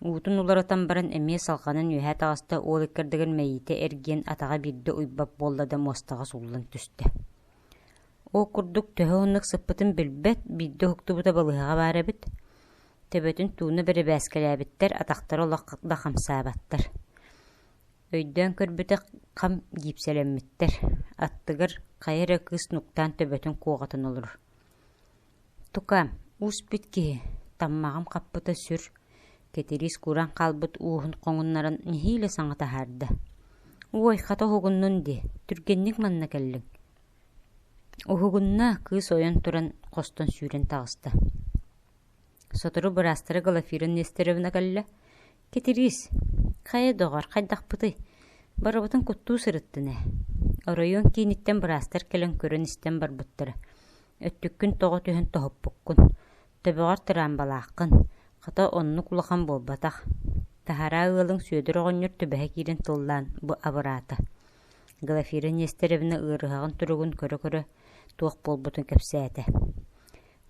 Уутун уларытан баран эмиэ салҕанан үөһэ таҕыста, уол иккэрдигэр мэйиитэ эргийэн атаҕа биирдэ уйбат буолла да муостаҕа сууллан түстэ. Ол курдук төһө уһуннук сыппытын билбэт, биирдэ уһуктубута балыыһаҕа баар эбит. Төбөтүн тууна бэрэбээскэлээбиттэр, атахтара олох да хамсаабаттар. Өйдөөн көрбүтэ хам гиипсэлэммиттэр, аттыгар хайа эрэ кыыс нуктаан төбөтүн куоҕатан олорор. Тукаам, ууспут киһи. Таммаҕым хаппыта сүр, Кэтириис кууран хаалбыт уоһун хоҥуннаран нэһиилэ саҥа таһаарда: «Уой, хата уһугуннун дии, түргэнник манна кэллиҥ» Уһугунна, кыыс ойон туран хостон сүүрэн таҕыста. Сотору быраастара Глафира Нестеровна кэллэ: «Кэтириис, хайа доҕор, хайдахпытый? Барыбытын куттуу сырыттын ээ. Оройуон кииниттэн быраастар кэлэн көрөн-истэн барбыттара. Өттүккүн тоҕо түһэн тоһуппуккун, төбөҕөр тыраамбалааххын, хата оннук улахан буолбатах. Таһараа ыалыҥ Сүөдэр оҕонньор түбэһэ киирэн тыллаан бу абыраата. Глафира Нестеровна ыарыһаҕын туругун көрө-көрө туох буолбутун кэпсээтэ.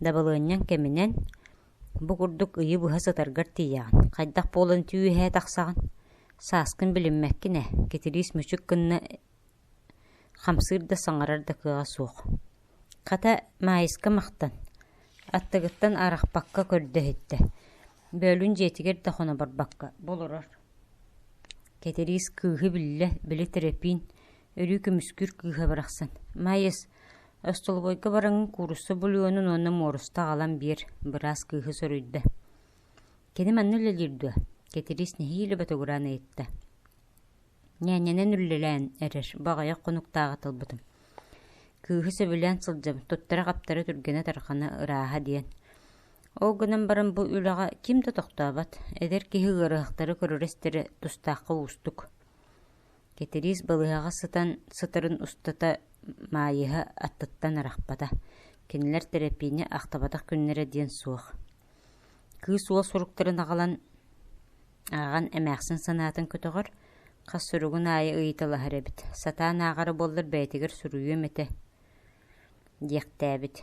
Дабылыанньаҥ кэминэн бу курдук ыйы быһа сытаргар тиийэҕин, хайдах буолан түү үөһээ тахсаҕын? Сааскын билиммэккин ээ, Кэтириис мүчүк гынна хамсыыр да саҥарар да кыаҕа суох. Хата, Маайыска махтан, аттыгыттан арахпакка көрдө-иһиттэ, бөөлүүн дьиэтигэр да хоно барбакка бу олорор. Кэтириис кыыһы биллэ, били Тэрэпиин өрүү көмүскүүр кыыһа барахсан: «Маайыс, остолобуойга бараҥҥын куурусса бульонун уонна муоруста аҕалан биэр», быраас кыыһы соруйда. «Кини манна үлэлиир дуо?» Кэтириис нэһиилэ ботугураан ыйытта. Ньээньэнэн үлэлээн эрэр, бу аҕыйах хонуктааҕыта ылбытым. Кыыһы сөбүлээн сылдьабын, туттара-хаптара түргэнэ-тарҕана ырааһа диэн. Ол гынан баран бу үлэҕэ ким да тохтообот, эдэр киһи ыарыһахтары көрөрө-истэрэ тустаахха уустук. Кэтириис балыыһаҕа сытан сытарын устата Маайыһа аттыттан арахпата, кинилэр тэрэпиини ахтыбатах күннэрэ диэн суох. Кыыс уол суруктарын аҕалан ааҕан эмээхсин санаатын көтөҕөр, хас суругун аайы ыйыталаһар эбит, сатаан ааҕара буоллар бэйэтигэр суруйуом этэ диэхтээбит.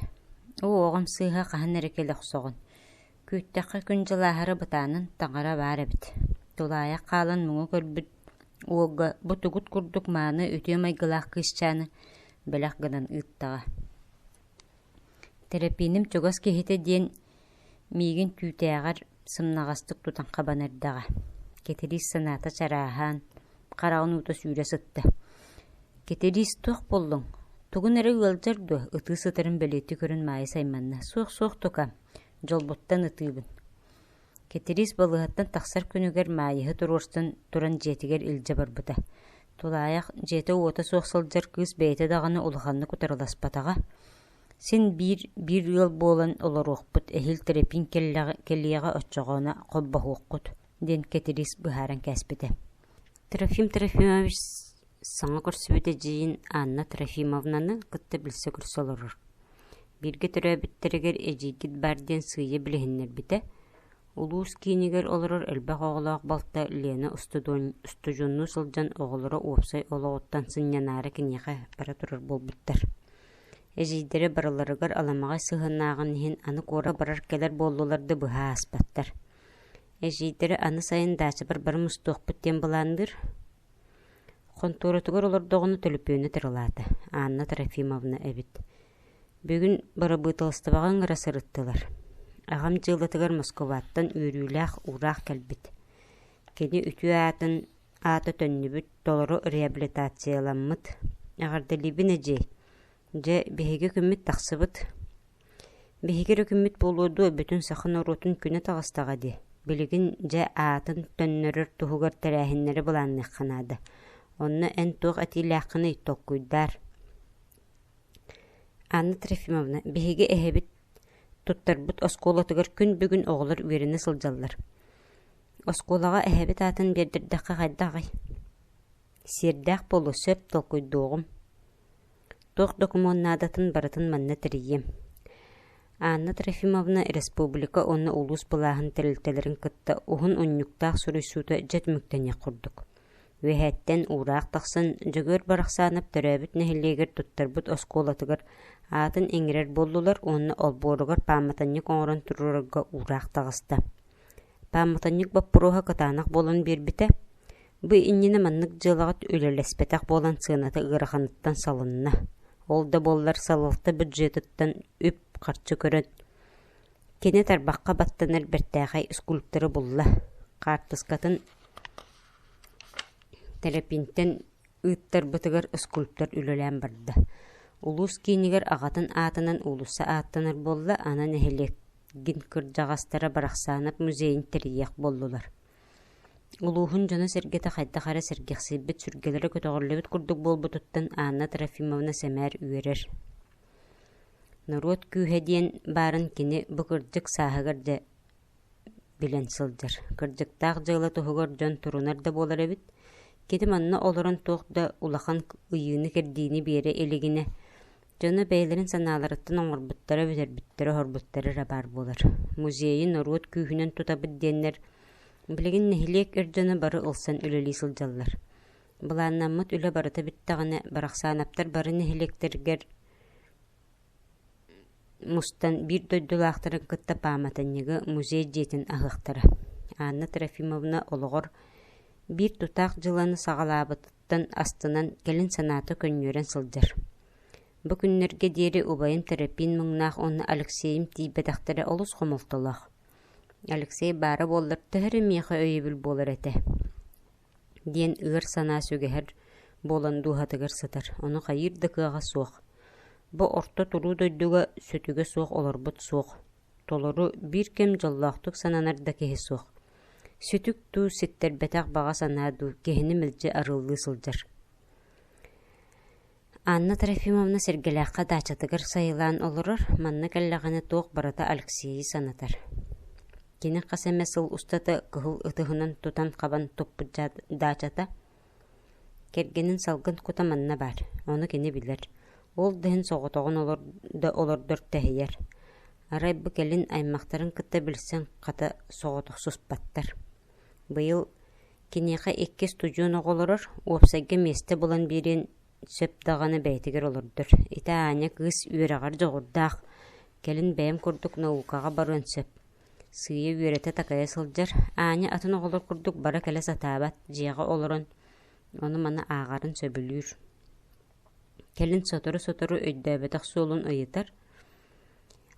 Оо, оҕом сыыһа хаһан эрэ кэлэ охсоҕун, күүттэххэ күн-дьыл ааһара бытаанын таҥара баар эбит. Тулаайах хаалан муҥу көрбүт уолга бу тугут курдук мааны үтүө майгылаах кыысчааны бэлэх гынан ыыттаҕа. Тэрэпииним чугас киһитэ диэн миигин түүтээҕэр сымнаҕастык тутан хабан эрдэҕэ. Кэтириис санаата чарааһаан, хараҕын уута сүүрэ сытта. «Кэтириис, туох буоллуҥ? Тугун эрэ ыалдьар дуо?» ытыы сытарын бэлиэтии көрөн Маайыс айманна. «Суох-суох, тукаам, дьолбуттан ытыыбын». Кэтириис балыыһаттан тахсар күнүгэр Маайыһы туруорсан туран дьиэтигэр илдьэ барбыта. Тулаайах, дьиэтэ-уота суох сылдьар кыыс бэйэтэ даҕаны улаханнык утарыласпатаҕа. Син биир биир ыал буолан олоруохпут, эһиил Тэрэпиин кэллэҕэ оччоҕуна холбоһуоххут, диэн Кэтириис быһааран кээспитэ. Трофим Трофимович саҥа көрсүбүт эдьиийин Анна Трофимовнаны кытта билсэ-көрсө олорор. Бииргэ төрөөбүттэригэр эдьиийгит баар диэн сыыйа билиһиннэрбитэ. Улуус киинигэр олорор элбэх оҕолоох балта Лена устудьуоннуу сылдьан оҕолоро уопсай олоҕуттан сынньанаары киниэхэ бара турар буолбуттар. Эдьиийдэрэ барыларыгар аламаҕай сыһыаннааҕын иһин аны куоракка барар-кэлэр буоллулар да быһа ааспаттар. Эдьиийдэрэ аны сайын даачабар бары мустуохпут диэн былаанныыр. Хонтуоратыгар олордоҕуна төлөпүөнэ тырылаата, Анна Трофимовна эбит. Бүгүн бырабыыталыстыбаҕа ыҥыра сырыттылар. Аҕам дьыалатыгар Москваттан үөрүүлээх уураах кэлбит. Кини үтүө аатын аата төннүбүт, толору реабилитацияламмыт. Эҕэрдэлиибин эдьиэй. Дьэ, биһиги күммүт тахсыбыт. Биһиги эрэ күммүт буолуо дуо, бүтүн саха норуотун күнэ таҕыстаҕа дии. Билигин дьэ аатын төннөрөр туһугар тэрээһиннэри былаанныахха наада. Онно эн туох этиилээххиний, толкуйдаар. Анна Трофимовна, биһиги эһэбит туттарбыт оскуолатыгар күн бүгүн оҕолор үөрэнэ сылдьаллар. Оскуолаҕа эһэбит аатын биэрдэрдэххэ хайдаҕый? Сиэрдээх буолуо сөп толкуйдуоҕум. Туох докумуон наадатын барытын манна тэрийиэм. Анна Трофимовна республика уонна улуус былааһын тэрилтэлэрин кытта уһун унньуктаах суруйсуута дьэ түмүктэниэх курдук. Үөһэттэн уураах тахсан, Дьөгүөр Барахсаанап төрөөбүт нэһилиэгэр туттарбыт оскуолатыгар аатын иҥэрэр буоллулар уонна олбуоругар пааматынньык оҥорон туруорарга уураах таҕыста. Пааматынньык боппуруоһа кытаанах буолан биэрбитэ. Бу иннинэ маннык дьыалаҕа үлэлэспэтэх буолан сыаната ыараханыттан салынна. Ол да буоллар салалта бюджетыттан үп-харчы көрөн, кини тарбахха баттанар бэртээхэй скульпторы булла. Хаартыскатын Тэрэпиинтэн ыыттарбытыгар скульптор үлэлээн барда. Улуус киинигэр аҕатын аатынан уулусса ааттанар буолла, аны нэһилиэк эргин кырдьаҕастара Барахсаанап музейын тэрийиэх буоллулар. Улууһун дьоно-сэргэтэ хайдах эрэ сэргэхсийбит, сүргэлэрэ көтөҕүллүбүт курдук буолбутуттан Анна Трофимовна сэмээр үөрэр. Норуот күүһэ диэн баарын кини бу кырдьык сааһыгар дьэ билэн сылдьар. Кырдьыктаах дьыала туһугар дьон турунар да буолар эбит. Кини манна олорон туох да улахан ыйыыны-кэрдиини биэрэ илигинэ Дьоно бэйэлэрин санааларыттан оҥорбуттара, бүтэрбиттэрэ-оһорбуттара эрэ баар буолар. Музейы норуот күүһүнэн тутабыт диэннэр билигин нэһилиэк эр дьоно бары ылсан үлэлии сылдьаллар. Былааннаммыт үлэ барыта бүттэҕинэ, Барахсаанаптар бары нэһилиэктэригэр мустан биир дойдулаахтарын кытта пааматынньыгы музей дьиэтин аһыахтара. Анна Трофимовна олоҕор биир тутаах дьыаланы саҕалаабытыттан астынан, кэлин санаата көнньүөрэн сылдьар. Бу күннэргэ диэри убайым Тэрэппиин муҥнаах уонна Алексейым тиийбэтэхтэрэ олус хомолтолоох. Алексей баара буоллар төһө эрэ миэхэ өйөбүл буолар этэ диэн ыар санаа сүгэһэр буолан дууһатыгар сытар, ону хайыыр да кыаҕа суох. Бу орто туруу дойдуга сүтүгэ суох олорбут суох, толору биир кэм дьоллоохтук сананар да киһи суох. Сүтүк дуу, ситтэрбэтэх баҕа санаа дуу киһини мэлдьи арыаллыы сылдьар. Анна Трофимовна Сэргэлээххэ даачатыгар сайылаан олорор, манна кэллэҕинэ туох барыта Алексейы санатар. Кини хас эмэ сыл устата кыһыл ытыһынан тутан-хабан туппут даачата кэргэнин салгын кута манна баар, ону кини билэр. Ол да иһин соҕотоҕун да олордор тэһийэр. Арай бу кэлин аймахтарын кытта билсэн хата соҕотохсуспаттар. Быйыл Киниэхэ икки устудьуон оҕолорор, уопсайга миэстэ булан биэриэн сөп даҕаны бэйэтигэр олордор. Ити Аня кыыс үөрэҕэр дьоҕурдаах, кэлин бэйэм курдук наукаҕа барыан сөп. Сыыйа үөрэтэ-такайа сылдьар, Аня атын оҕолор курдук бара-кэлэ сатаабат, дьиэҕэ олорон ону-маны ааҕарын сөбүлүүр. Кэлин сотору-сотору өйдөөбөтөх суолун ыйытар,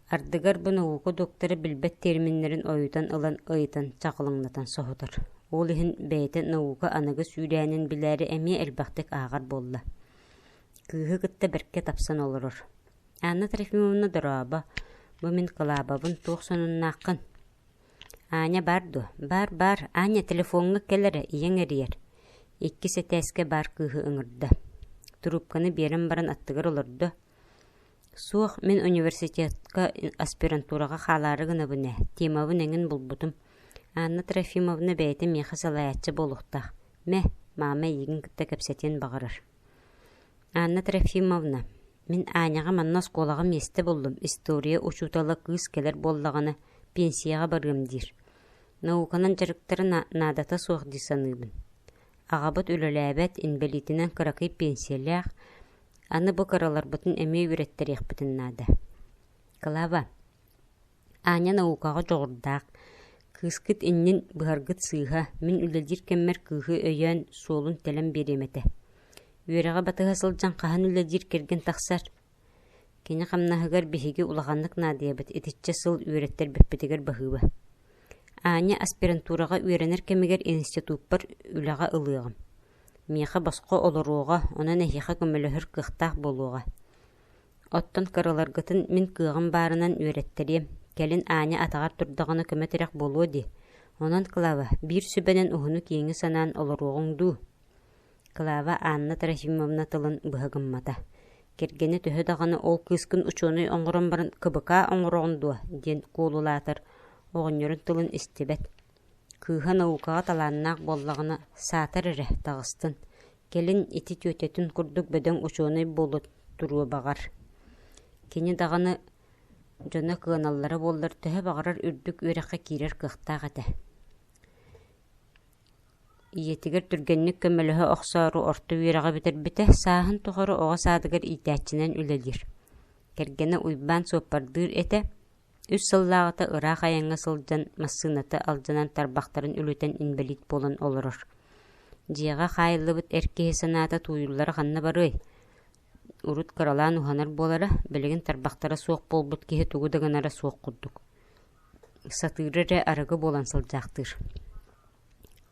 Ардыгар бу наука доктора билбэт терминнэрин ойутан ылан ыйытан чаҕылыҥнатан соһутар. Ол иһин бэйэтэ наука аныгы сүүрээнин билээри эмиэ элбэхтик ааҕар буолла. Кыыһы кытта бэркэ тапсан олорор. Анна Трофимовна дорообо, бу мин кылаабабын туох сонуннааххын? Аня баар дуо? Баар, баар, Аня телефоҥҥа кэл эрэ, ийэҥ эрийэр. Иккис этээскэ баар кыыһы ыҥырда. Трубканы биэрэн баран аттыгар олордо. Суох, мин университетка аспирантураҕа хаалаары гынабын ээ, темабын эҥин булбутум. Анна Трофимовна бэйэтэ миэхэ салайааччы буолуохтаах. Мэ, маама эйигин кытта кэпсэтиэн баҕарар. Анна Трофимовна, мин Аняҕа манна оскуолаҕа миэстэ буллум, история учуутала кыыс кэлэр буоллаҕына, пенсияҕа барыам диир. Науканан дьарыктара наадата суох дии саныыбын. Аҕабыт үлэлээбэт, инбэлиитинэн кыракый пенсиялээх, Аны бу кыраларбытын эмиэ үөрэттэриэхпитин наада. Клава, Аня наукаҕа дьоҕурдаах, кыыскыт иннин быһаргыт сыыһа, мин үлэлиир кэммэр кыыһы өйөөн суолун тэлэн биэриэм этэ. Үөрэҕи батыһа сылдьан хаһан үлэлиир кэргэн тахсар? Кини хамнаһыгар биһиги улаханнык наадыйабыт, итиччэ сыл үөрэттэрбиппитигэр баһыыба. Аня аспирантураҕа үөрэнэр кэмигэр институппар үлэҕэ ылыаҕым. Миэхэ босхо олоруоҕа, онон эһиэхэ көмөлөһөр кыахтаах буолуоҕа. Оттон кыраларгытын мин кыаҕым баарынан үөрэттэриэм, кэлин Аня атаҕар турдаҕына көмө-тирэх буолуо дии. Онон, Клава, биир сүбэнэн уһуну-киэҥи санаан олоруоҕуҥ дуу?» Клава Анна Трофимовна тылын быһа гыммата. Кэргэнэ төһө даҕаны ол кыыскын учуонай оҥорон баран КБК оҥороҕун дуо диэн куолулаатар, оҕонньорун тылын истибэт. Кыыһа наукаҕа талааннаах буоллаҕына, саатар эрэ, таҕыстын, кэлин ити түөтэтин курдук бөдөҥ учуонай буола туруо баҕар. Кини даҕаны дьоно кыаналлара буоллар төһө баҕарар үрдүк үөрэххэ киирэр кыахтаах этэ. Ийэтигэр түргэнник көмөлөһө охсоору орто үөрэҕи бүтэрбитэ, сааһын тухары оҕо саадыгар иитээччинэн үлэлиир. Кэргэнэ Уйбаан суоппардыыр этэ, Үс сыллааҕыта ыраах айаҥҥа сылдьан массыыната алдьанан тарбахтарын үлүтэн инбэлиит буолан олорор. Дьиэҕэ хаайыллыбыт эр киһи санаата тууйуллара ханна барыай? Урут кыралаан уһанар буолара, билигин тарбахтара суох буолбут киһи тугу да гынара суох курдук. Сатыыра эрэ арыгы буолан сылдьаахтыыр.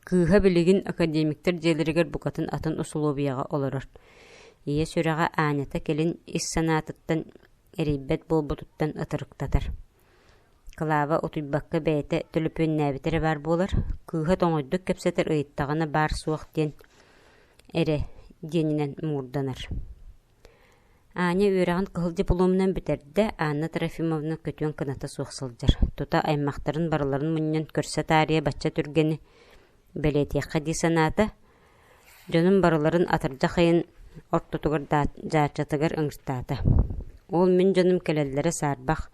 Кыыһа билигин академиктар дьиэлэригэр букатын атын усулуобуйаҕа олорор. Ийэ сүрэҕэ Анята кэлин ис санаатыттан эрэйбэт буолбутуттан ытырыктатар. Клава утуйбакка бэйэтэ төлөпүөннээбитэ эрэ баар буолар, кыыһа тоҥойдук кэпсэтэр ыйыттаҕына баар-суох диэн эрэ диэнинэн муҥурданар. Аня үөрэҕин кыһыл дипломунан бүтэрдэ, Анна Трофимовна көтүөн кыната суох сылдьар. Тута аймахтарын барыларын мунньан көрсө таарыйа бачча түргэни бэлиэтиэххэ дии санаата. Дьонум барыларын атырдьах ыйын ортотугар дьааччатыгар ыҥыртаата. Ол мин дьонум кэлэллэрэ саарбах,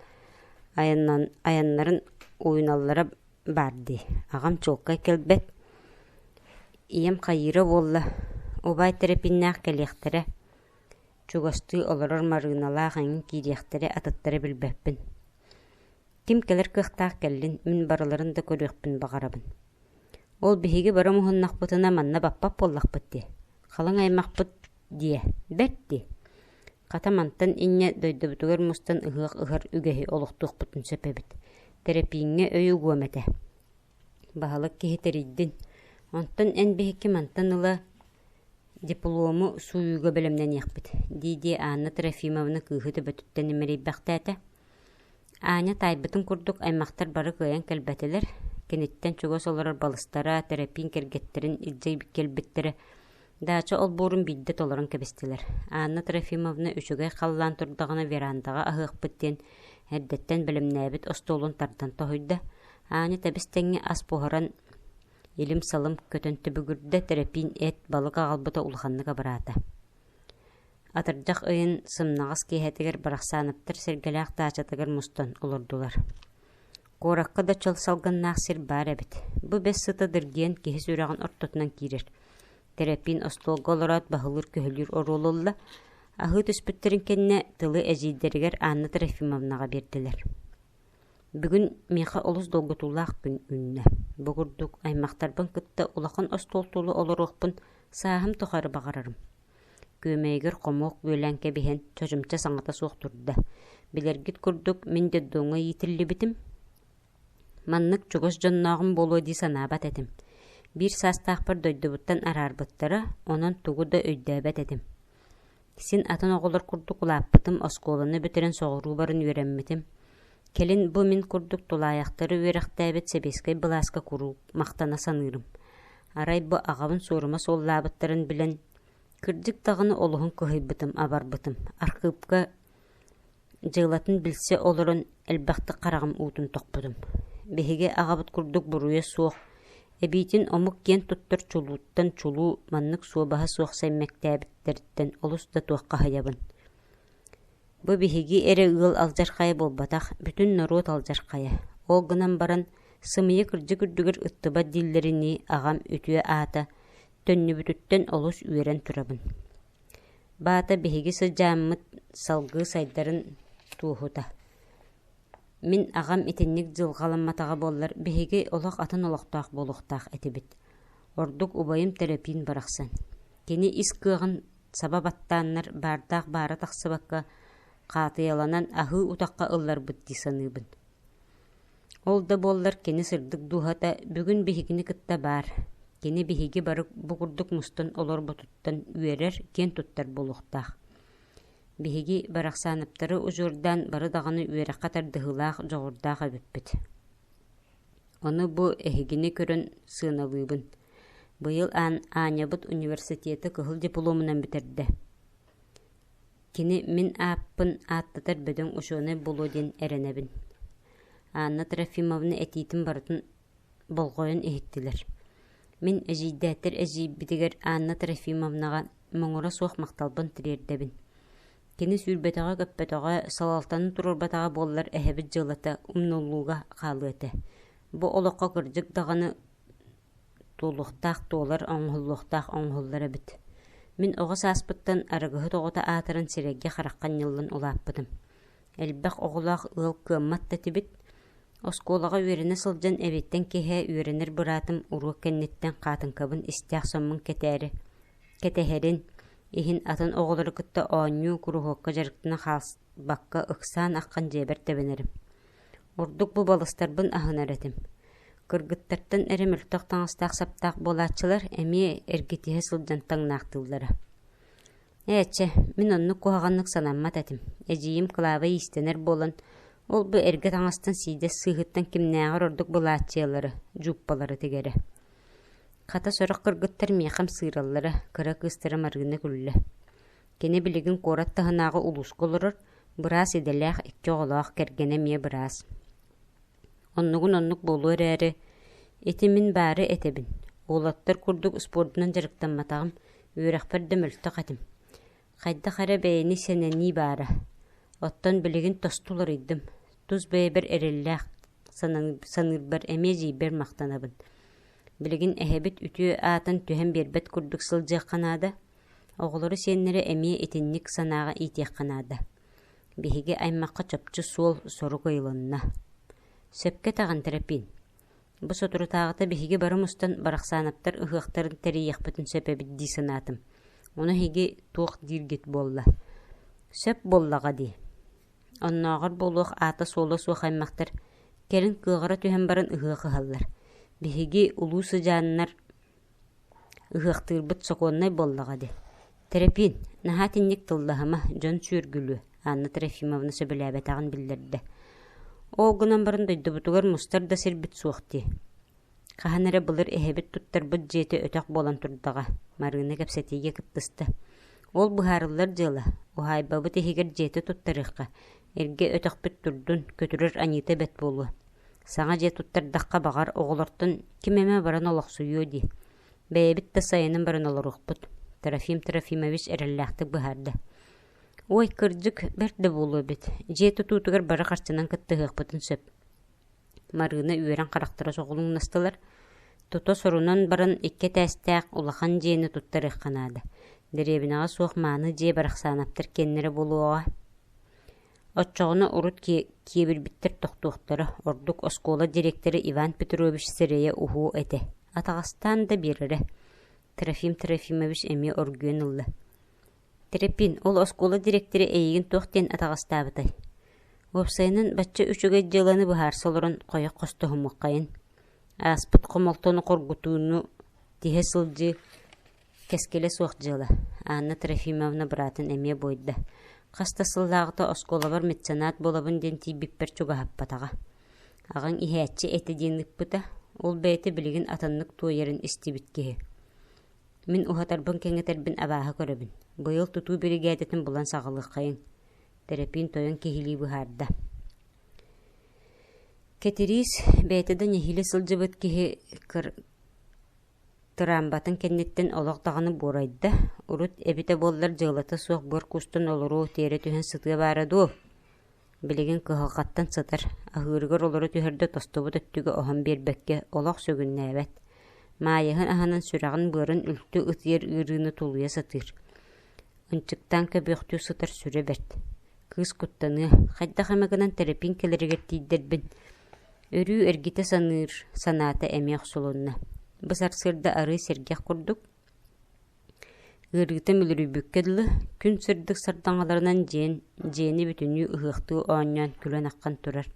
айаннарын уйуналлара баар дии, аҕам чуолкай кэлбэт, ийэм хайыыра буолла, убаай Тэрэпииннээх кэлиэхтэрэ, чугастыы олорор Марыыналаах эҥин киириэхтэрэ, атыттары билбэппин. Ким кэлэр кыахтаах кэллин, мин барыларын да көрүөхпүн баҕарабын. Ол биһиги бары муһуннахпытына манна баппат буоллахпыт дии, халыҥ аймахпыт диэ, бэрт дии. Хата мантан инньэ дойдубутугар мустан ыһыах ыһар үгэһи олохтуохпутун сөп эбит. Тэрэпииҥҥэ өй угуом этэ. Баһылык киһи тэрийдин. Онтон эн биһикки мантан ыла диплому сууйууга бэлэмнэниэхпит, дии-дии Анна Трофимовна кыыһы төбөтүттэн имэрийбэхтээтэ. Аня таайбытын курдук аймахтар бары кыайан кэлбэтилэр, киниттэн чугас олорор балыстара, Тэрэпиин кэргэттэрин илдьэ кэлбиттэрэ Даача олбуорун биирдэ толорон кэбистилэр. Анна Трофимовна үчүгэй халлаан турдаҕына верандаҕа аһыахпыт диэн эрдэттэн бэлэмнээбит остуолун тардан тоһуйда. Аня тэбис-тэҥҥэ ас буһаран илим-салым көтөн түбүгүрдэ, Тэрэпиин эт, балык аҕалбыта улаханнык абыраата. Атырдьах ыйын сымнаҕас киэһэтигэр Барахсаанаптар Сэргэлээх даачатыгар мустан олордулар. Куоракка да чөл салгыннаах сир баар эбит. Бу бэс сыта дыргыйан киһи сүрэҕин ортотунан киирэр. Тэрэпиин остуолга олороот баһылыыр-көһүлүүр оруолу ылла. Аһыы түспүттэрин кэннэ тылы эдьиийдэригэр Анна Трофимовнаҕа биэрдилэр. Бүгүн миэхэ олус долгутуулаах күн үүннэ. Бу курдук аймахтарбын кытта улахан остуол тула олоруохпун сааһым тухары баҕарарым. Күөмэйигэр хомуок бүөлээн кэбиһэн, чочумча саҥата суох турда. Билэргит курдук, мин детдомҥа иитиллибитим. Маннык чугас дьоннооҕум буолуо дии санаабат этим. Биир саастаахпар дойдубуттан араарбыттара, онон тугу да өйдөөбөт этим. Син атын оҕолор курдук улааппытым, оскуоланы бүтэрэн соҕуруу баран үөрэммитим. Кэлин бу мин курдук тулаайахтары үөрэхтээбит сэбиэскэй былааска куруук махтана саныырым. Арай бу аҕабын суорума суоллаабыттарын билэн, кырдьык даҕаны олуһун кыһыйбытым, абарбытым. Архыыпка дьыалатын билсэ олорон элбэхтик хараҕым уутун тохпутум. Биһиги аҕабыт курдук буруйа суох, эбиитин омук киэн туттар чулууттан чулуу маннык суобаһа суох сэммэктээбиттэриттэн олус да туоххаһыйабын. Бу биһиги эрэ ыал алдьархайа буолбатах, бүтүн норуот алдьархайа. Ол гынан баран, сымыйа кырдьык үрдүгэр ыттыбат дииллэринии аҕам үтүө аата төннүбүтүттэн олус үөрэн турабын. Баата биһиги сыдьааммыт салгыы сайдарын туоһута. Мин аҕам итинник дьылҕаламматаҕа буоллар, биһиги олох атын олохтоох буолуохтаах этибит. Ордук убайым Тэрэпиин барахсан. Кини ис кыаҕын саба баттааннар баардаах баара тахсыбакка хаатыйаланан аһыы утахха ылларбыт дии саныыбын. Ол да буоллар кини сырдык дууһата бүгүн биһигини кытта баар. Кини биһиги бары бу курдук мустан олорбутуттан үөрэр, киэн туттар буолуохтаах. Биһиги Барахсаанаптары удьуордаан бары даҕаны үөрэххэ тардыһыылаах, дьоҕурдаах эбиппит. Ону бу эһигини көрөн сыаналыыбын. Быйыл Аанньабыт университеты кыһыл дипломунан бүтэрдэ. Кини мин ааппын ааттатар бөдөҥ учуонай буолуо диэн эрэнэбин. Анна Трофимовна этиитин барытын болҕойон иһиттилэр. Мин эдьиийдээтэр эдьиийбитигэр Анна Трофимовнаҕа муҥура суох махталбын тириэрдэбин. Кини сүүрбэтэҕэ-көппөтөҕө, салалтаны туруорбатаҕа буоллар эһэбит дьыалата умнуллууга хаалыа этэ. Бу олоххо кырдьык даҕаны туолуохтаах туолар, оҥоһуллуохтаах оҥоһуллар эбит. Мин оҕо сааспыттан арыгыһыт оҕото аатыран сирэйгэ-харахха анньыллан улааппытым. Элбэх оҕолоох ыал кыаммат да этибит. Оскуолаҕа үөрэнэ сылдьан эбиэттэн киэһэ үөрэнэр быраатым уруок кэнниттэн хаатыҥкабын истээх соммун кэтээри кэтэһэрин иһин атын оҕолору кытта оонньуу куруһуокка дьарыктана хаалбакка ыксаан аххан дьиэбэр тэбэнэрим. Ордук бу балыстарбын аһынар этим. Кыргыттартан эрэ мөлтөх таҥастаах-саптаах буолааччылар эмиэ эргитиһэ сылдьан таҥнаахтыыллара. Ээ, чэ, мин оннук куһаҕаннык санаммат этим. Эдьиийим Клава иистэнэр буолан, Ол бу эргэ таҥастан сиидэс сыыһыттан кимнээҕэр ордук былааччыйалары, дьууппалары тигэрэ. Хата сорох кыргыттар миэхэ ымсыыраллара, кыра кыыстара Марыына күллэ. Кини билигин куорат таһынааҕы улууска олорор, быраас идэлээх икки оҕолоох кэргэнэ эмиэ быраас. Оннугун оннук буолуо эрээри, ити мин баары этэбин, уолаттар курдук спордунан дьарыктамматаҕым, үөрэхпэр да мөлтөх этим. Хайдах эрэ бэйэни сэнэнии баара. Оттон билигин тосту уларыйдым, тус бэйэбэр эрэллээх саныырбар эмиэ эдьиийбэр махтанабын. Билигин эһэбит үтүө аатын түһэн биэрбэт курдук сылдьыахха наада. Оҕолору сиэннэри эмиэ итинник санааҕа иитиэххэ наада. Биһиги аймахха чопчу суол сорук ыйылынна. Сөпкө этэҕин Тэрэпиин. Бу соторутааҕыта биһиги бары мустан Барахсаанаптар ыһыахтарын тэрийиэхпитин сөп эбит дии санаатым. Ону эһиги туох дииргит буолла? Сөп буоллаҕа дии. Оннооҕор буолуох аата-суола суох аймахтар кэлин кыаҕыра түһэн баран ыһыах ыһаллар. Биһиги улуу сыдьааннар Ыһыахтыырбыт сокуоннай буоллаҕа дии. Тэрэпиин, наһаа итинник тыллаһыма, дьон сүөргүлүө, Анна Трофимовна сөбүлээбэтэҕин биллэрдэ. Ол гынан баран дойдубутугар мустар да сирбит суох дии. Хаһан эрэ былыр эһэбит туттарбыт дьиэтэ өтөх буолан турдаҕа, Марыына кэпсэтиигэ кыттыста. Ол быһаарыллар дьыала, уһаайбабыт иһигэр дьиэтэ туттарыахха, эргэ өтөхпүт турдун, көтүрэр аньыыта бэрт буолуо. Саҥа дьиэ туттардахха баҕар, оҕолортон ким эмэ баран олохсуйуо дии. Бэйэбит да сайынын баран олоруохпут, Трофим Трофимович эрэллээхтик быһаарда. Ой, кырдьык, бэрт да буолуо эбит. Дьиэ тутуутугар бары харчынан кыттыһыахпытын сөп. Марыына үөрэн харахтара соҕулуҥнастылар. Тута сорунан баран икки этээстээх улахан дьиэни туттарыахха наада. Дэриэбинэҕэ суох мааны дьиэ Барахсаанаптар киэннэрэ буолуоҕа. Оччоҕуна урут киэбирбиттэр тохтуохтара, ордук оскуола дириэктэрэ Иван Петрович сирэйэ уһуо этэ, атаҕастаан да биэрэрэ. Трофим Трофимович эмиэ оргуйан ылла: «Тэрэппиин, ол оскуола дириэктэрэ эйигин туох диэн атаҕастаабытай? Уопсайынан, бачча үчүгэй дьыаланы быһаарса олорон хойох хостоһумуоххайын. Ааспыт хомолтону хоргутууну тиһэ сылдьыы Кэскилэ суох дьыала, Анна Трофимовна быраатын эмиэ буойда. Хас да сыллааҕыта оскуолабар меценат буолабын диэн тиийбиппэр чугаһаппатаҕа. Аҕаҥ иһээччи этэ диэн ыыппыта, ол бэйэтэ билигин атыннык туойарын истибит киһи. Мин уһатарбын-кэҥэтэрбин абааһы көрөбүн. Быйыл тутуу биригээдэтин булан саҕалыаххайыҥ, Тэрэпиин тойон киһилии быһаарда. Кэтириис бэйэтэ да нэһиилэ сылдьыбыт киһи Тыраамбатын кэнниттэн олох даҕаны буорайда, урут эбитэ буоллар дьыалата суох быар куустан олоруо тиэрэ түһэн сытыа баара дуо? Билигин кыһалҕаттан сытар, аһыырыгар олоро түһэрдэ тостубут өттүгэ оһон биэрбэккэ олох сүгүннээбэт. Маайыһын аһынан сүрэҕин-быарын үлтү ытыйар ыарыыны тулуйа сатыыр. Ынчыктаан көбүөхтүү сытар сүрэ бэрт. Кыыс куттаныа, хайдах эмэ гынан Тэрэпиин кэлэригэр тиийдэрбин Өрүү эргитэ саныыр санаата эмиэ охсулунна. Бу сарсыарда арыы сэргэх курдук, ыарыыта мүлүрүйбүккэ дылы, күн сырдык сардаҥаларынан дьиэн, дьиэни бүтүннүү ыһыахтыы оонньоон күлэн аххан турар.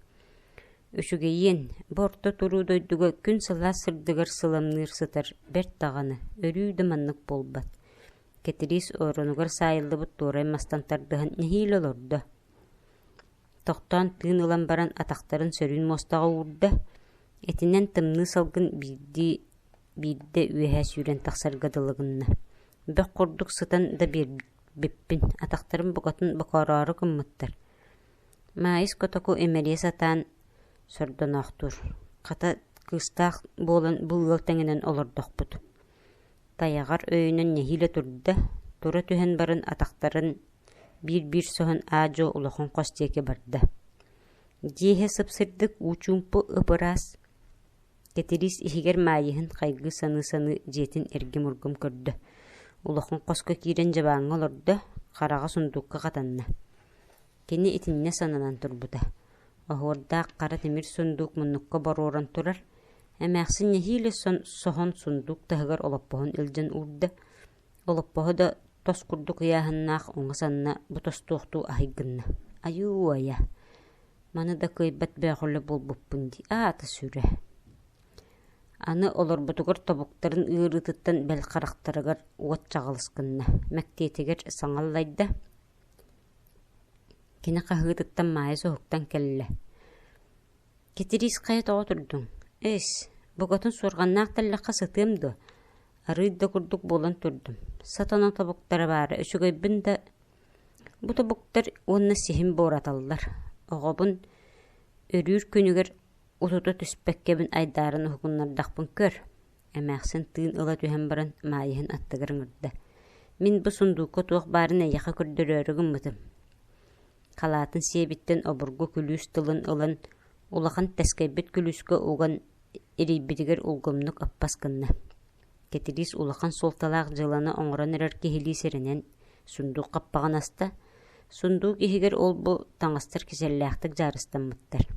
Үчүгэйиэн, бу орто туруу дойдуга күн сылаас сырдыгар сыламныыр сытар бэрт даҕаны, өрүү да маннык буолбат. Кэтириис оронугар саайыллыбыт туорай мастан тардыһан нэһиилэ олордо. Тохтоон тыын ылан баран атахтарын сөрүүн муостаҕа уурда, итинэн тымныы салгын биирдии биирдэ үөһэ сүүрэн тахсарга дылы гынна. Бөх курдук сытан да биэрбиппин, атахтарым букатын бокоороору гыммыттар. Маайыс котоку имэрийэ сатаан сордоноохтуур, хата кыыстаах буолан бу ыал тэҥинэн олордохпут. Тайаҕар өйөнөн нэһиилэ турда, тура түһэн баран атахтарын биир-биир соһон аа-дьуо улахан хос диэки барда. Дьиэ иһэ сып-сырдык, уу чуумпу, ып-ыраас. Кэтириис иһигэр Маайыһын хайгыы саныы-саныы дьиэтин эргим-ургум көрдө. Улахан хоско киирэн дьыбааҥҥа олордо, хараҕа сундуукка хатанна. Кини итиннэ сананан турбута. Оһуордаах хара тимир сундуук муннукка боруоран турар. Эмээхсин нэһиилэ соһон сундуук таһыгар олоппоһун илдьэн уурда. Олоппоһо да тос курдук ыйааһыннаах уҥа санна бу тостуохтуу аһый гынна. Айуу-айа, маны да кыайбат бөөхүлэ буолбуппун дии, аата сүрэ. Аны олорбутугар тобуктарын ыарыытыттан бэл харахтарыгар уот чаҕылыс гынна, мэктиэтигэр саҥа аллайда. Кини хаһыытыттан Маайа соһуктан кэллэ. Кэтириис хайа тоҕо турдуҥ? Эс, букатын суорҕаннаах тэллэххэ сытыам дуо? Арыый да курдук буолан турдум. Сатана тобуктара баара үчүгэйбин да бу тобуктар уонна сиһим буораталлар. Оҕобун өрүүр күнүгэр утута түспэккэбин айдааран уһугуннардахпын көр Эмээхсин тыын ыла түһэн баран Маайыһын аттыгар ыҥырда: «Мин бу сундуукка туох баарын эйиэхэ көрдөрөөрү гыммытым» Халаатын сиэбиттэн обургу күлүүс тылын ылан улахан тэскэйбит күлүүскэ уган эрийбитигэр улгумнук аппас гынна. Кэтириис улахан суолталаах дьыаланы оҥорон эрэр киһилии сэрэнэн сундуук хаппаҕын аста, сундуук иһигэр ол-бу таҥастар кичэллээхтик дьаарыстаммыттар.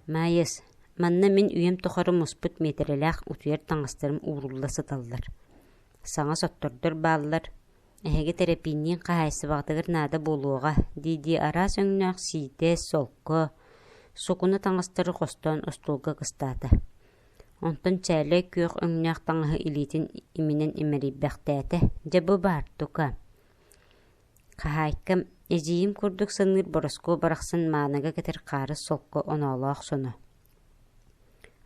Маайыс, манна мин үйэм тухары муспут миэтэрэлээх утуйар таҥастарым уурулла сыталлар. Саҥа соттордор бааллар, эһиги тэрэпиинниин хаһаайыстыбаҕытыгар наада буолуоҕа дии-дии араас өҥнөөх сиитэс, солко, сукуна таҥастары хостоон остуолга кыстаата. Онтон чээлэй күөх өҥнөөх таҥаһы илиитин иминэн имэрийбэхтээтэ: «Дьэ бу баар, тука Хаһаайкам, эдьиийим курдук саныыр Бороскуо барахсан мааныга кэтэр хаарыс солко оноолоох соно.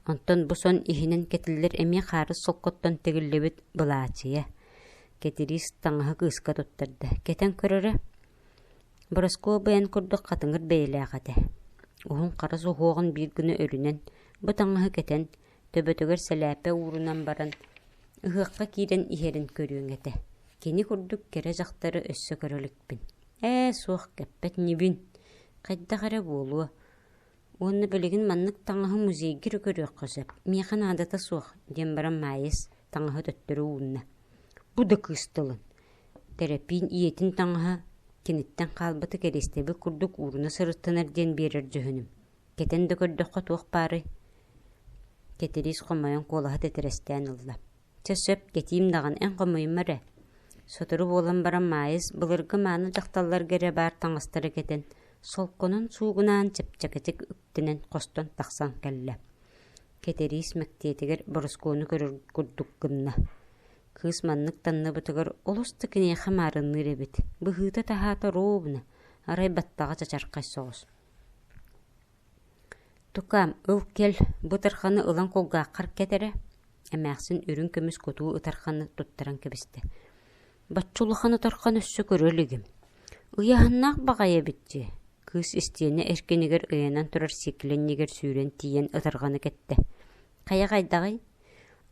Онтон бу сон иһинэн кэтиллэр эмиэ хаарыс солкоттон тигиллибит былаачыйа. Кэтириис таҥаһы кыыска туттарда. Кэтэн көрөрө, Бороскуо бэйэн курдук хатыҥыр бэйэлээх этэ. Уһун хара суһуоҕун биир гына өрүнэн, бу таҥаһы кэтэн, төбөтүгэр сэлээппэ уурунан баран, ыһыахха киирэн иһэрин көрүөҥ этэ. Кини курдук кэрэ дьахтары өссө көрө иликпин. Ээ, суох, кэппэт инибин. Хайдах эрэ буолуо. Уонна билигин маннык таҥаһы музейга эрэ көрүөххэ сөп. Миэхэ наадата суох, диэн баран Маайыс таҥаһы төттөрү уунна. Бу да кыыс тылын. Тэрэпиин ийэтин таҥаһа киниттэн хаалбыты кэриэстэбил курдук ууруна сырыттынар диэн биэрэр дьүһүнүм. Кэтэн да көрдөххө туох баарый? Кэтириис хомойон куолаһа титирэстээн ылла. Чэ сөп, кэтиим даҕаны, эн хомуйума эрэ. Сотору буолан баран Маайыс былыргы мааны дьахталларга эрэ баар таҥастары кэтэн, солконон суугунаан чэпчэкитик үктэнэн хостон тахсан кэллэ. Кэтириис мэктиэтигэр Борускуону көрөр курдук гынна. Кыыс маннык танныбытыгар олус да киниэхэ маарынныыр эбит, быһыыта-таһаата ровно, арай баттаҕа чачархай соҕус. Тукаам, ыл кэл, бу ытарханы ылан кулгааххар кэт эрэ, эмээхсин үрүҥ көмүс кутуу ытарханы туттаран кэбистэ. Бачча улахан ытархан өссө көрө илигим. Ыйааһыннаах баҕайы эбит дии, кыыс истиэнэ эркинигэр ыйанан турар сиэкилэ иннигэр сүүрэн тиийэн ытарҕаны кэттэ. Хайа хайдаҕый?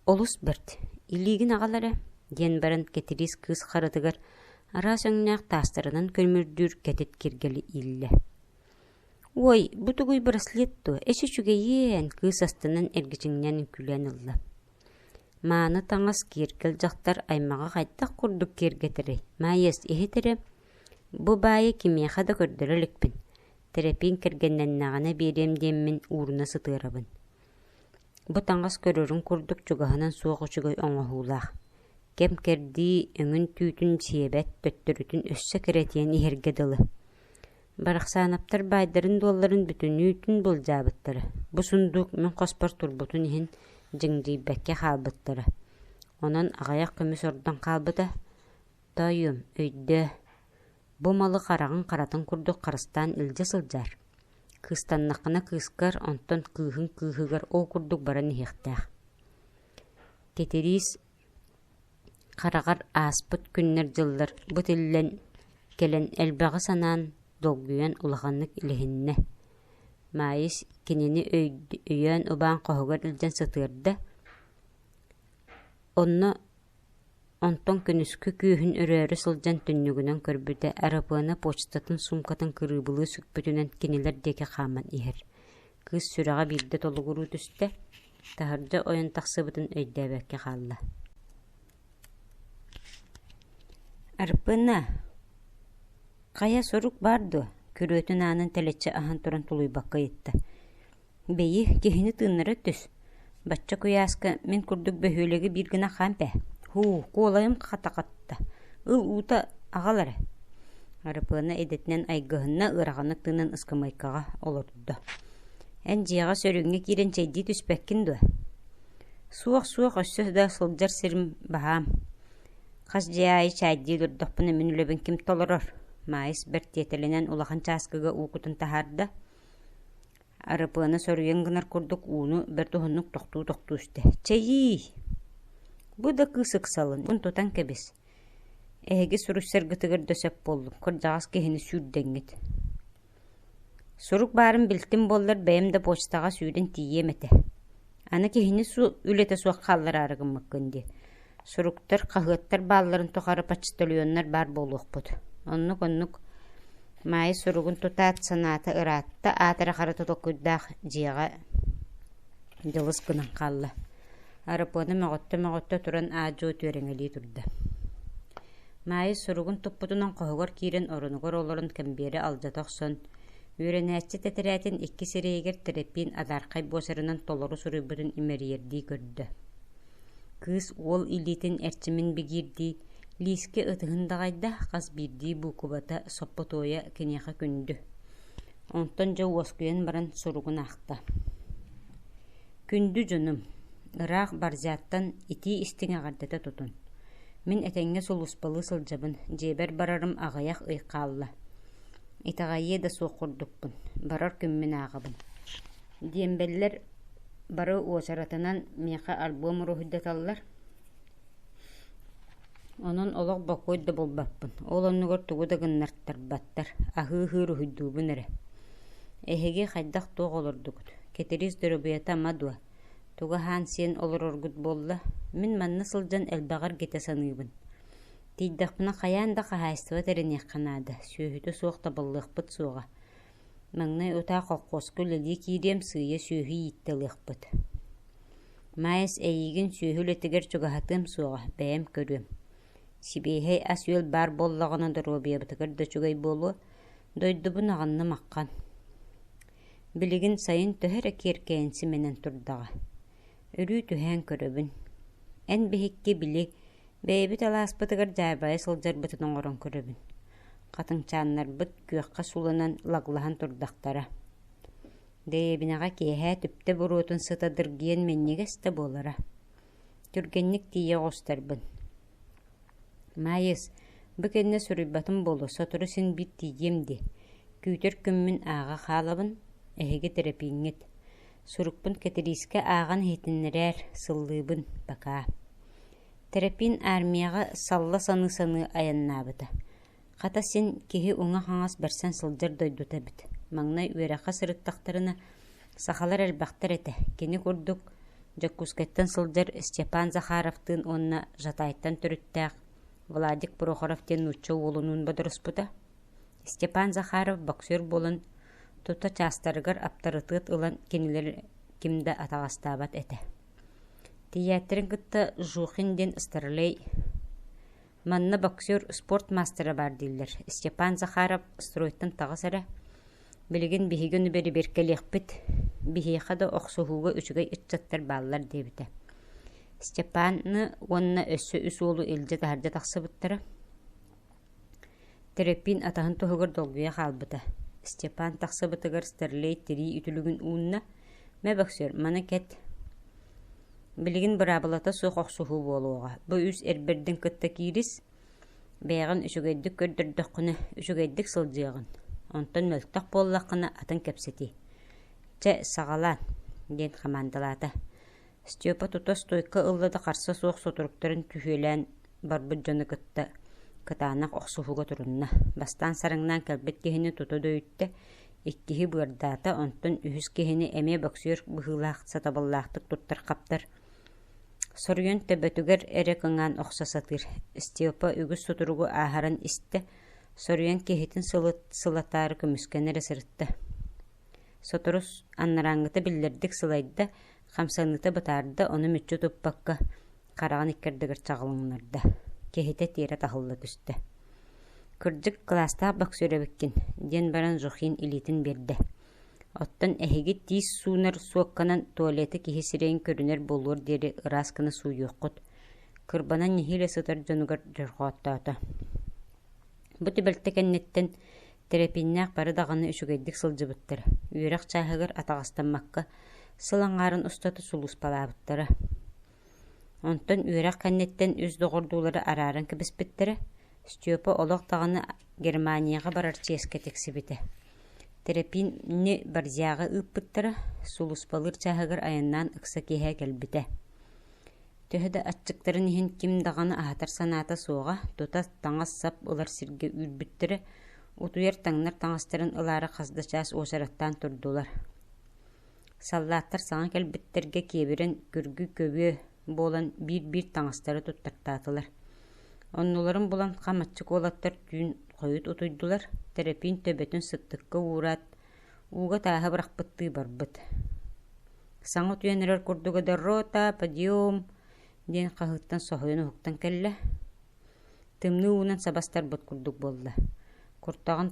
Олус бэрт, илиигин аҕал эрэ, диэн баран Кэтириис кыыс харытыгар араас өҥнөөх таастарынан көмүрдүүр кэтит киргэли ииллэ. Уой, бу тугуй браслет дуо? Эс үчүгэйиэн, кыыс астынан эргичиҥнээн үҥкүүлээн ылла. Мааны таҥас киэргэл дьахтар аймаҕа хайдах курдук киэргэтэрий? Маайыс, иһит эрэ, бу баайы кимиэхэ да көрдөрө иликпин. Тэрэпиин кэргэннэннэҕинэ биэриэм диэммин ууруна сытыарабын. Бу таҥас көрөрүҥ курдук чугаһынан суох үчүгэй оҥоһуулаах. Кэм-кэрдии өҥүн-түүтүн сиэбэт, төттөрүтүн өссө кэрэтийэн иһэргэ дылы. Барахсаанаптар баайдарын-дуолларын бүтүннүүтүн былдьаабыттара. Бу сундуук мин хоспор турбутун иһин дьиҥдьийбэккэ хаалбыттара. Онон аҕыйах көмүс ордон хаалбыта. Тоойуом, өйдөө, бу малы хараҕыҥ харатын курдук харыстаан илдьэ сылдьаар. Кыыстаннаххына кыыскар, онтон кыыһыҥ кыыһыгар ол курдук баран иһиэхтээх. Кэтириис хараҕар ааспыт күннэр-дьыллар бу тиллэн кэлэн элбэҕи санаан, долгуйан улаханнык илиһиннэ. Маайыс кинини өйөөн-убаан хоһугар илдьэн сытыарда, онно онтон күнүскү күүһүн өрөөрү сылдьан түннүгүнэн көрбүтэ Арапыана почтатын суумкатын кырыыбылыы сүкпүтүнэн кинилэр диэки хааман иһэр. Кыыс сүрэҕэ биирдэ толугуруу түстэ, таһырдьа ойон тахсыбытын өйдөөбөккө хаалла. Арпына, хайа сурук баар дуо? Күрүөтүн аанын тэлэччи аһан туран тулуйбакка ыйытта. Бэйи, киһини тыыннара түс. Бачча куйааска мин курдук бөһүөлэги биир гына хаамп ээ. Һуу, куолайым хата-хатта. Ыл уута аҕал эрэ. Арыпыана идэтинэн айгыһынна, ыараханнык тыынан ыскамыайкаҕа олордо. Эн дьиэҕэ сөрүүҥҥэ киирэн чэйдии түспэккин дуо? Суох, суох, өссө да сылдьар сирим баһаам. Хас дьиэ аайы чаайдыы олордохпуна мин үлэбин ким толорор? Маайыс бэрт тиэтэлинэн улахан чааскыга уу кутан таһаарда. Арыпыана соруйан гынар курдук ууну бэрт уһуннук тохтуу-тохтуу истэ. «Чэйиий! Бу да кыыс ыксалын, тутан кэбис. Эһиги суруйсаргытыгар да сөп буоллум, кырдьаҕас киһини сүүрдэҥҥит. Сурук баарын билтим буоллар бэйэм да почтаҕа сүүрэн тиийиэм этэ. Аны киһини үлэтэ суох хааллараары гыммыккын дии. Суруктар, хаһыаттар баалларын тухары почтальоннар баар буолуохпут. Оннук-оннук Маайа суругун тутаат, санаата ыраатта, аат эрэ харата толкуйдаах дьиэҕэ дьылыс гынан хаалла. Арапуона мөҕүттэ-мөҕүттэ туран аа-дьуо түөрэҥэлии турда. Маайа суругун туппутунан хоһугар киирэн оронугар олорон кэмбиэри алдьата охсон, үөрэнээччи тэтэрээтин икки сирэйигэр Тэрэппиин адаархай буосарынан толору суруйбутун имэрийэрдии көрдө. Кыыс уол илиитин эрчимин бигиирдии лиискэ ытыһын даҕайда, хас биирдии буукубата соппотуойа киниэхэ күндү. Онтон дьэ уоскуйан баран суругун аахта. Күндү дьонум, ыраах Барзяттан итии-истиҥ эҕэрдэтэ тутун. Мин этэҥҥэ сулууспалыы сылдьабын, дьиэбэр барарым аҕыйах ый хаалла. Итэҕэйиэ да суох курдукпун, барар күммүн ааҕабын. Диэмбэллэр бары уочаратынан миэхэ альбом уруһуйдаталлар. Онон олох бокуой да булбаппын, ол оннугар тугу да гыннартарбаттар, аһыы-аһыы уруһуйдуубун эрэ. Эһиги хайдах-туох олордугут? Кэтириис доруобуйата ама дуо? Тугу аһаан-сиэн олороргут буолла? Мин манна сылдьан элбэҕи эргитэ саныыбын. Тиийдэхпинэ хайаан да хаһаайыстыба тэриниэххэ наада, сүөһүтэ суох табыллыахпыт суоҕа. Маҥнай утаа колхуоска үлэлии киириэм, сыыйа сүөһү ииттэ ылыахпыт. Маайыс эйиигин сүөһү үлэтигэр чугаһатыам суоҕа, бэйэм көрүөм. Сибиэһэй ас-үөл баар буоллаҕына доруобуйабытыгар да үчүгэй буолуо, дойдубун аҕынным аххан. Билигин сайын төһө эрэ киэркэйэн симэнэн турдаҕа. Өрүү түһээн көрөбүн. Эн биһикки били бэйэбит алааспытыгар дьаарбайа сылдьарбытын оҥорон көрөбүн. Хатыҥчааннарбыт күөххэ суланан лаглаһан турдахтара. Дэриэбинэҕэ киэһэ түптэ буруотун сыта дыргыйан минньигэс да буолара. Түргэнник тиийэ оҕустарбын. Маайыс, бу кэннэ суруйбатым буолуо, сотору син биир тиийиэм дии. Күүтэр күммүн ааҕа хаалабын, эһиги тэрэпииҥҥит. Сурукпун Кэтириискэ ааҕан иһитиннэрээр, сыллыыбын, бакаа. Тэрэпиин армияҕа салла саныы-саныы айаннаабыта. Хата син киһи уҥа-хаҥас бэрсэн сылдьар дойдута эбит. Маҥнай үөрэххэ сырыттахтарына сахалар элбэхтэр этэ. Кини курдук Дьокуускайтан сылдьар Степан Захаровтыын уонна Жатайтан төрүттээх Владик Прохоров диэн нуучча уолунуун бодоруспута. Степан Захаров боксер буолан тута чаастарыгар аптарытыат ылан кинилэри ким да атаҕастаабат этэ. Тиийээттэрин кытта Жухин диэн старлей Манна боксер спорт маастара баар дииллэр. Степан Захаров стройтан таҕыс эрэ. Билигин биһиги ону бэрэбиэркэлиэхпит. Биһиэхэ да охсуһууга үчүгэй ыччаттар бааллар диэбитэ. Степаны уонна өссө үс уолу илдьэ таһырдьа тахсыбыттара. Тэрэппиин атаһын туһугар долгуйа хаалбыта. Степан тахсыбытыгар Старлей тирии үтүлүгүн уунна: «Мэ, боксер, маны кэт. Билигин быраабылата суох охсуһуу буолуоҕа. Бу үс эрбэрдин кытта киирис, бэйэҕин үчүгэйдик көрдөрдөххүнэ, үчүгэйдик сылдьыаҕын. Онтон мөлтөх буоллаххына, атын кэпсэтии. Чэ, саҕалаан, диэн хамаандалаата. Степа тута стойка ылла да харса суох сутуруктарын түһүөлээн барбыт дьону кытта кытаанах охсуһууга турунна. Бастаан сарыҥнаан кэлбит киһини тута дөйүттэ, иккиһи быардаата, онтон үһүс киһини эмиэ боксер быһыылаах сатабыллаахтык туттар-хаптар. Соруйан төбөтүгэр эрэ кыҥаан охсо сатыыр. Степа үгүс сутуругу ааһаран истэ, соруйан киһитин сылатаары көмүскэнэ эрэ сырытта. Сотору анарааҥҥыта биллэрдик сылайда, хамсаныыта бытаарда, ону мүччү туппакка хараҕын икки ардыгар чаҕылыҥнарда, киһитэ тиэрэ таһылла түстэ. «Кырдьык, кылаастаах боксер эбиккин», диэн баран Жухин илиитин биэрдэ. «Оттон эһиги тиис суунар суокканан туалеты киһи сирэйин көрүнэр буолуор диэри ыраас гына сууйуоххут», кырбанан нэһиилэ сытар дьонугар дьорҕооттоото. Бу түбэлтэ кэнниттэн Тэрэпииннээх бары даҕаны үчүгэйдик сылдьыбыттара, үөрэх чааһыгар атаҕастаммакка сыл аҥаарын устата сулууспалаабыттара. Онтон үөрэх кэнниттэн үс доҕордуулары арааран кэбиспиттэрэ, Степа олох даҕаны Германияҕа барар чиэскэ тиксибитэ. Тэрэпиини Барзяҕа ыыппыттара, сулууспалыыр чааһыгар айаннаан ыкса киэһэ кэлбитэ. Төһө да аччыктарын иһин ким даҕаны аһатар санаата суоҕа, тута таҥас-сап ылар сиргэ үүрбүттэрэ, утуйар-таҥнар таҥастарын ылаары хас да чаас уочараттаан турдулар. Саллааттар саҥа кэлбиттэргэ киэбирэн күргү-көбүө буолан биир-биир таҥастары туттартаатылар. Оннуларын булан хам аччык уолаттар түүн хойут утуйдулар, Тэрэпиин төбөтүн сыттыкка уураат, ууга тааһы бырахпыттыы барбыт. Саҥа утуйан эрэр курдуга да «Рота, подъем!» диэн хаһыыттан соһуйан уһуктан кэллэ. Тымныы уунан сабастарбыт курдук буолла. Куртаҕын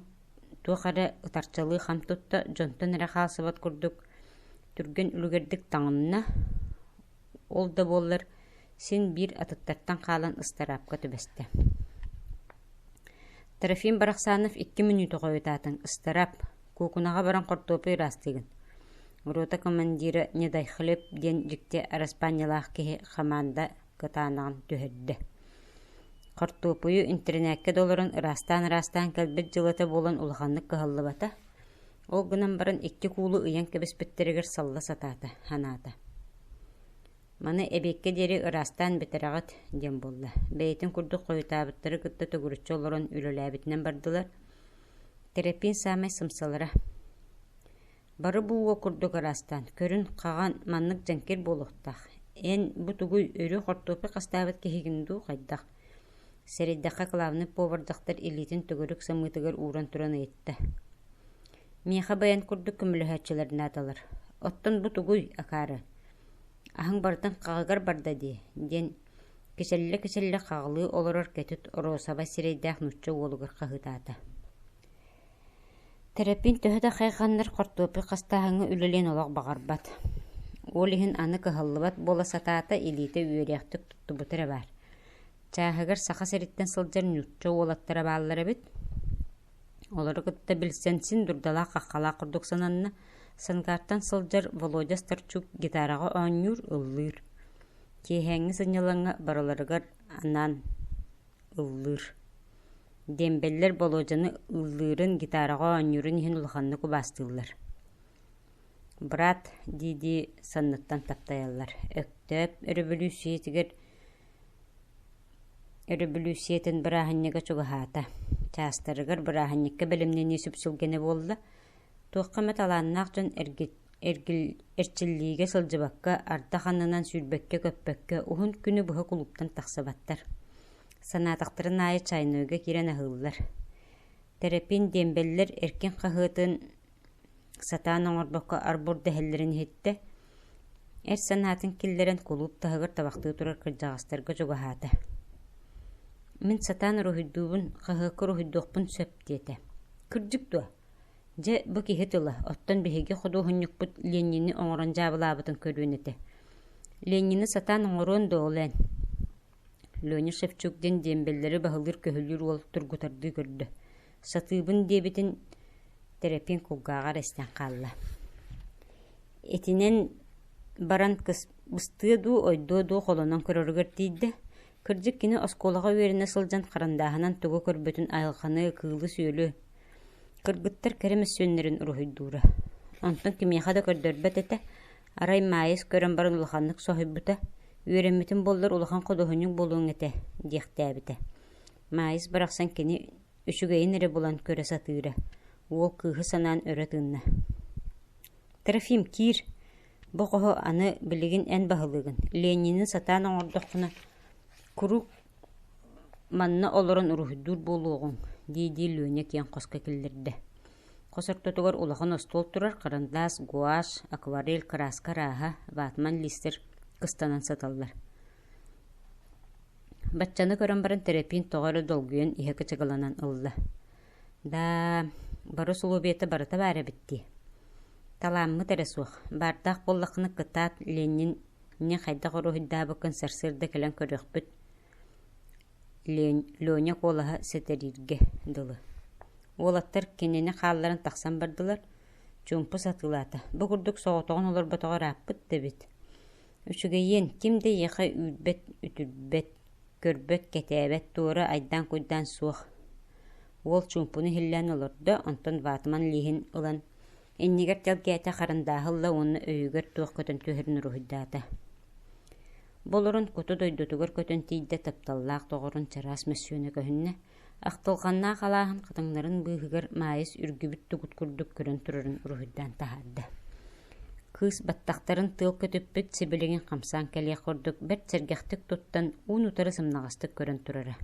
туох эрэ ытарчалыы хам тутта, дьонтон эрэ хаалсыбат курдук түргэн үлүгэрдик таҥынна, ол да буоллар син биир атыттартан хаалан ыстараапка түбэстэ. Трофим Барахсанов икки мүнүүтэ хойутаатыҥ, ыстараап, куукунаҕа баран хортуоппуй ыраастыыгын. Рота командира Недайхлеб диэн дьикти араспаанньалаах киһи хамаанда кытаанаҕын түһэрдэ. Хортуоппуйу интэринээккэ да олорон ыраастаан-ыраастаан кэлбит дьылата буолан улаханнык кыһаллыбата. Ол гынан баран икки куулу ыйан кэбиспиттэригэр салла сатаата, санаата. Маны эбиэккэ диэри ыраастаан бүтэрэҕит диэн буолла. Бэйэтин курдук хойутаабыттары кытта төгүрүччү олорон үлэлээбитинэн бардылар. Тэрэппиин саамай сымсалара. Бары бу уол курдук ыраастаан, көрүн, хаҕан маннык дьэҥкир буолуохтаах. Эн бу тугуй, өрүү хортуоппуй хастаабыт киһигин дуу, хайдах? Сэрэйдэххэ кылаабынай повар дьахтар илиитин төгүрүк самыытыгар ууран туран ыйытта. Миэхэ бэйэн курдук көмөлөһөөччүлэр наадалар. Оттон бу тугуй, акаары? Аһыҥ барытын хаҕыгар барда дии, диэн кичэллэ-кичэллэ хаҕылыы олорор кэтит оруосабай сирэйдээх нуучча уолугар хаһыытаата. Тэрэппиин төһө да хайҕаннар хортуоппуй хастааһыҥҥа үлэлиэн олох баҕарбат. Ол иһин аны кыһаллыбат буола сатаата, илиитэ үөрүйэхтик туттубута эрэ баар. Чааһыгар Саха сириттэн сылдьар нуучча уолаттара бааллар эбит. Олору кытта билсэн син дурдалаах-хаххалаах курдук сананна. Сангаартан сылдьар Володя Старчук гитараҕа оонньуур, ыллыыр. Киэһээҥҥи сынньалаҥҥа барыларыгар анаан ыллыыр. Диэмбэллэр Болуодьаны ыллыырын, гитараҕа оонньуурун иһин улаханнык убаастыыллар. «Брат» дии-дии санныттан таптайаллар. Өктөөп өрөбөлүүссүйэтигэр өрөбөлүүссүйэтин бырааһынньыга чугаһаата. Чаастарыгар бырааһынньыкка бэлэмнэнии сүпсүлгэнэ буолла. Туохха эмэ талааннаах дьон эрчиллиигэ сылдьыбакка, ардах аннынан сүүрбэккэ-көппөккө уһун күнү быһа кулууптан тахсыбаттар. Санаатахтарын аайы чайнойга киирэн аһыыллар. Тэрэппиин диэмбэллэр эркин хаһыатын сатаан оҥорбокко ар-бур дэһэллэрин иһиттэ, эр санаатын киллэрэн кулууп таһыгар табахтыы турар кырдьаҕастарга чугаһаата. «Мин сатаан уруһуйдуубун, хаһыакка уруһуйдуохпун сөп» диэтэ. «Кырдьык дуо? Дьэ, бу киһи тыла, оттон биһиги худуоһунньукпут Ленини оҥорон дьаабылаабытын көрүөн этэ. Ленини сатаан оҥоруон дуо ол эн?» Леня Шевчук диэн диэмбэллэри баһылыыр-көһүлүүр уол тургутардыы көрдө. Сатыыбын диэбитин Тэрэппиин кулгааҕар эстэн хаалла. Итинэн баран быстыа дуу, ойдуо дуу холонон көрөрүгэр тиийдэ. Кырдьык кини оскуолаҕа үөрэнэ сылдьан харандааһынан тугу көрбүтүн айылҕаны, кыылы-сүөлү, кыргыттар кэрэ мөссүөннэрин уруһуйдуура. Онтон кимиэхэ да көрдөрбөт этэ, арай Маайыс көрөн баран улаханнык соһуйбута, үөрэммитим буоллар улахан худуоһунньук буолуоҥ этэ диэхтээбитэ. Маайыс барахсан кини үчүгэйин эрэ булан көрө сатыыра, уол кыыһы санаан өрө тыынна. «Трофим, киир, бу хоһу аны билигин эн баһылыыгын, Ленини сатаан оҥордоххуна куруук манна олорон уруһуйдуур буолуоҕуҥ» дии-дии Леня киэҥ хоско киллэрдэ. Хос ортотугар улахан остуол турар, харандаас, гуашь, акварель, кырааска арааһа, ватман лиистэр кыстанан сыталлар. Баччаны көрөн баран Тэрэпиин тоҕо эрэ долгуйан иһэ кычыгыланан ылла. Даа, бары усулуобуйата барыта баар эбит дии. Талааммыт эрэ суох, баардаах буоллаххына кытаат, Ленин не хайдах уруһуйдаабыккын сарсыарда кэлэн көрүөхпүт Леня куолаһа сэтэрииргэ дылы. Уолаттар кинини хаалларан тахсан бардылар, чуумпу сатыылаата. Бу курдук соҕотоҕун олорботоҕо ырааппыт да эбит. Үчүгэйиэн, ким да эйиэхэ үүрбэт-үтүрбэт, көрбөт-кэтээбэт, туора айдаан-куйдаан суох. Уол чуумпуну иһиллээн олордо, онтон ватман лииһин ылан иннигэр тэлгээтэ харандааһы ылла уонна өйүгэр туох көтөн түһэрин уруһуйдаата. Бу олорон куту дойдутугар көтөн тиийдэ тапталлаах доҕорун чараас мөссүөнэ көһүннэ, ахтылҕаннаах алааһын хатыҥнарын быыһыгар Маайыс үргүбүт тугут курдук көрөн турарын уруһуйдаан таһаарда. Кыыс баттахтарын тыал көтүппүт сибилигин хамсаан кэлиэх курдук бэрт сэргэхтик туттан уун-утары сымнаҕастык көрөн турара.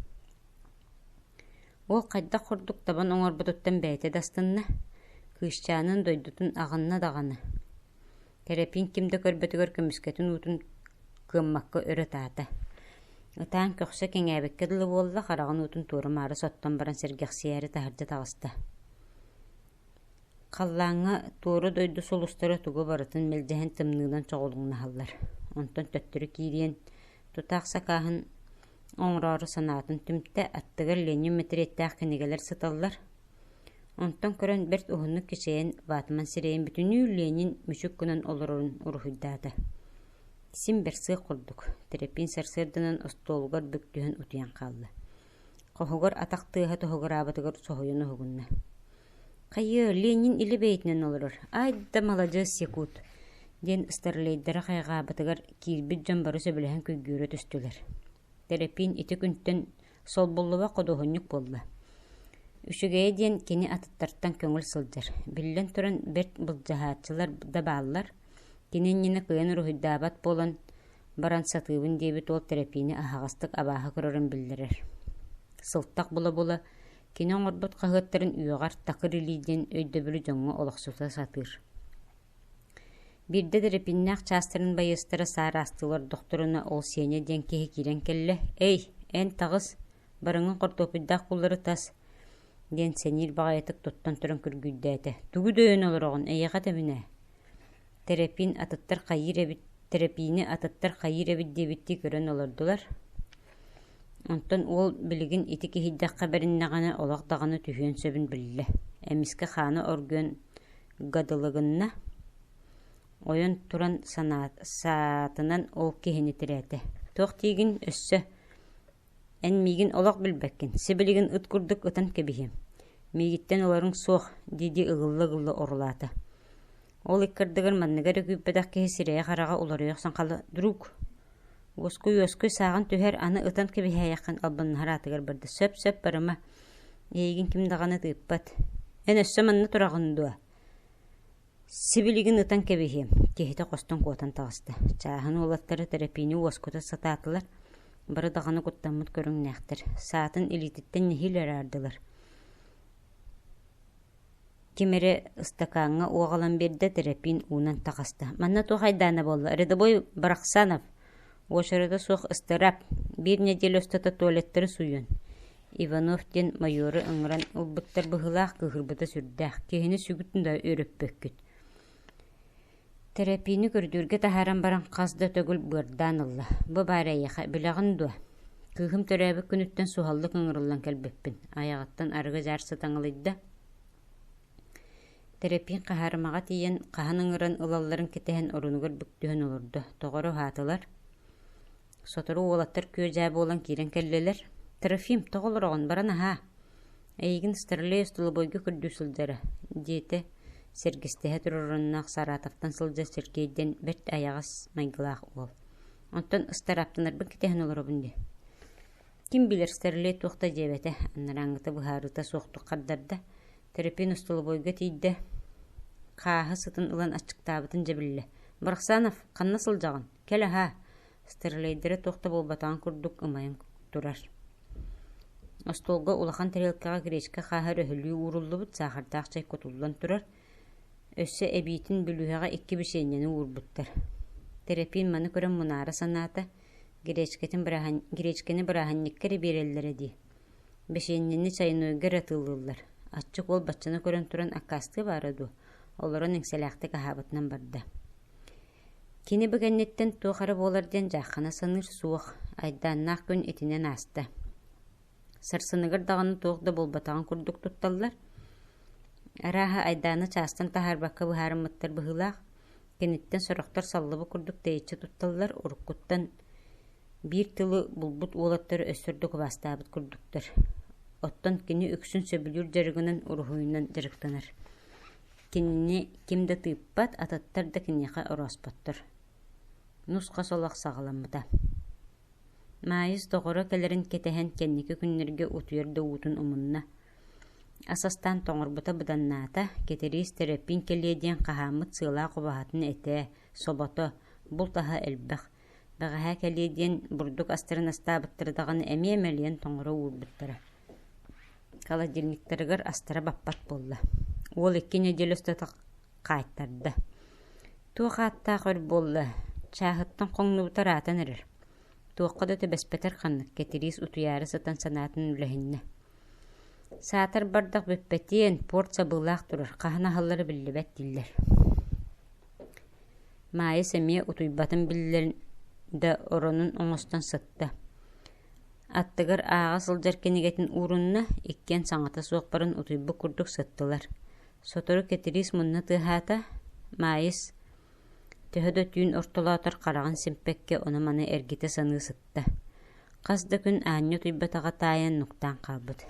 Уол хайдах курдук табан оҥорбутуттан бэйэтэ да астынна, кыысчаанын дойдутун аҕынна даҕаны. Тэрэпиин ким да көрбөтүгэр көмүскэтин уутун кыаммакка өрө ытаата. Ытаан көхсө кэҥээбиккэ дылы буолла, хараҕын уутун туора-маары соттон баран сэргэхсийээри таһырдьа таҕыста. Халлааҥҥа туора дойду сулустара тугу барытын мэлдьэһэн тымныынан чоҕулуҥнаһаллар. Онтон төттөрү киириэн, тутаах сакааһын оҥороору санаатын түмтэ, аттыгар Ленин мэтириэттээх кинигэлэр сыталлар. Онтон көрөн бэрт уһуннук кичэйэн ватман сирэйин бүтүннүү Ленин мүчүк гынан олорорун уруһуйдаата. Син бэрсиэх курдук, Тэрэппиин сарсыарданан остуолугар бүк түһэн утуйан хаалла. Хоһугар атах тыаһа тоһугураабытыгар соһуйан уһугунна. «Хайыа, Ленин илэ бэйэтинэн олорор, ай да маладьыас якут!» диэн старлейдара хайҕаабытыгар киирбит дьон бары сөбүлэһэн күйгүөрэ түстүлэр. Тэрэппиин ити күнтэн солбуллубат худуоһунньук буолла. Үчүгэйэ диэн кини атыттартан көҥүл сылдьар. Биллэн туран, бэрт былдьаһааччылар да бааллар. Кини иннинэ кыайан уруһуйдаабат буолан баран сатыыбын диэбит уол Тэрэппиини аһаҕастык абааһы көрөрүн биллэрэр. Сылтах була-була кини оҥорбут хаһыаттарын үөҕэр такыр илии диэн өйдөбүлү дьоҥҥо олохсута сатыыр. Биирдэ Тэрэппииннээх чаастарын байыастара саар аастыылар олордохторуна ол Сеня диэн киһи киирэн кэллэ: «Эй, эн таҕыс, барыҥҥын хортуоппуйдаах кууллары тас» диэн сэниир баҕайытык туттан туран күргүйдээтэ: «Тугу дөйөн олороҕун, эйиэхэ этэбин ээ» Тэрэппиин атыттар хайыыр эбит, Тэрэппиини атыттар хайыыр эбит диэбиттии көрөн олордулар. Онтон уол билигин ити киһийдэххэ бэриннэҕинэ олох даҕаны түһүөн сөбүн биллэ. Эмискэ хаана оргуйан гадылыгынна, ойон туран саатынан ол киһини тирээтэ: «Туох диигин өссө? Эн миигин олох билбэккин, сибилигин ыт курдук ытан кэбиһиэм. Миигиттэн ыларыҥ суох» дии-дии ыгылла-ыгылла орулаата. Ол иккардыгар манныгы эрэ күүппэтэх киһи сирэйэ-хараҕа уларыйа охсон хаалла: «Друг, уоскуй-уоскуй сааҕын түһэр, аны ытан кэбиһээйэххин» албыннаһар аатыгар барда: «Сөп-сөп барыма, эйигин ким даҕаны тыыппат. Эн өссө манна тураҕын дуо?» Сибилигин ытан кэбиһиэм, киһитэ хостон куотан таҕыста. Чааһын уолаттара Тэрэпиини уоскута сатаатылар, бары даҕаны куттаммыт көрүҥнээхтэр, саатын илиититтэн нэһиилэ араардылар. Ким эрэ ыстакааҥҥа уоҕалан биэрдэ, Тэрэпиин уунан таҕыста. «Манна туох айдаана буолла? Рядовой Барахсанов, уочарата суох ыстыраап, биир нэдиэлэ устата туалеттары сууйуон». Иванов диэн майору ыҥыран ылбыттар быһыылаах кыыһырбыта сүрдээх, киһини сүгүн да өрөппөккүт. Тэрэпиини көрдүүргэ таһааран баран хас да төгүл быардаан ылла: «Бу баар эйиэхэ, билэҕин дуо? Кыыһым төрөөбүт күнүттэн суһаллык ыҥырыллан кэлбиппин» айаҕыттан арыгы дьаар сытаҥалыйда. Тэрэпиин хаһаарымаҕа тиийэн хаһан ыҥыран ылалларын кэтэһэн орунугар бүк түһэн олордо, тоҕо эрэ уһаатылар. Сотору уолаттар күө-дьаа буолан киирэн кэллилэр: «Трофим, тоҕо олороҕун, баран аһаа, эйигин Старлей остолобуойга көрдүү сылдьара» диэтэ сэргэстэһэ турар оронноох Саратовтан сылдьар Сергей диэн бэрт айаҕас майгылаах уол. «Онтон ыстарааптанарбын кэтэһэн олоробун дии» Ким билэр, Старлей туох да диэбэтэ, анарааҥҥыта быһаарыыта суохтук хардарда. Тэрэпиин остолобуойга тиийдэ, хааһы сытын ылан аччыктаабытын дьэ биллэ: «Барахсанов, ханна сылдьаҕын? Кэл аһаа!» Старлейдара туох да буолбатаҕын курдук ымайан турар. Остуолга улахан тарелкаҕа гречка хааһа өрөһөлүү ууруллубут, саахардаах чай кутуллан турар. Өссө эбиитин бүлүүһэҕэ икки бичиэнньэни уурбуттар. Тэрэпиин маны көрөн мунаара санаата, гречкэтин бырааһын... гречкэни бырааһынньыкка эрэ биэрэллэрэ дии. Бичиэнньэни чайнойга эрэ атыылыыллар. Аччык уол баччаны көрөн туран аккаастыа баара дуо, олорон иҥсэлээхтик аһаабытынан барда. Кини бу кэнниттэн туох эрэ буолар диэн дьааххана саныыр суох, айдааннаах күн итинэн ааста. Сарсыныгар даҕаны туох да буолбатаҕын курдук тутталлар. Арааһа, айдааны чаастан таһаарбакка быһаарыммыттар быһыылаах, киниттэн сорохтор саллыбыт курдук тэйиччи тутталлар, уруккуттан биир тылы булбут уолаттары өссө ордук убаастаабыт курдуктар. Оттон кини үксүн сөбүлүүр дьарыгынан уруһуйунан дьарыктанар. Кинини ким да тыыппат, атыттар да киниэхэ орооспоттор. Нус-хас олох саҕаламмыта. Маайыс доҕоро кэлэрин кэтэһэн кэнники күннэргэ утуйар да уутун умунна. Ас астаан тоҥорбута быданнаата, Кэтириис Тэрэппиин кэлиэ диэн хаһааммыт сыалаах убаһатын этэ, собото, булт аһа элбэх. Бэҕэһээ кэлиэ диэн бурдук астарын астаабыттара даҕаны эмиэ мэлийэн тоҥоро уурбуттара. Холодильниктарыгар астара баппат буолла. Уол икки нэдиэлэ устата хаайтарда. Туох ааттаах өр буолла, чааһыттан хоҥнубута ыраатан эрэр. Туохха да түбэспэтэр ханнык, Кэтириис утуйаары сытан санаатын үлэһиннэ. Саатар бардах бүппэтиэн, порт сабыылаах турар, хаһан аһыллара биллибэт дииллэр. Маайыс эмиэ утуйбатын биллэрин да оронун оҥостон сытта. Аттыгар ааҕа сылдьар кинигэтин уурунна, иккиэн саҥата суох баран утуйбут курдук сыттылар. Сотору Кэтириис мунна тыаһаата, Маайыс төһө да түүн ортолоотор хараҕын симпэккэ ону-маны эргитэ саныы сытта. Хас да күн аанньа утуйбатаҕа таайан нуктаан хаалбыт.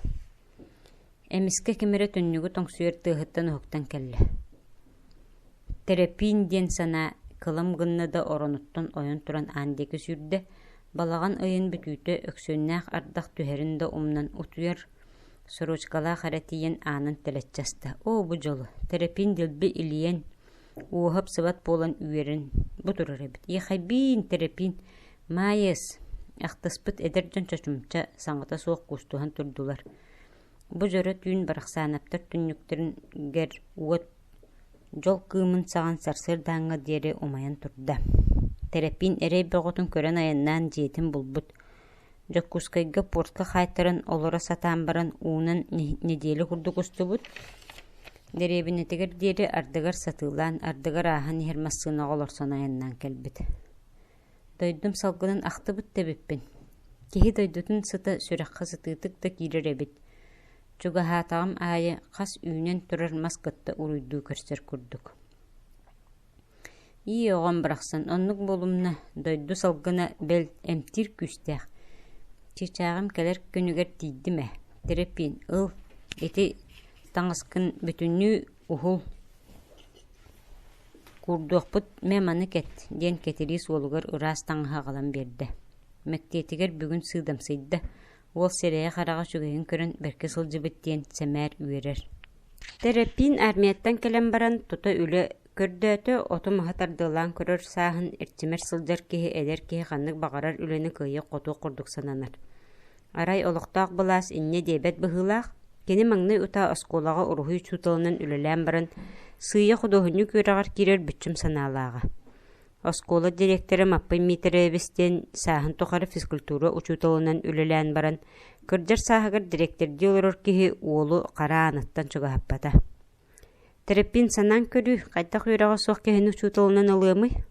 Эмискэ ким эрэ түннүгү тоҥсуйар тыаһыттан уһуктан кэллэ. Тэрэпиин диэн санаа кылам гынна да оронуттан ойон туран аан диэки сүүрдэ, балаҕан ыйын бүтүүтэ өксүөннээх ардах түһэрин да умнан утуйар сорочкалаах эрэ тиийэн аанын тэлэччи аста. Оо, бу дьолу, Тэрэпиин дэлби илийэн, уоһа ыпсыбат буолан үөрэн бу турар эбит. Иэхэйбиин, Тэрэпиин, Маайыс! Ахтыспыт эдэр дьон чочумча саҥата суох куустуһан турдулар. Бу дьоро түүн Барахсаанаптар түннүктэригэр уот дьол кыымын саҕан сарсыардааҥҥа диэри умайан турда. Тэрэппиин эрэй бөҕөтүн көрөн айаннаан дьиэтин булбут. Дьокуускайга портка хаайтаран олоро сатаан баран уунан нэдиэлэ курдук устубут. Дэриэбинэтигэр диэри ардыгар сатыылаан, ардыгар ааһан иһэр массыынаҕа олорсон айаннаан кэлбит. Дойдум салгынын ахтыбыт да эбиппин. Киһи дойдутун сыта сүрэххэ сытыытык да киирэр эбит. Чугаһаатаҕым аайы хас үүнэн турар мас кытта уруйдуу көрсөр курдук. Ии оҕом барахсан оннук буолумна, дойду салгына бэл эмтиир күүстээх. Чыычааҕым кэлэр күнүгэр тиийдим ээ. Тэрэппиин, ыл, ити таҥаскын бүтүннүү уһул Куурдуохпут мэ маны кэт диэн Кэтириис уолугар ыраас таҥаһы аҕалан биэрдэ. Мэктиэтигэр бүгүн сыыдамсыйда, уол сирэйэ-хараҕа үчүгэйин көрөн бэркэ сылдьыбыт диэн сэмээр үөрэр. Тэрэппиин армияттан кэлэн баран тута үлэ көрдөөтө, оту-маһы тардыалаан көрөр сааһын эрчимэр сылдьар киһи эдэр киһи ханнык баҕарар үлэни кыайыах-хотуох курдук сананар. Арай олохтоох былаас инньэ диэбэт быһыылаах, кини маҥнай утаа оскуолаҕа уруһуй учууталынан үлэлээн баран, сыыйа худуоһунньук үөрэҕэр киирэр бүччүм санаалааҕа. Оскуола дириэктэрэ Маппый Миитэрэбис диэн сааһын тухары физкультура учууталынан үлэлээн баран, кырдьар сааһыгар дириэктэрдии олорор киһи уолу хара ааныттан чугаһаппата. Тэрэппиин санаан көрүү, хайдах үөрэҕэ суох киһини учууталынан ылыамый?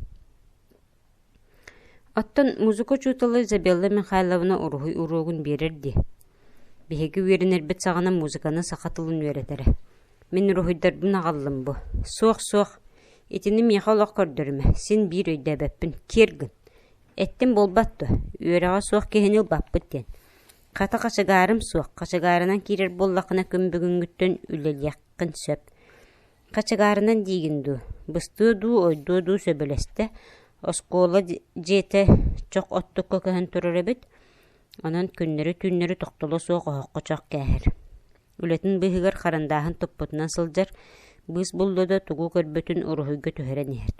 Оттон музыка учуутала Изабелла Михайловна уруһуй уруогун биэрэр дии. Биһиги үөрэнэрбит саҕана музыканы саха тылын үөрэтэрэ. Мин уруһуйдарбын аҕаллым бу. Суох, суох, итини миэхэ олох көрдөрүмэ, син биир өйдөөбөппүн, киэр гын. Эттим буолбат дуо, үөрэҕэ суох киһини ылбаппыт диэн. Хата хачыгаарым суох, хачыгаарынан киирэр буоллаххына күн бүгүҥҥүттэн үлэлиэххин сөп. Хачыгаарынан диигин дуу, быстыа дуу, ойдуо дуу сөбүлэстэ, оскуола дьиэтэ чох оттукка көһөн турар эбит, онон күннэри-түүннэри тохтоло суох оһоххо чох кээһэр. Үлэтин быыһыгар харандааһын туппутунан сылдьар, быыс булла да тугу көрбүтүн уруһуйга түһэрэн иһэр.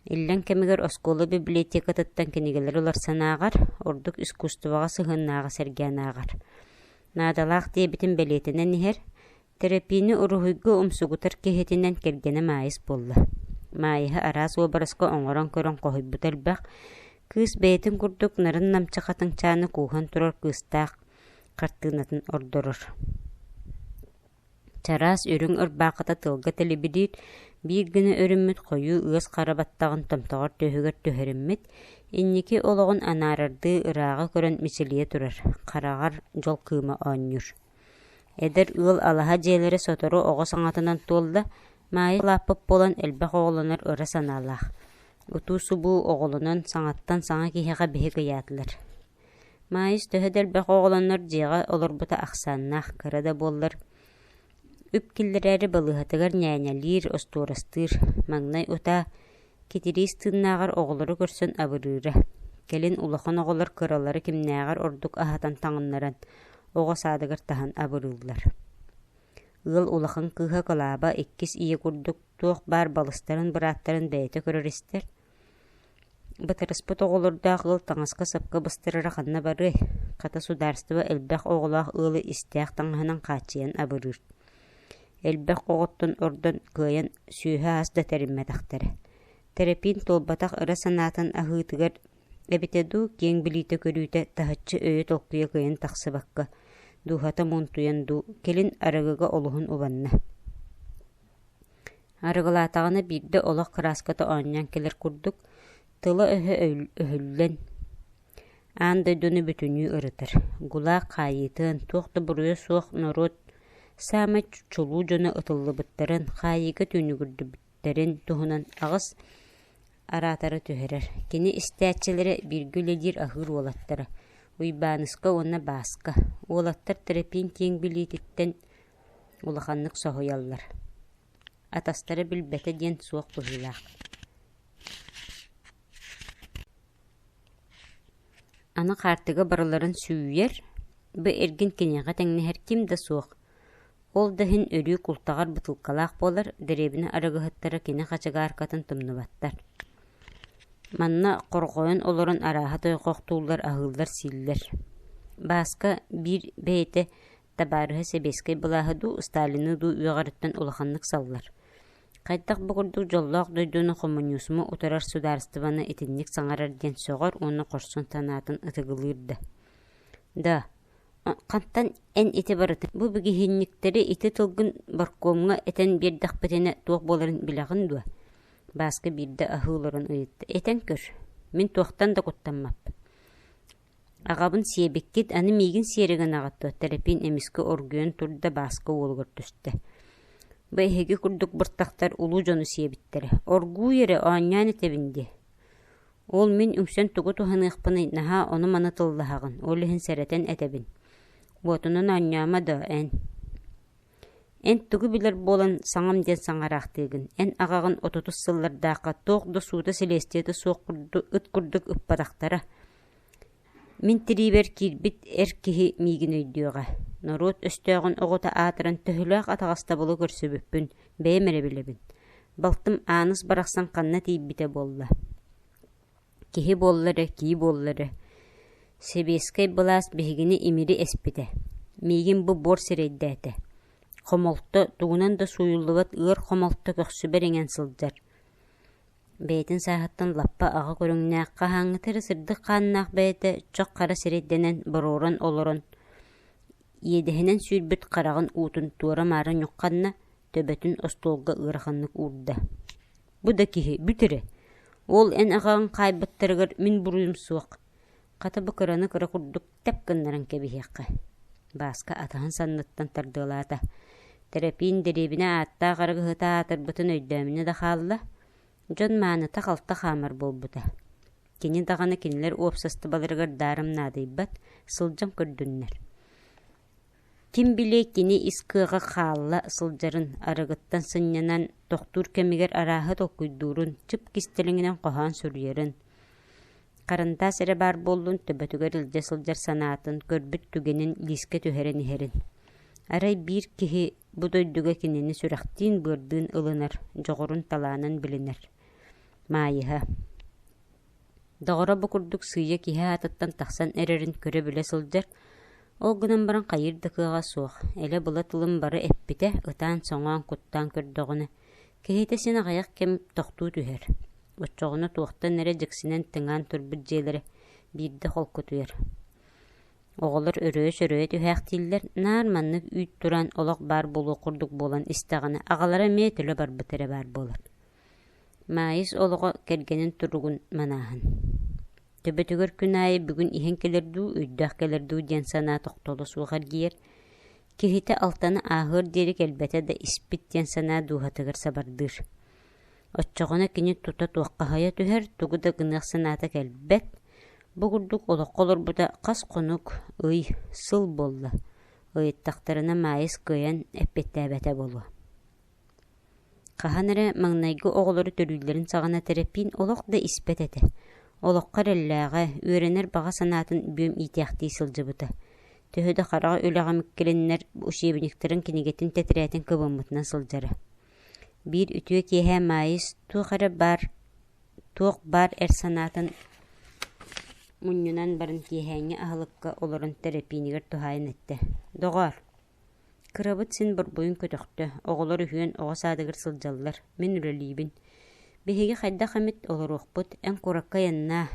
Иллэҥ кэмигэр оскуола библиотекатыттан кинигэлэри уларсан ааҕар, ордук искусствоҕа сыһыаннааҕы сэргээн ааҕар. Наадалаах диэбитин бэлиэтэнэн иһэр, Тэрэппиини уруһуйга умсугутар киһитинэн кэргэнэ Маайыс буолла. Маайыһы араас уобараска оҥорон көрөн хоһуйбута элбэх, кыыс бэйэтин курдук нарын-намчы хатыҥчааны кууһан турар кыыстаах хартыынатын ордорор. Чараас үрүҥ ырбаахыта тыалга тэлибириир, биир гына өрүммүт хойуу ыас хара баттаҕын томтоҕор түөһүгэр түһэриммит, инники олоҕун анаарардыы ырааҕы көрөн мичилийэ турар, хараҕар дьол кыыма оонньуур. Эдэр ыал алаһа дьиэлэрэ сотору оҕо саҥатынан туолла, Маайа улааппыт буолан элбэх оҕолонор ыра санаалаах. Утуу-субуу оҕолонон саҥаттан саҥа киһиэхэ биһик ыйаатылар. Маайыс төһө да элбэх оҕолоннор дьиэҕэ олорбута ахсааннаах, кыра да буоллар, үп киллэрээри балыыһатыгар ньээньэлиир, остуорастыыр. Маҥнай утаа Китириис тыыннааҕар оҕолору көрсөн абырыыра. Кэлин улахан оҕолор кыралары кимнээҕэр ордук аһатан таҥыннаран, оҕо саадыгар таһан абырыыллар. Ыал улахан кыыһа Кылааба иккис ийэ курдук туох баар балыстарын бырааттарын бэйэтэ көрөр-истэр. Бытарыспыт оҕолордоох ыал таҥаска-сапка быстарара ханна барыай, хата судаарыстыба элбэх оҕолоох ыалы истээх таҥаһынан хааччыйан абырыыр. Элбэх оҕоттон ордон кыайан сүөһү-ас да тэриммэтэхтэрэ. Тэрэпиин туолбатах ыра санаатын аһыытыгар эбитэ дуу, киэҥ билиитэ-көрүүтэ таһыччы өйө-толкуйа кыайан тахсыбакка, дууһата муунтуйан дуу, кэлин арыгыга олуһун убанна. Арыгылаатаҕына биирдэ олох кырааската оонньоон кэлэр курдук, тыла-өһө өһүллэн, аан дойдуну бүтүннүү ырытар, ГУЛАГ хаайыытын, туох да буруйа суох норуот саамай чулуу дьоно ытыллыбыттарын, хаайыыга түүнүгүрдүбүттэрин туһунан аҕыс араатары түһэрэр. Кини истээччилэрэ бииргэ үлэлиир аһыыр уолаттара Уйбааныска уонна Бааска. Уолаттар Тэрэпиин киэҥ билиититтэн улаханнык соһуйаллар. Атастара билбэтэ диэн суох быһыылаах. Аны хаартыга барыларын сүүйэр, бу эргин киниэхэ тэҥнэһэр ким да суох. Ол да иһин өрүү култаҕар бытыылкалаах буолар, дэриэбинэ арыгыһыттара кини хачыгааркатын тумнубаттар. Манна хорҕойон олорон арааһа тойҕохтууллар, аһыыллар-сииллэр. Бааска биир бэйэтэ табаарыһа сэбиэскэй былааһы дуу, Сталины дуу үөҕэриттэн улаханнык саллар. Хайдах бу курдук дьоллоох дойдуну хомуньуусуму утарар судаарыстыбаны итинник саҥарар диэн сөҕөр уонна хорсун санаатын ытыгылыыр да. Да, хантан эн ити барытын бу бигиһинньиктэри ити тылгын боркуомҥа этэн биэрдэхпитинэ туох буоларын билэҕин дуо? Бааска биирдэ аһыы олорон ыйытта. Этэн көр, мин туохтан да куттаммаппын. Аҕабын сиэбиккит, аны миигин сиэри гынаҕыт дуо? Тэрэпиин эмискэ оргуйан турда, Бааска уолугар түстэ. Бу эһиги курдук быртахтар улуу дьону сиэбиттэрэ. Оргууй эрэ, оонньоон этэбин дии. Ол мин үҥсэн тугу туһаныахпыный, наһаа ону-маны тыллаһаҕын, ол иһин сэрэтэн этэбин. Уотунан оонньоомо доо, эн. Эн тугу билэр буолан саҥам диэн саҥараахтыыгын, эн аҕаҕын отутус сыллардаахха туох да суута-силиэстийэтэ суох курдук ыт курдук ыппатахтара. Мин тириибэр киирбит эр киһи миигин өйдүөҕэ. Норуот өстөөҕүн оҕото аатыран төһөлөөх атаҕастабылы көрсүбүппүн бэйэм эрэ билэбин. Балтым Ааныс барахсан ханна тиийбитэ буолла? Киһи буолла эрэ, кии буолла эрэ. Сэбиэскэй былаас биһигини имири эспитэ. Миигин бу буор сирэйдээтэ. Хомолто, тугунан да сууйуллубат ыар хомолто көхсүбэр иҥэн сылдьар. Бэйэтин сааһыттан лаппа аҕа көрүҥнээх, хаһааҥҥыта эрэ сырдык хааннаах бэйэтэ чох хара сирэйдэнэн, боруоран олорон, иэдэһинэн сүүрбүт хараҕын уутун туора-маара ньухханна, төбөтүн остуолга ыараханнык уурда. Бу да киһи бүт эрэ. Ол эн аҕаҕын хаайбыттарыгар мин буруйум суох. Хата бу кыраны кыра курдук тэп гыннаран кэбиһиэххэ. Бааска атаһын санныттан тардыалаата. Тэрэпиин дэриэбинэ ааттаах арыгыһыта аатырбытын өйдөөмүнэ да хаалла. Дьон мааныта халта хаамар буолбута. Кини даҕаны кинилэр уопсастыбаларыгар даарым наадыйбат, сылдьан көрдүннэр. Ким билиэй кини ис кыаҕа хаалла сылдьарын, арыгыттан сынньанан, тохтуур кэмигэр арааһы толкуйдуурун, чып кистэлэҥинэн хоһоон суруйарын, харандаас эрэ баар буоллун төбөтүгэр илдьэ сылдьар санаатын, көрбүт түгэнин лиискэ түһэрэн иһэрин. Арай биир киһи бу дойдуга кинини сүрэхтиин-быардыын ылынар, дьоҕурун талаанын билинэр. Маайыһа Доҕоро бу курдук сыыйа киһи аатыттан тахсан эрэрин көрө-билэ сылдьар, ол гынан баран хайыыр да кыаҕа суох, элэ-была тылын бары эппитэ, ытаан-соҥоон, куттаан көрдөҕүнэ, киһитэ син аҕыйах кэм тохтуу түһэр. Оччоҕуна туохтан эрэ дьиксинэн тыҥаан турбут дьиэлэрэ биирдэ холкутуйар. Оҕолор өрөйө-сөрөйө түһээхтииллэр, наар маннык үүт тураан олох баар буолуох курдук буолан истэҕинэ, аҕалара эмиэ төлө барбыт эрэ баар буолар. Маайыс олоҕо кэргэнин туругун манааһын. Төбөтүгэр күн аайы бүгүн иһэн кэлэр дуу, өйдөөх кэлэр дуу диэн санаа тохтоло суох эргийэр. Киһитэ алтаны ааһыар диэри кэлбэтэ да испит диэн санаа дууһатыгар сабардыыр. Оччоҕуна кини тута туоххаһыйа түһэр, тугу да гыныах санаата кэлбэт. Бу курдук олоххо олорбута хас хонук, ый, сыл буолла, ыйыттахтарына Маайыс кыайан эппиэттээбэтэ буолуо. Хаһан эрэ маҥнайгы оҕолору төрүүллэрин саҕана Тэрэппиин олох да испэт этэ, олоххо эрэллээҕэ, үөрэнэр баҕа санаатын бүөм иитээхтии сылдьыбыта. Төһө да хараҕа үлэҕэ миккилиннэр учебниктарын кинигэтин тэтэрээтин кыбыммытынан сылдьара. Биир үтүө киэһэ Маайыс туох эрэ баар туох баар эр санаатын мунньунан баран киэһээҥҥи аһылыкка олорон Тэрэппиинигэр туһаайан эттэ: «Доҕоор, Кырабыт син борбуйун көтөхтө, оҕолор үһүөн оҕо саадыгар сылдьаллар, мин үлэлиибин. Биһиги хайдах эмит олоруохпут, эн куоракка айаннаа,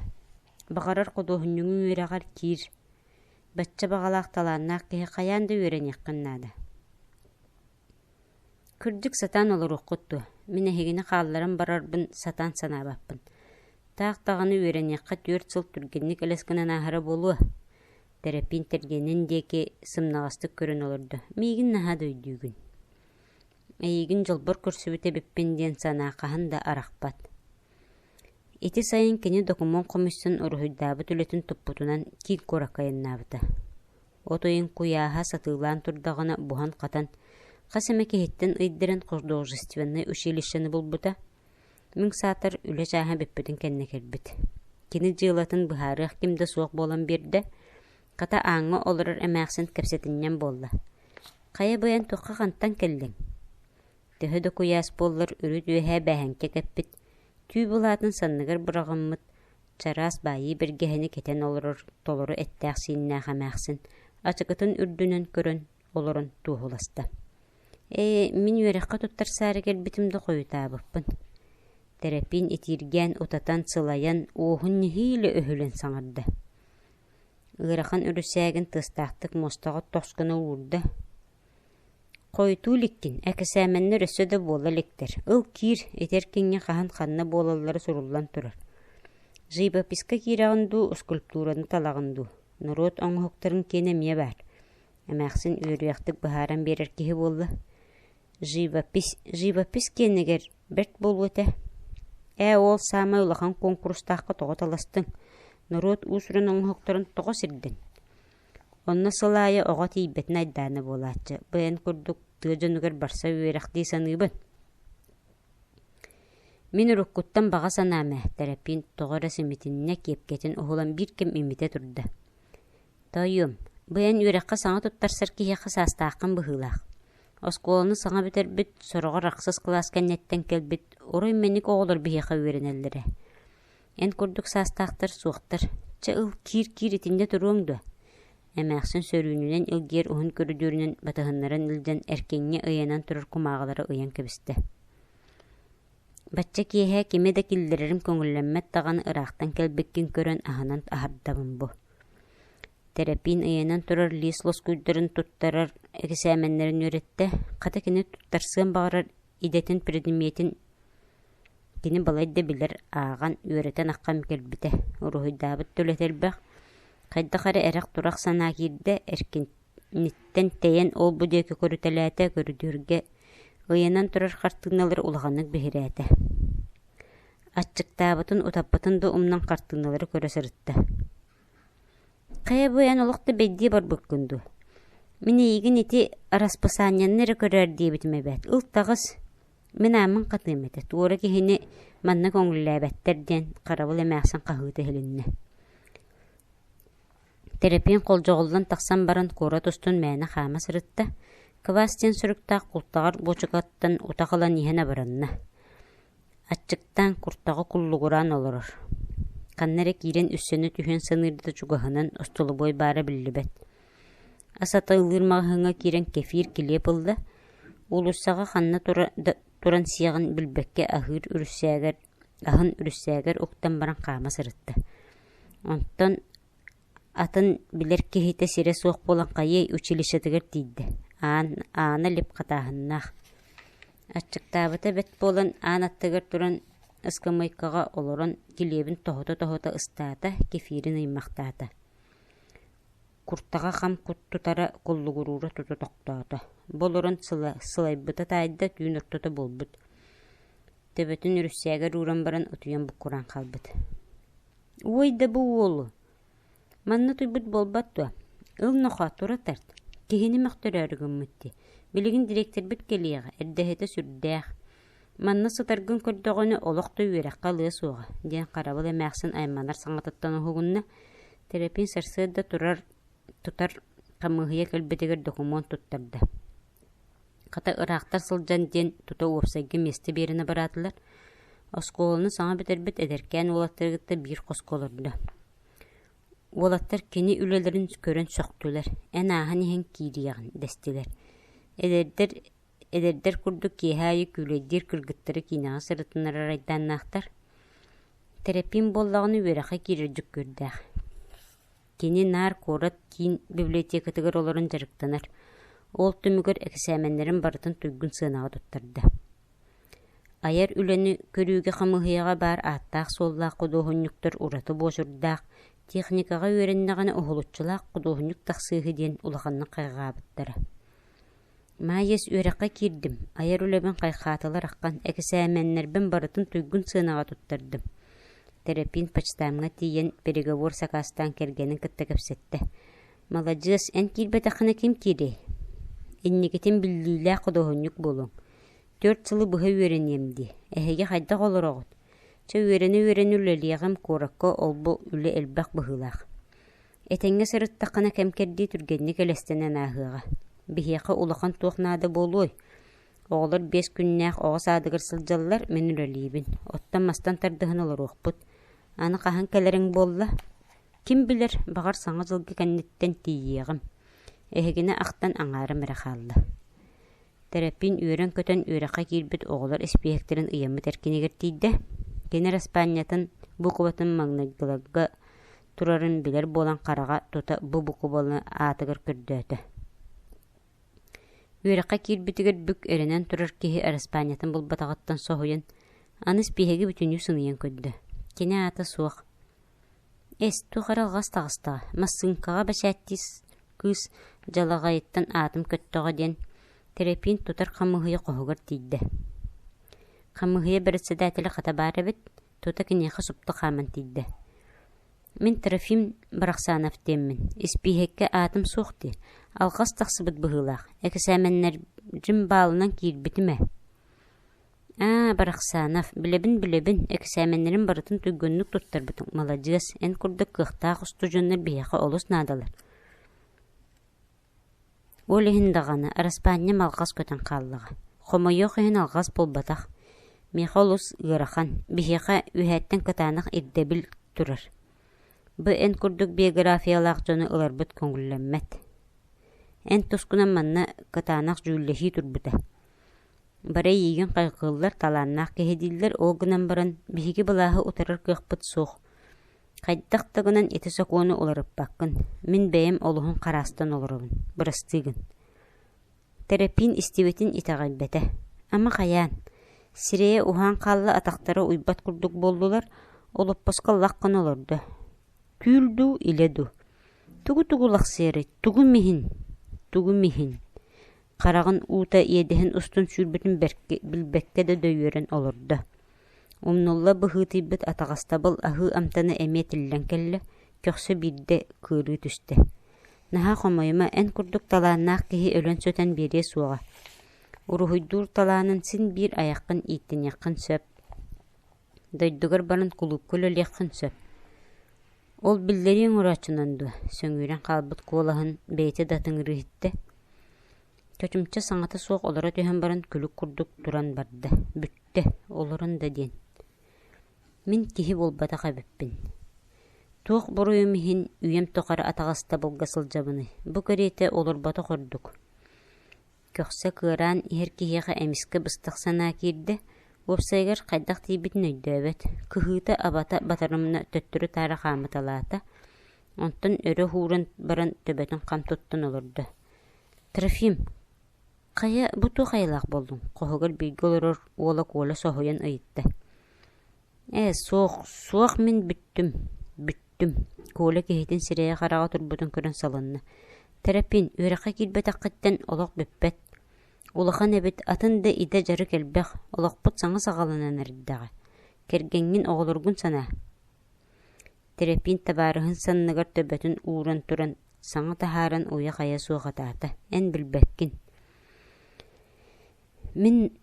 баҕарар худуоһунньугуҥ үөрэҕэр киир. Бачча баҕалаах талааннаах киһи хайаан да үөрэниэххин наада. Кырдьык сатаан олоруоххут дуо, мин эһигини хаалларан барарбын сатаан санаабаппын. Таах даҕаны үөрэниэххэ 4 сыл түргэнник элэс гынан ааһара буолуо Тэрэппиин тэргэнин диэки сымнаҕастык көрөн олордо: «Миигин наһаа да өйдүүгүн. Эйигин дьолбор көрсүбүт эбиппин диэн санаа хаһан да арахпат». Ити сайын кини докумуон хомуйсан уруһуйдаабыт үлэтин туппутунан киин куоракка айаннаабыта. От ыйын куйааһа сатыылаан турдаҕына буһан-хатан, хас эмэ киһиттэн ыйдаран художественнай училищены булбута. Мин саатар үлэ чааһа бүппүтүн кэннэ кэлбит. Кини дьыалатын быһаарыах ким да суох буолан биэрдэ, хата ааҥҥа олорор эмээхсин кэпсэтинньэҥ буолла: «Хайа быйан туохха хантан кэллиҥ?» Төһө да куйаас буоллар үрүт үөһээ бээһэҥкэ кэппит, түү былаатын санныгар быраҕыммыт, чараас баайыы бэргэһэни кэтэн олорор толору эттээх-сииннээх эмээхсин ачыкытын үрдүнэн көрөн олорон туоһуласта: «Ээ, мин үөрэххэ туттарсаары кэлбитим да хойутаабыппын». Тэрэппиин итииргээн, утатан, сылайан, уоһун нэһиилэ өһүлэн саҥарда. Ыарахан үрүсээгин тыастаахтык муостаҕа тос гына уурда. «Хойутуу иликкин, эксээмэннэр өссө да буола иликтэр. Ыл киир, ити эркиҥҥэ хаһан ханна буолаллара суруллан турар. Живописка киирэҕин дуу, скульптураны талаҕын дуу? Норуот оҥоһуктарын киэнэ эмиэ баар. Эмээхсин үөрүйэхтик быһааран биэрэр киһи буолла. Живопись, живопись киэнигэр бэрт буолуо этэ. Ээ, ол саамай улахан куонкурустаахха тоҕо таластыҥ? Норуот уус-уран оҥоһуктарын тоҕо сирдиҥ? Онно сыл аайы оҕо тиийбэтин айдаана буолааччы. Бу эн курдук тыа дьонугар барса үөрэх дии саныыбын. Мин уруккуттан баҕа санаам ээ, Тэрэппиин тоҕо эрэ симитиннэ киэпкэтин уһулан биир кэм имитэ турда. Тоойуом, бу эн үөрэххэ саҥа туттарсар киһиэхэ саастааххын быһыылаах. Оскуоланы саҥа бүтэрбит, сороҕор ахсыс кылаас кэнниттэн кэлбит орой мэник оҕолор биһиэхэ үөрэнэллэрэ. Эн курдук саастаахтар суохтар. Чэ ыл, киир-киир итиннэ туруоҥ дуо? Эмээхсин сөрүүнүнэн илгиэр уһун көрүдүөрүнэн батыһыннаран илдьэн эркиҥҥэ ыйанан турар кумааҕылары ыйан кэбистэ. Бачча киэһэ кими да киллэрэрим көҥүллэммэт даҕаны ыраахтан кэлбиккин көрөн аһынан аһардабын бу. Тэрэппиин ыйанан турар лиис лоскуйдарын туттарар эксээмэннэрин үөрэттэ, хата кини туттарсыан баҕарар идэтин предметин кини балайда билэр, ааҕан, үөрэтэн аххан кэлбитэ, уруһуйдаабыт да үлэтэ элбэх, хайдах эрэ эрэх-турах санаа киирдэ, эркиниттэн тэйэн ол-бу диэки көрүтэлээтэ, көрүдүөргэ ыйанан турар хартыыналары улаханнык биһирээтэ. Аччыктаабытын, утаппытын да умнан хартыыналары көрө сырытта. Хайа бу эн олох да бэйдиэ барбыккын дуу? Мин эйигин ити араспысаанньаны эрэ көрөөр диэбитим эбээт. Ыл таҕыс. Мин ааммын хатыам этэ, туора киһини манна көҥүллээбэттэр диэн харабыл эмээхсин хаһыыта иһилиннэ. Тэрэпиэн холдьоҕуллан тахсан баран куорат устун мээнэ хаама сырытта, квас диэн суруктаах култаҕар буочукаттан утах ылан иһэн абыранна. Аччыктаан куртаҕа куллугураан олорор. Ханна эрэ киирэн үссэнэ түһүөн саныыр да чугаһынан остолобуой баара биллибэт. Ас атыылыыр маҕаһыыҥҥа киирэн кефир, килиэп ылла, уулуссаҕа ханна тура, да, туран сиэҕин билбэккэ аһыыр үрүсээгэр, аһын үрүсээгэр уктан баран хаама сырытта. Онтон атын билэр киһитэ сирэ суох буолан хайыай училищетыгар тиийдэ. Аан, аана лип хатааһыннаах. Аччыктаабыта бэрт буолан аан аттыгар туран ыскамыайкаҕа олорон килиэбин тоһута-тоһута ыстаата, кефирин ыймахтаата. Куртаҕа хам тутара, куллугуруура тута тохтоото. Бу олорон сылайбыта таайда, түүн ортото буолбут. Төбөтүн үрүссээгэр ууран баран утуйан буккураан хаалбыт. Уой да бу уолу! Манна утуйбут буолбат дуо? Ыл нохоо, тура тарт. Киһини мөхтөрөөрү гыммыт дии. Билигин дириэктэрбит кэлиэҕэ, эрдэһитэ сүрдээх. Манна сытаргын көрдөҕүнэ олох да үөрэххэ ылыа суоҕа, диэн харабыл эмээхсин айманар саҥатыттан уһугунна. Тэрэпиин сарсыарда турар тутар хамыыһыйа кэлбитигэр докумуон туттарда. Хата ыраахтар сылдьан диэн тута уопсайга миэстэ биэрэн абыраатылар. Оскуоланы саҥа бүтэрбит эдэркээн уолаттары кытта биир хоско олордо. Уолаттар кини үлэлэрин көрөн сөхтүлэр, эн ааһан иһэн киириэҕин дэстилэр. Эдэрдэр эдэрдэр курдук киэһэ аайы күүлэйдиир кыргыттары киинэҕэ сырытыннарар айдааннаахтар. Тэрэпиин буоллаҕына үөрэххэ киирэр дьүккүөрдээх. Кини наар куорат киин библиотекатыгар олорон дьарыктанар. Ол түмүгэр эксээмэннэрин барытын туйгун сыанаҕа туттарда. Айар үлэни көрүүгэ хамыыһыйаҕа баар ааттаах-суоллаах худуоһунньуктар ураты буочурдаах, техникаҕа үөрэннэҕинэ уһулуччулаах худуоһунньук тахсыыһы диэн улаханнык хайҕаабыттара. Маайыс үөрэххэ киирдим, айар үлэбин хайхаатылар аххан, эксээмэннэрбин барытын туйгун сыанаҕа туттардым. Тэрэпиин почтамҥа тиийэн переговор сакаастаан кэргэнин кытта кэпсэттэ. «Маладьыас, эн киирбэтэххинэ ким киириэй? Инникитин биллиилээх худуоһунньук буолуоҥ. Түөрт сылы быһа үөрэниэм дии. Эһиги хайдах олороҕут? Чэ, үөрэнэ-үөрэнэ үлэлиэҕим, куоракка ол-бу үлэ элбэх быһыылаах. Этэҥҥэ сырыттаххына кэм-кэрдии түргэнник элэстэнэн ааһыаҕа. Биһиэхэ улахан туох наада буолуой? Оҕолор биэс күннээх оҕо саадыгар сылдьаллар, мин үлэлиибин. Оттон мастан тардыһан олоруохпут. Аны хаһан кэлэриҥ буолла? Ким билэр, баҕар саҥа дьылга кэнниттэн тиийиэҕим. Эһигини ахтан аҥаарым эрэ хаалла. Тэрэппиин үөрэн-көтөн үөрэххэ киирбит оҕолор испииһэктэрин ыйаммыт эркинигэр тиийдэ. Кини араспаанньатын буукубатын маҥнайгыларга турарын билэр буолан хараҕа тута бу буукубаны аатыгар көрдөөтө. Үөрэххэ киирбитигэр бүк эрэнэн турар киһи араспаанньатын булбатаҕыттан соһуйан, аны испииһэги бүтүннүү сыныйан көрдө. Кини аата суох. Эс, туох эрэ алҕас таҕыстаҕа, массыыҥкаҕа бэчээттии кыыс дьалаҕайыттан аатым көттөҕө диэн Тэрэпиин тутар хамыыһыйа хоһугар тиийдэ. Хамыыһыйа бэрэссэдээтэлэ хата баар эбит, тута киниэхэ супту хааман тиийдэ. Мин Трофим Барахсанов диэммин, испииһэккэ аатым суох дии, алҕас тахсыбыт быһыылаах, эксээмэннэрим баалынан киирбитим ээ. Аа, Барахсанов, билэбин-билэбин, эксээмэннэрин барытын туйгуннук туттарбытыҥ, маладьыас, эн курдук кыахтаах устудьуоннар биһиэхэ олус наадалар. Ол иһин даҕаны араспаанньам алҕас көтөн хааллаҕа. Хомойуох иһин алҕас буолбатах. Миэхэ олус ыарахан, биһиэхэ үөһээттэн кытаанах ирдэбил турар. Бу эн курдук биографиялаах дьону ыларбыт көҥүллэммэт. Эн тускунан манна кытаанах дьүүллэһии турбута. Бары эйиигин хайҕыыллар, талааннаах киһи дииллэр, ол гынан баран биһиги былааһы утарар кыахпыт суох. Хайдах да гынан ити сокуону уларыппаккын, мин бэйэм олуһун хараастан олоробун, бырастыы гын. Тэрэпиин истибитин итэҕэйбэтэ. Ама хайаан, сирэйэ уһаан хаалла атахтара уйбат курдук буоллулар, олоппоско лах гына олордо. Түүл дуу, илэ дуу? Тугу-тугу лахсыарый, тугум иһин, тугум иһин? Хараҕын уута иэдэһин устун сүүрбүтүн билбэккэ да дөйүөрэн олордо. Умнулла быһыытыйбыт атаҕастабыл аһыы амтана эмиэ тиллэн кэллэ, көхсө биирдэ кыарыы түстэ. Наһаа хомойума, эн курдук талааннаах киһи өлөн-сүтэн биэриэ суоҕа. Уруһуйдуур талаанын син биир айаххын ииттиниэххин сөп. Дойдугар баран кулуупка үлэлиэххин сөп. Ол биллэрии оҥорооччунан дуо, сөҥүүрэн хаалбыт куолаһын бэйэтэ да атыҥырыы иһиттэ. Чочумча саҥата суох олоро түһэн баран күлүк курдук туран барда, бүттэ, олорон да диэн. Мин киһи буолбатах эбиппин. Туох буруйум иһин үйэм тухары атаҕастабылга сылдьабыный, бу кэриэтэ олорботох ордук. Көхсө кыараан иһэр киһиэхэ эмискэ быстах санаа киирдэ, уопсайыгар хайдах тиийбитин өйдөөбөт, кыһыыта-абата батарымына төттөрү-таары хаамыталаата, онтон өрө уһууран баран төбөтүн хам туттан олордо. «Трофим, хайа бу туох айылаах буоллуҥ?» хоһугар бииргэ олорор уола Коля соһуйан ыйытта. «Ээ, суох, суох мин бүттүм, бүттүм», Коля киһитин сирэйэ-хараҕа турбутун көрөн салынна. «Тэрэппиин, үөрэххэ киирбэтэххиттэн олох бүппэт. Улахан эбит, атын да идэ-дьарык элбэх, олохпут саҥа саҕаланан эрдэҕэ. Кэргэҥҥин, оҕолоргун санаа». Тэрэппиин табаарыһын санныгар төбөтүн ууран туран, саҥа таһааран уйа-хайа суох ытаата: «Эн билбэккин. Мин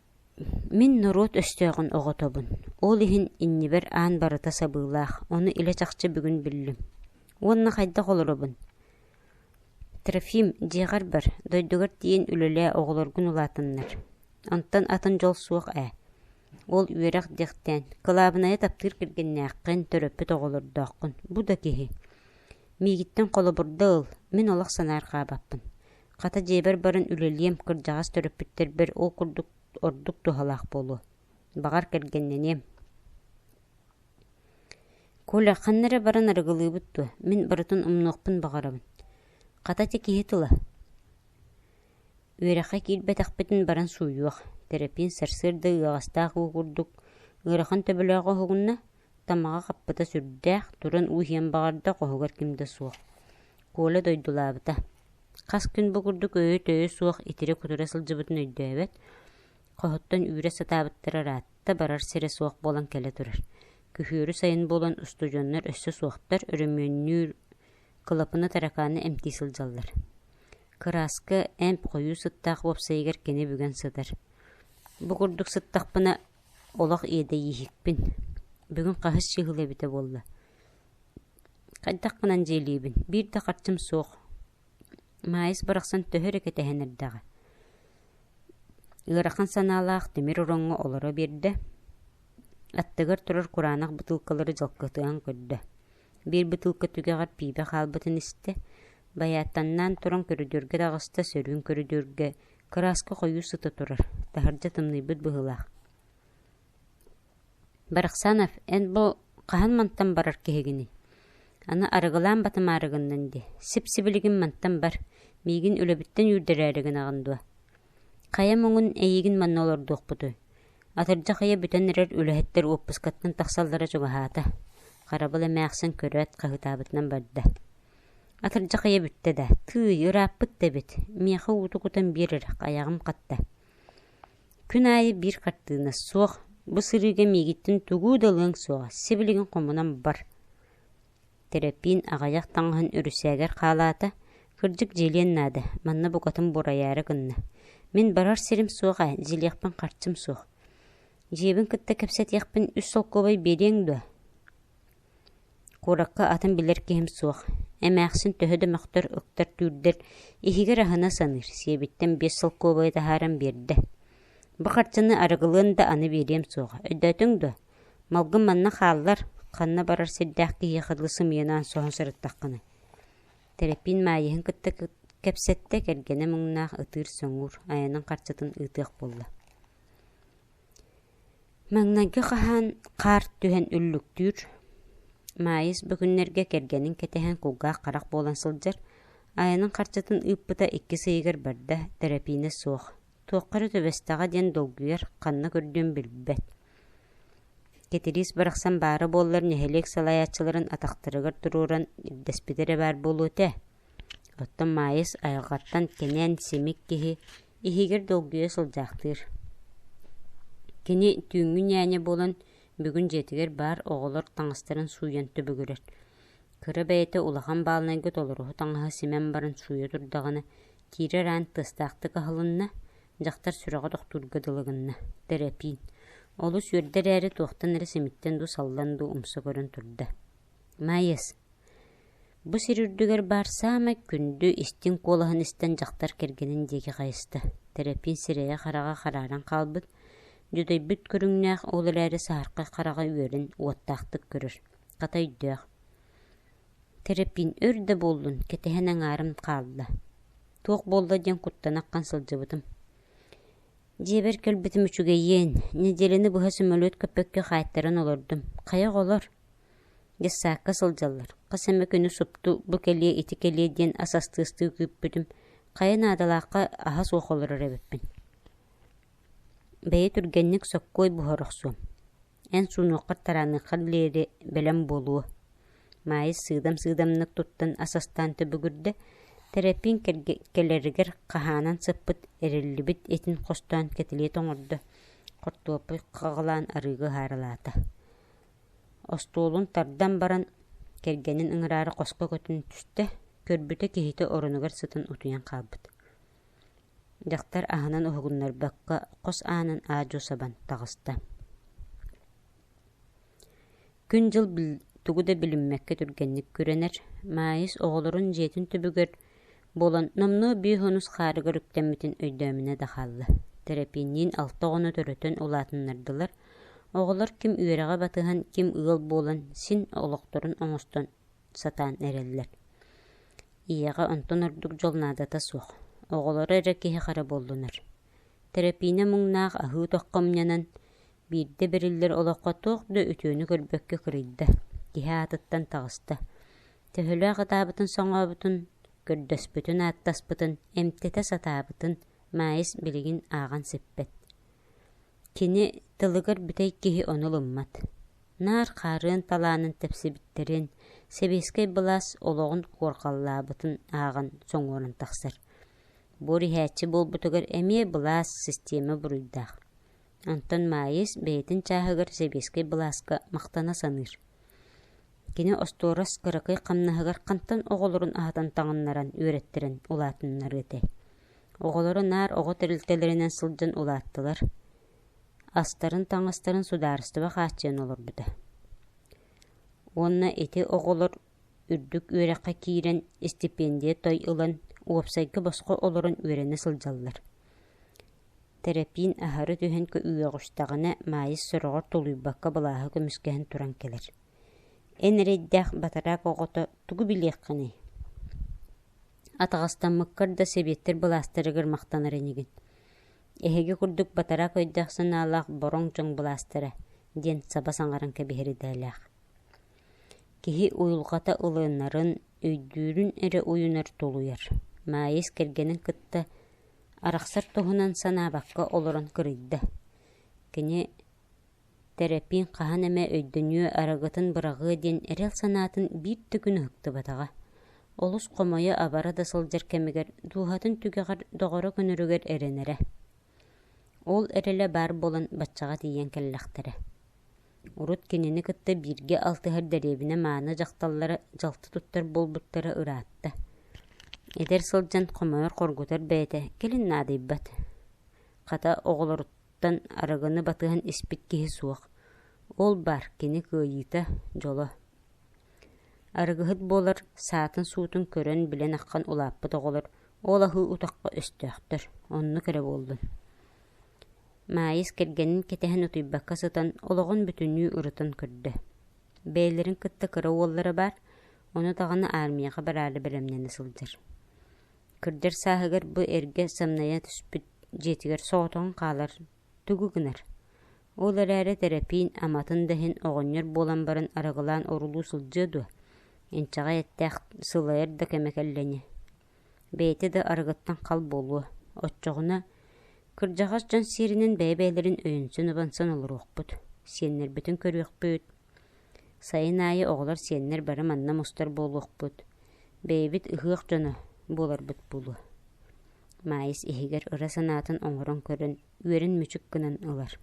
мин норуот өстөөҕүн оҕотобун. Ол иһин иннибэр аан барыта сабыылаах, ону илэ-чахчы бүгүн биллим. Уонна хайдах олоробун? Трофим, дьиэҕэр бар, дойдугар тиийэн үлэлээ, оҕолоргун улаатыннар. Онтон атын дьол суох ээ. Ол үөрэх диэхтээн, кылаабынайа таптыыр кэргэннээххин, төрөппүт оҕолордооххун. Бу да киһи. Миигиттэн холобурда ыл, мин олох санаарҕаабаппын. Хата дьиэбэр баран үлэлиэм, кырдьаҕас төрөппүттэрбэр ол курдук ордук туһалаах буолуо. Баҕар, кэргэннэниэм. Коля, ханна эрэ баран арыгылыыбыт дуо? Мин барытын умнуохпун баҕарабын. Хата ити киһи тыла. Үөрэххэ киирбэтэхпитин баран сууйуох. Тэрэпиин сарсыарда ыаҕастаах уу курдук ыарахан төбөлөөх уһугунна, тамаҕа хаппыта сүрдээх, туран уу иһиэн баҕарда, хоһугар ким да суох. Коля дойдулаабыта. Хас күн бу курдук өйө-төйө суох итирэ-кутура сылдьыбытын өйдөөбөт, Хоһуттан үүрэ сатаабыттара ыраатта, барар сирэ суох буолан кэлэ турар. Күһүөрү сайын буолан устудьуоннар өссө суохтар, өрөмүөннүүр кылапыны таракааны эмтии сылдьаллар. Кырааска эмп хойуу сыттаах уопсайыгар кини бүгэн сытар. Бу курдук сыттахпына олох иэдэйииһикпин. Бүгүн хаһыс чыһыла эбитэ буолла. Хайдах гынан дьиэлиибин, биир да харчым суох. Маайыс барахсан төһө эрэ кэтэһэн эрдэҕэ. Ыарахан санаалаах тимир ороҥҥо олоро биэрдэ, аттыгар турар кураанах бытыылкалары дьалкытыһан көрдө. Биир бытыылка түгэҕэр пиибэ хаалбытын истэ, байааттаннаан туран көрүдүөргэ таҕыста, сөрүүн көрүдүөргэ кырааска хойуу сыта турар, таһырдьа тымныйбыт быһыылаах. Барахсанов, эн бу хаһан мантан барар киһигиний? Аны арыгылаан батымаары гыннын дии, сип-сибилигин мантан бар, миигин үлэбиттэн үүрдэрээри гынаҕын дуо? Хайа муҥун эйигин манна олордуохпутуй? Атырдьах ыйа бүтэн эрэр үлэһиттэр уоппускаттан тахсаллара чугаһаата. Харабыл эмээхсин көрөөт хаһыытаабытынан барда. Атырдьах ыйа бүттэ да, тыый, ырааппыт да эбит, миэхэ ууту кутан биэр эрэ, айаҕым хатта. Күн аайы биир хартыына суох, бу сырыыга миигиттэн тугу да ылыаҥ суоҕа, сибилигин хомунан бар. Тэрэппиин аҕыйах таҥаһын үрүсээгэр хаалаата, кырдьык дьиэлиэн наада, манна букатын бурайаары гынна. Мин барар сирим суох ээ, дьиэлиэхпин харчым суох. Дьиэбин кытта кэпсэтиэхпин үс солкуобай биэриэҥ дуо? Куоракка атын билэр киһим суох. Эмээхсин төһө да мөхтөр, ыктар түүрдэр, иһигэр аһына саныыр, сиэбиттэн биэс солкуобайы таһааран биэрдэ. Бу харчыны арыгылыан да аны биэриэм суоҕа, өйдөөтүҥ дуо? Малгын манна хааллар, ханна барар сирдээх киһиэхэ дылы сымыйанаан соһон сырыттаххына. Тэрэппиин Маайыһын кытта кэпсэттэ, кэргэнэ муҥнаах ытыыр-соҥуур, айанын харчытын ыытыах буолла. Маҥнайгы хаһаан хаар түһэн үллүктүүр, Маайыс бу күннэргэ кэргэнин кэтэһэн кулгаах-харах буолан сылдьар, айанын харчытын ыыппыта иккис ыйыгар барда, тэрэпиинэ суох, туохха эрэ түбэстэҕэ диэн долгуйар, ханна көрдүөн билбэт. Кэтириис барахсан баара буоллар нэһилиэк салайааччыларын атахтарыгар туруоран ирдэспитэ эрэ баар буолуо этэ. Оттон Маайыс айылҕаттан кэнэн, симик киһи иһигэр долгуйа сылдьаахтыыр. Кини түүҥҥү ньээньэ буолан бүгүн дьиэтигэр баар оҕолор таҥастарын сууйан түбүгүрэр. Кыра бэйэтэ улахан баалынайга толоруһу таҥаһы симэн баран сууйа турдаҕына, киирэр аан тыастаахтык аһылынна, дьахтар сүрэҕэ тохтуурга дылы гынна. Тэрэпиин олус үөрдэ эрээри туохтан эрэ симиттэн дуу, саллан дуу умса көрөн турда. «Маайыс, Бу сир үрдүгэр баар саамай күндү, истиҥ куолаһын истэн дьахтар кэргэнин диэки хайыста. Тэрэпиин сирэйэ-хараҕа харааран хаалбыт, дьүдэйбит көрүҥнээх, ол эрээри саһархай хараҕа үөрэн уоттаахтык көрөр, хата өйдөөх. Тэрэпиин өр да буоллун, кэтэһэн аҥаарым хаалла. Туох буолла диэн куттана аххан сылдьыбытым. Дьиэбэр кэлбитим үчүгэйиэн, нэдиэлэни быһа сөмөлүөт көппөккө хаайтаран олордум. Хайа оҕолор? Дьыссаакка сылдьаллар, хас эмэ күнү супту бу кэлиэ, ити кэлиэ диэн ас астыы-астыы күүппүтүм, хайа наадалаахха аһа суох олорор эбиппин. Бэйэ түргэнник соккуой буһара охсуом. Эн суунуоххар-тарааныаххар диэри бэлэм буолуо. Маайыс сыыдам-сыыдамнык туттан ас астаан түбүгүрдэ, Тэрэппиин кэлэригэр хаһаанан сыппыт эриллибит этин хостоон кэтилиэт оҥордо, хортуоппуй хаҕылаан арыыга ыһаарылаата. Остуолун тардан баран, Кэргэнин ыҥыраары хоско көтөн түстэ, көрбүтэ киһитэ оронугар сытан утуйан хаалбыт. Дьахтар аһынан уһугуннарбакка хос аанын аа-дьуо сабан таҕыста. Күн-дьыл тугу да билиммэккэ түргэнник күрэнэр, Маайыс оҕолорун дьиэтин түбүгэр буолан номнуо биир хонус хаарыгар үктэммитин өйдөөмүнэ да хаалла. Тэрэпиинниин алта оҕону төрөтөн улаатыннардылар, оҕолор ким үөрэҕи батыһан, ким ыал буолан син олохторун оҥостон сатаан эрэллэр. Ийэҕэ онтон ордук дьол наадата суох, оҕолоро эрэ киһи-хара буоллунар. Тэрэпиинэ муҥнаах аһыы утахха умньанан, биирдэ бэриллэр олоххо туох да үтүөнү көрбөккө кырыйда, киһи аатыттан таҕыста. Төһөлөөх ытаабытын-соҥообутун, көрдөспүтүн-ааттаспытын, эмтэтэ сатаабытын Маайыс билигин ааҕан сиппэт. Кини тылыгар бүтэй киһи ону ылыммат. Наар хаарыан талаанын тэпсибиттэрин, сэбиэскэй былаас олоҕун куорҕаллаабытын ааҕан соҥуоран тахсар. Буор иһээччи буолбутугар эмиэ былаас систиэмэ буруйдаах. Онтон Маайыс бэйэтин чааһыгар сэбиэскэй былааска махтана саныыр. Кини остуорас кыракый хамнаһыгар хантан оҕолорун аһатан таҥыннаран үөрэттэрэн улаатыннарыа этэй. Оҕолоро наар оҕо тэрилтэлэринэн сылдьан улааттылар. Астарын-таҥастарын судаарыстыба хааччыйан олорбута. Уонна ити оҕолор үрдүк үөрэххэ киирэн истипиэндийэ той ылан, уопсайга босхо олорон үөрэнэ сылдьаллар. Тэрэпиин аһары түһэн үөҕүстэҕинэ Маайыс сороҕор тулуйбакка былааһы көмүскэһэн туран кэлэр. Эн эрэйдээх батараак оҕото тугу билиэххиний? Атаҕастаммыккар да сэбиэттэр былаастарыгар махтанар инигин. Эһиги курдук батараак өйдөөх-санаалаах бороҥ дьон былаастара диэн саба саҥаран кэбиһэр идэлээх. Киһи уйулҕата ылынарын, өйдүүрүн эрэ уйунар тулуйар. Маайыс кэргэнин кытта арахсар туһунан санаабакка олорон кырыйда. Кини Тэрэпиин хаһан эмэ өйдөнүө, арыгытын быраҕыа диэн эрэл санаатын биир да күн ыһыктыбатаҕа. Олус хомойо-абара да сылдьар кэмигэр дууһатын түгэҕэр доҕоро көнөрүгэр эрэнэрэ. Ол эрэлэ баар буолан баччаҕа тиийэн кэллэхтэрэ. Урут кинини кытта бииргэ алтыһар дэриэбинэ мааны дьахталлара дьалты туттар буолбуттара ыраатта. Эдэр сылдьан хомойор-хоргутар бэйэтэ кэлин наадыйбат. Хата оҕолоруттан Тан арыгыны батыһан испит киһи суох, ол баар кини кыайыыта, дьоло. Арыгыһыт буолар саатын-суутун көрөн билэн аххан улааппыт оҕолор ол аһыы утахха өстөөхтөр, оннук эрэ буоллун. Маайыс кэргэнин кэтэһэн утуйбакка сытан олоҕун бүтүннүү ырытан көрдө. Бэйэлэрин кытта кыра уоллара баар, ону даҕаны армияҕа бараары бэлэмнэнэ сылдьар. Кырдьар сааһыгар бу эргэ самнайа түспүт дьиэтигэр соҕотоҕун хаалар тугу гынар? Ол эрээри Тэрэпиин аматын да иһин оҕонньор буолан баран арыгылаан орулуу сылдьыа дуо, инчэҕэй эттээх сылайар да кэмэ кэллэ ини. Бэйэтэ да арыгыттан хал буолуо, оччоҕуна кырдьаҕас дьон сиэринэн бэйэ-бэйэлэрин өйөнсөн-убансан олоруохпут, сиэннэрбитин көрүөхпүт, Сайын аайы оҕолор сиэннэр бары манна мустар буолуохпут, бэйэбит ыһыах дьоно буоларбыт буолуо Маайыс иһигэр ыра санаатын оҥорон көрөн, үөрэн мүчүк гынан ылар.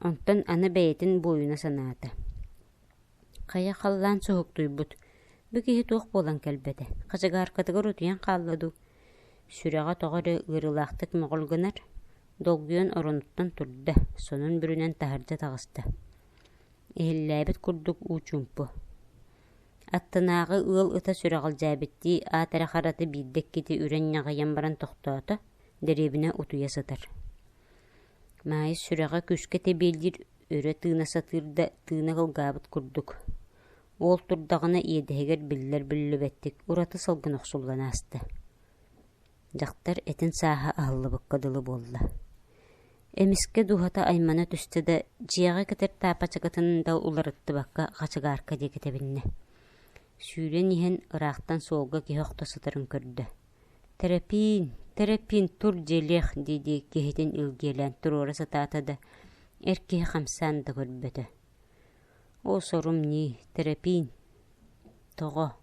Онтон аны бэйэтин буойуна санаата. Хайа халлаан суһуктуйбут, бу киһи туох буолан кэлбэтэ, хачыгааркатыгар утуйан хаалла дуу, сүрэҕэ тоҕо эрэ ыарыылаахтык мөҕүл гынар, долгуйан оронуттан турда, сонун бүрүнэн таһырдьа таҕыста. Иһиллээбит курдук уу чуумпу. Аттынааҕы ыал ыта сүрэҕэлдьээбиттии аат эрэ харата биирдэ иккитэ үрэн ньаҕыйан баран тохтоото, дэриэбинэ утуйа сытар. Маайыс сүрэҕэ күүскэ тэбиэлиир өрө тыына сатыыр да тыына кылгаабыт курдук. Уол турдаҕына иэдэһигэр биллэр-биллибэттик ураты салгын охсуллан ааста. Дьахтар этин сааһа аһыллыбыкка дылы буолла. Эмискэ дууһата аймана түстэ да, дьиэҕэ кэтэр таапачыкатын да уларыттыбакка хачыгаарка диэки тэбиннэ. Сүүрэн иһэн ыраахтан суолга киһи охто сытарын көрдө. «Тэрэпиин, Тэрэпиин, тур дьиэлиэх» дии-дии киһитин илгиэлээн туруора сатаата да, эр киһи хамсаан да көрбөтө. «Оо, сорум ньии, Тэрэпиин, тоҕо?»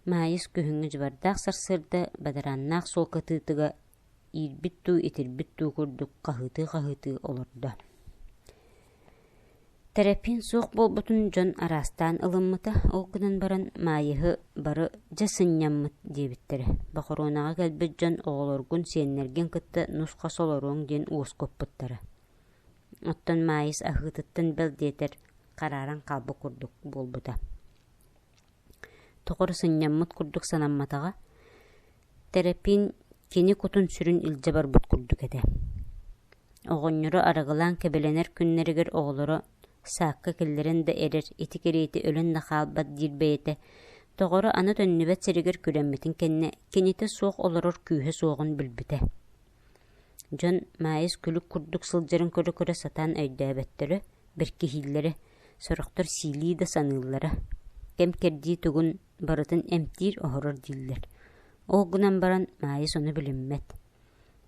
Маайыс күһүҥҥү дьыбардаах сарсыарда бадарааннаах суол кытыытыгар иирбит дуу, итирбит дуу курдук хаһыытыы-хаһыытыы олордо. Тэрэппиин суох буолбутун дьон араастаан ылыммыта, ол гынан баран Маайыһы бары «дьэ сынньаммыт» диэбиттэрэ, бохоруонаҕа кэлбит дьон оҕолоргун, сиэннэргин кытта нус-хас олоруоҥ диэн уоскуппуттара. Оттон Маайыс аһыытыттан бэл диэтэр харааран хаалбыт курдук буолбута. Тоҕо эрэ сынньаммыт курдук санамматаҕа, Тэрэппиин кини кутун-сүрүн илдьэ барбыт курдук этэ. Оҕонньоро арыгылаан кэбилэнэр күннэригэр оҕолоро саакка киллэрэн да эрэр ити кэриэтэ өлөн да хаалбат диир бэйэтэ тоҕоро аны төннүбэт сиригэр күрэммитин кэннэ кинитэ суох олорор күүһэ суоҕун билбитэ. Дьон Маайыс күлүк курдук сылдьарын көрө-көрө сатаан өйдөөбөттөрө, бэркиһииллэрэ, сорохтор сиилии да саныыллара. Кэм-кэрдии тугун барытын эмтиир-оһорор дииллэр. Ол гынан баран Маайыс ону билиммэт.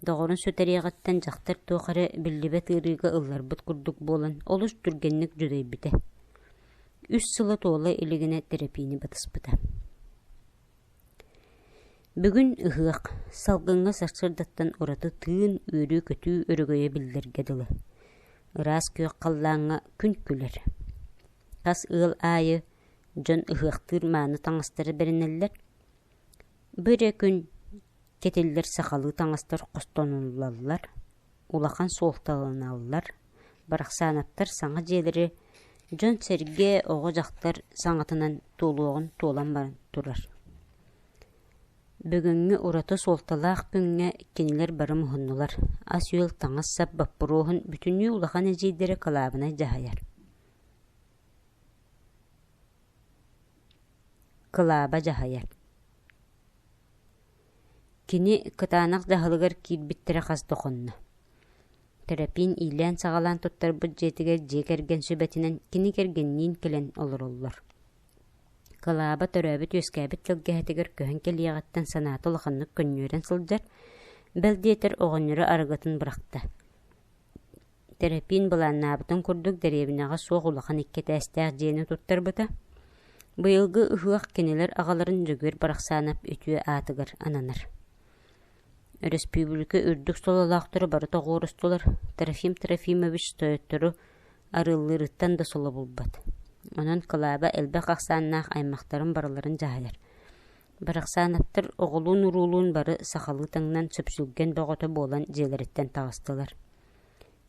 Доҕорун сүтэриэҕиттэн дьахтар туох эрэ биллибэт ыарыыга ылларбыт курдук буолан олус түргэнник дьүдэйбитэ. Үс сыла туола илигинэ тэрэпиини батыспыта. Бүгүн ыһыах, салгыҥҥа сарсыардаттан ураты тыын, үөрүү-көтүү өрөгөйө биллэргэ дылы. Ыраас күөх халлааҥҥа күн күлэр. Хас ыал аайы дьон ыһыахтыыр мааны таҥастары бэринэллэр. Бу эрэ күн кэтиллэр сахалыы таҥастар хостонуллаллар, улахан суолталаналлар. Барахсаанаптар саҥа дьиэлэри дьон-сэргэ, оҕо-дьахтар саҥатынан туолуоҕун туолан баран турар. Бүгүҥҥү ураты суолталаах күҥҥэ кинилэр бары муһуннулар, ас-үөл, таҥас-сап боппуруоһун бүтүннүү улахан эдьиийдэрэ кылаабынай дьаһайар. Кылааба дьаһайар. Кини кытаанах дьаһалыгар киирбиттэрэ хас да хонно. Тэрэпиин иилээн-саҕалаан туттарбыт дьиэтигэр дьиэ кэргэн сүбэтинэн кини кэргэнниин кэлэн олороллор. Кылааба төрөөбүт-үөскээбит тэлгэһэтигэр көһөн кэлиэҕиттэн санаата улаханнык көнньүөрэн сылдьар, бэл диэтэр оҕонньоро арыгытын бырахта. Тэрэпиин былааннаабытын курдук дэриэбинэҕэ суох улахан икки этээстээх дьиэни туттарбыта. Быйылгы ыһыах кинилэр аҕаларын Дьөгүөр Барахсаанап үтүө аатыгар ананар. Өрөспүүбүлүкэ үрдүк сололоохторо бары тоҕуорустулар, Трофим Трофимович тойоттору арыаллыырыттан да соло булбат. Онон Кылааба элбэх ахсааннаах аймахтарын барыларын дьаһайар. Барахсаанаптар оҕолуун-уруулуун бары сахалыы таҥнан сүпсүлгэн бөҕөтө буолан дьиэлэриттэн таҕыстылар.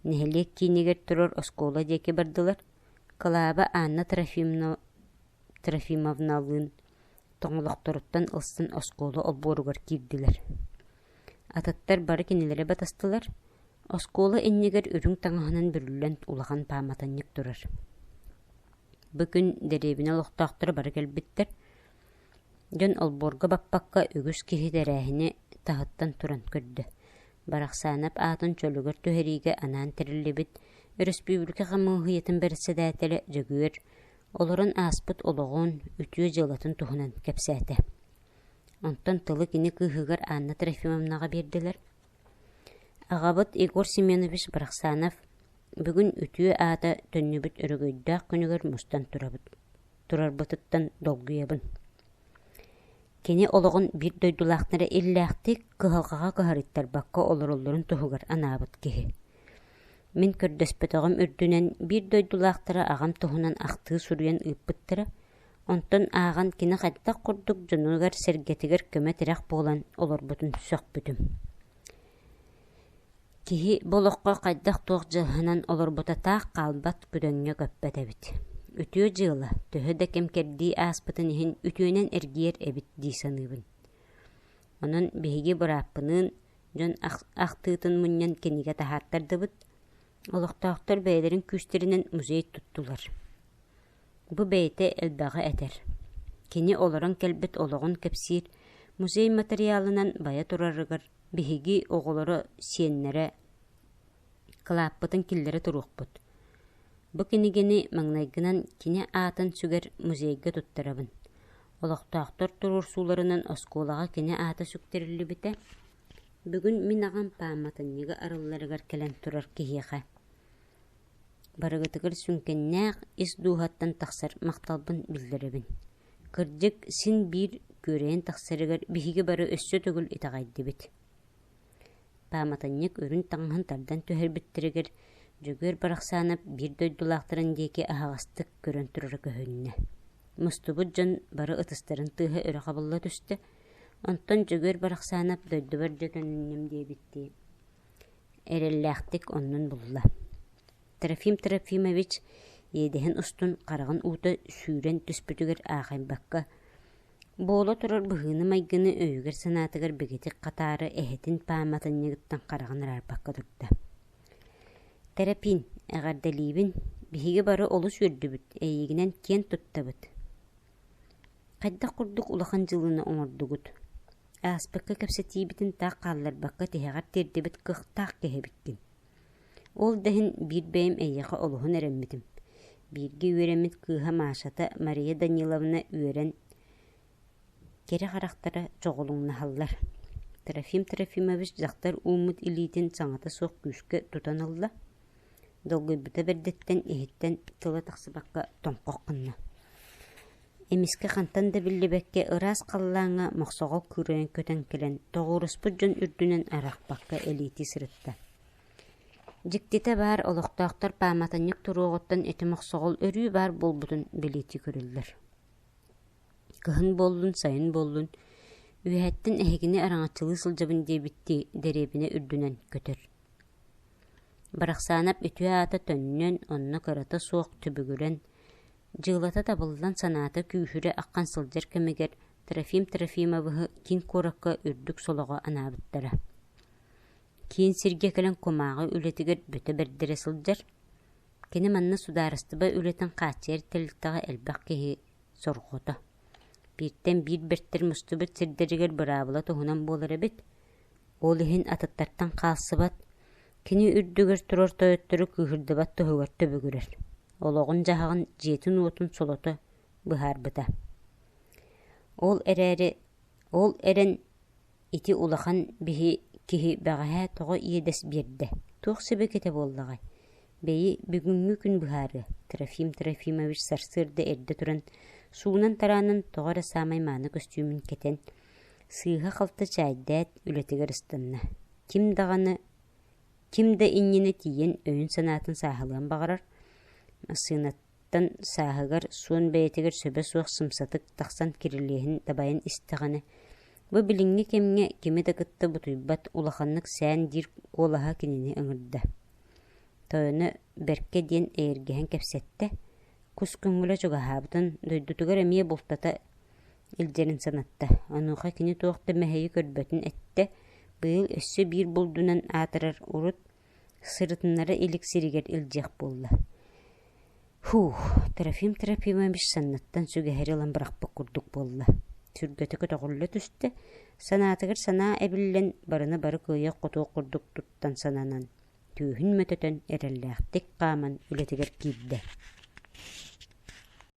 Нэһилиэк киинигэр турар оскуола диэки бардылар. Кылааба Анна Трофимовналыын тоҥолохторуттан ылсан оскуола олбуоругар киирдилэр. Атыттар бары кинилэри батыстылар. Оскуола иннигэр үрүҥ таҥаһынан бүрүллэн улахан пааматынньык турар. Бу күн дэриэбинэ олохтоохторо бары кэлбиттэр. Дьон олбуорга баппакка үгүс киһи тэрээһини таһыттан туран көрдө. Барахсаанап аатын чөлүгэр түһэриигэ анаан тэриллибит өрөспүүбүлүкэ хамыыһыйатын бэрэссэдээтэлэ Дьөгүөр олорон ааспыт олоҕун, үтүө дьыалатын туһунан кэпсээтэ. Онтон тылы кини кыыһыгар Анна Трофимовнаҕа биэрдилэр. Аҕабыт Егор Семенович Барахсанов бүгүн үтүө аата төннүбүт өрөгөйдөөх күнүгэр мустан турабыт. Турарбытыттан долгуйабын. Кини олоҕун биир дойдулаахтара иллээхтик, кыһалҕаҕа кыһарыйтарбакка олороллорун туһугар анаабыт киһи. Мин көрдөспөтөҕүм үрдүнэн биир дойдулаахтара аҕам туһунан ахтыы суруйан ыыппыттара, онтон ааҕан кини хайдах курдук дьонугар-сэргэтигэр көмө-тирэх буолан олорбутун сөхпүтүм. Киһи бу олоххо хайдах-туох дьылҕанан олорбута таах хаалбат күрэҥҥэ көппөт эбит. Үтүө дьыала, төһө да кэм-кэрдии ааспытын иһин үтүөнэн эргийэр эбит дии саныыбын. Онон биһиги бырааппыныын дьон ахтыытын мунньан кинигэ таһааттардыбыт, олохтоохтор бэйэлэрин күүстэринэн музей туттулар. Бу бэйэтэ элбэҕи этэр. Кини олорон кэлбит олоҕун кэпсиир музей матырыйаалынан байа турарыгар биһиги оҕолоро, сиэннэрэ кылааппытын киллэрэ туруохпут. Бу кинигэни маҥнайгынан кини аатын сүгэр музейга туттарабын. Олохтоохтор туруорсууларынан оскуолаҕа кини аата сүктэриллибитэ. Бүгүн мин аҕам пааматынньыга арылларыгар кэлэн турар киһиэхэ Барыгытыгар сүҥкэннээх ис дууһаттан тахсар махталбын биллэрэбин. Кырдьык, син биир күөрэйэн тахсарыгар биһиги бары өссө төгүл итэҕэйдибит. Пааматынньык үрүҥ таҥаһын тардан түһэрбиттэригэр Дьөгүөр Барахсаанап биир дойдулаахтарын диэки аһаҕастык көрөн турара көһүннэ. Мустубут дьон бары ытыстарын тыаһа өрө хабылла түстэ, онтон Дьөгүөр Барахсаанап дойдубар дьэ төнүннүм диэбиттии эрэллээхтик оннун булла. Трофим Трофимович иэдэһин устун хараҕын уута сүүрэн түспүтүгэр аахайбакка, буола турар быһыыны-майгыны өйүгэр-санаатыгар бигэтик хатаары эһэтин пааматынньыгыттан хараҕын араарбакка турда. «Тэрэпиин, эҕэрдэлиибин, биһиги бары олус үөрдүбүт, эйигинэн киэн туттабыт. Хайдах курдук улахан дьылыны оҥордугут? Ааспыкка кэпсэтиибитин таах хаалларбакка тиһэҕэр тиэрдибит кыахтаах киһи эбиккин. Ол да иһин биир бэйэм эйиэхэ олуһун эрэммитим. Бииргэ үөрэммит кыыһа Машата Мария Даниловна үөрэн кэрэ харахтара чоҕулуҥнаһаллар. Трофим Трофимович дьахтар ууммут илиитин саҥата суох күүскэ тутан ылла, долгуйбута бэрдиттэн иһиттэн тыла тахсыбакка тоҥхох гынна. Эмискэ хантан да биллибэккэ ыраас халлааҥҥа мохсоҕол кыырайан көтөн кэлэн тоҕуоруспут дьон үрдүнэн арахпакка элиэтии сырытта. Дьиктитэ баар, олохтоохтор пааматынньык туруоҕуттан ити мохсоҕол өрүү баар буолбутун бэлиэтии көрөллөр. Кыһын буоллун, сайын буоллун, үөһэттэн эһигини араҥаччылыы сылдьабын диэбиттии дэриэбинэ үрдүнэн көтөр. Барахсаанап үтүө аата төннөн, онно кырата суох түбүгүрэн, дьыалата табыллан санаата күүһүрэ аххан сылдьар кэмигэр Трофим Трофимовиһы киин куоракка үрдүк солоҕо анаабыттара. Киин сиргэ кэлэн кумааҕы үлэтигэр бөтө бэрдэрэ сылдьар. Кини манна судаарыстыба үлэтин хааччыйар тэрилтэҕэ элбэх киһи сорҕото. Бииртэн биир бэртэр мустубут сирдэригэр быраабыла туһунан буолар эбит. Ол иһин атыттартан хаалсыбат, кини үрдүгэр турар тойоттору кыыһырдыбат туһугар түбүгүрэр. Олоҕун-дьаһаҕын, дьиэтин-уотун солото быһаарбыта. Ол эрээри, ол эрэн ити улахан биһи киһи бэҕэһээ тоҕо иэдэс биэрдэ, туох сибикитэ буоллаҕай? Бэйи, бүгүҥҥү күн быһаарыа, Трофим Трофимович сарсыарда эрдэ туран, суунан-тараанан тоҕо эрэ саамай мааны көстүүмүн кэтэн, сыыһа-халты чээйдээт, үлэтигэр ыстанна. Ким даҕаны, ким да иннинэ тиийэн өйүн-санаатын сааһылыан баҕарар, массыынаттан сааһыгар суон бэйэтигэр сөбө суох сымсатык тахсан кирилиэһин дабайан истэҕинэ, бу билиҥҥи кэмҥэ кими да кытта бутуйбат улаханнык сээн диир куолаһа кинини ыҥырда. Тойоно бэркэ диэн эйэргэһэн кэпсэттэ, кус көҥүлэ чугаһаабытын, дойдутугар эмиэ бултата илдьэрин санатта. Онуоха кини туох да мэһэйи көрбөтүн эттэ, быйыл өссө биир булдунан аатырар урут сырытыннара илик сиригэр илдьиэх буолла. Һуух, Трофим Трофимович санныттан сүгэһэри ылан бырахпыт курдук буолла. Сүргэтэ көтөҕүллэ түстэ, санаатыгар санаа эбиллэн, барыны бары кыайыах-хотуох курдук туттан сананан, түөһүн мөтөтөн эрэллээхтик хааман үлэтигэр киирдэ.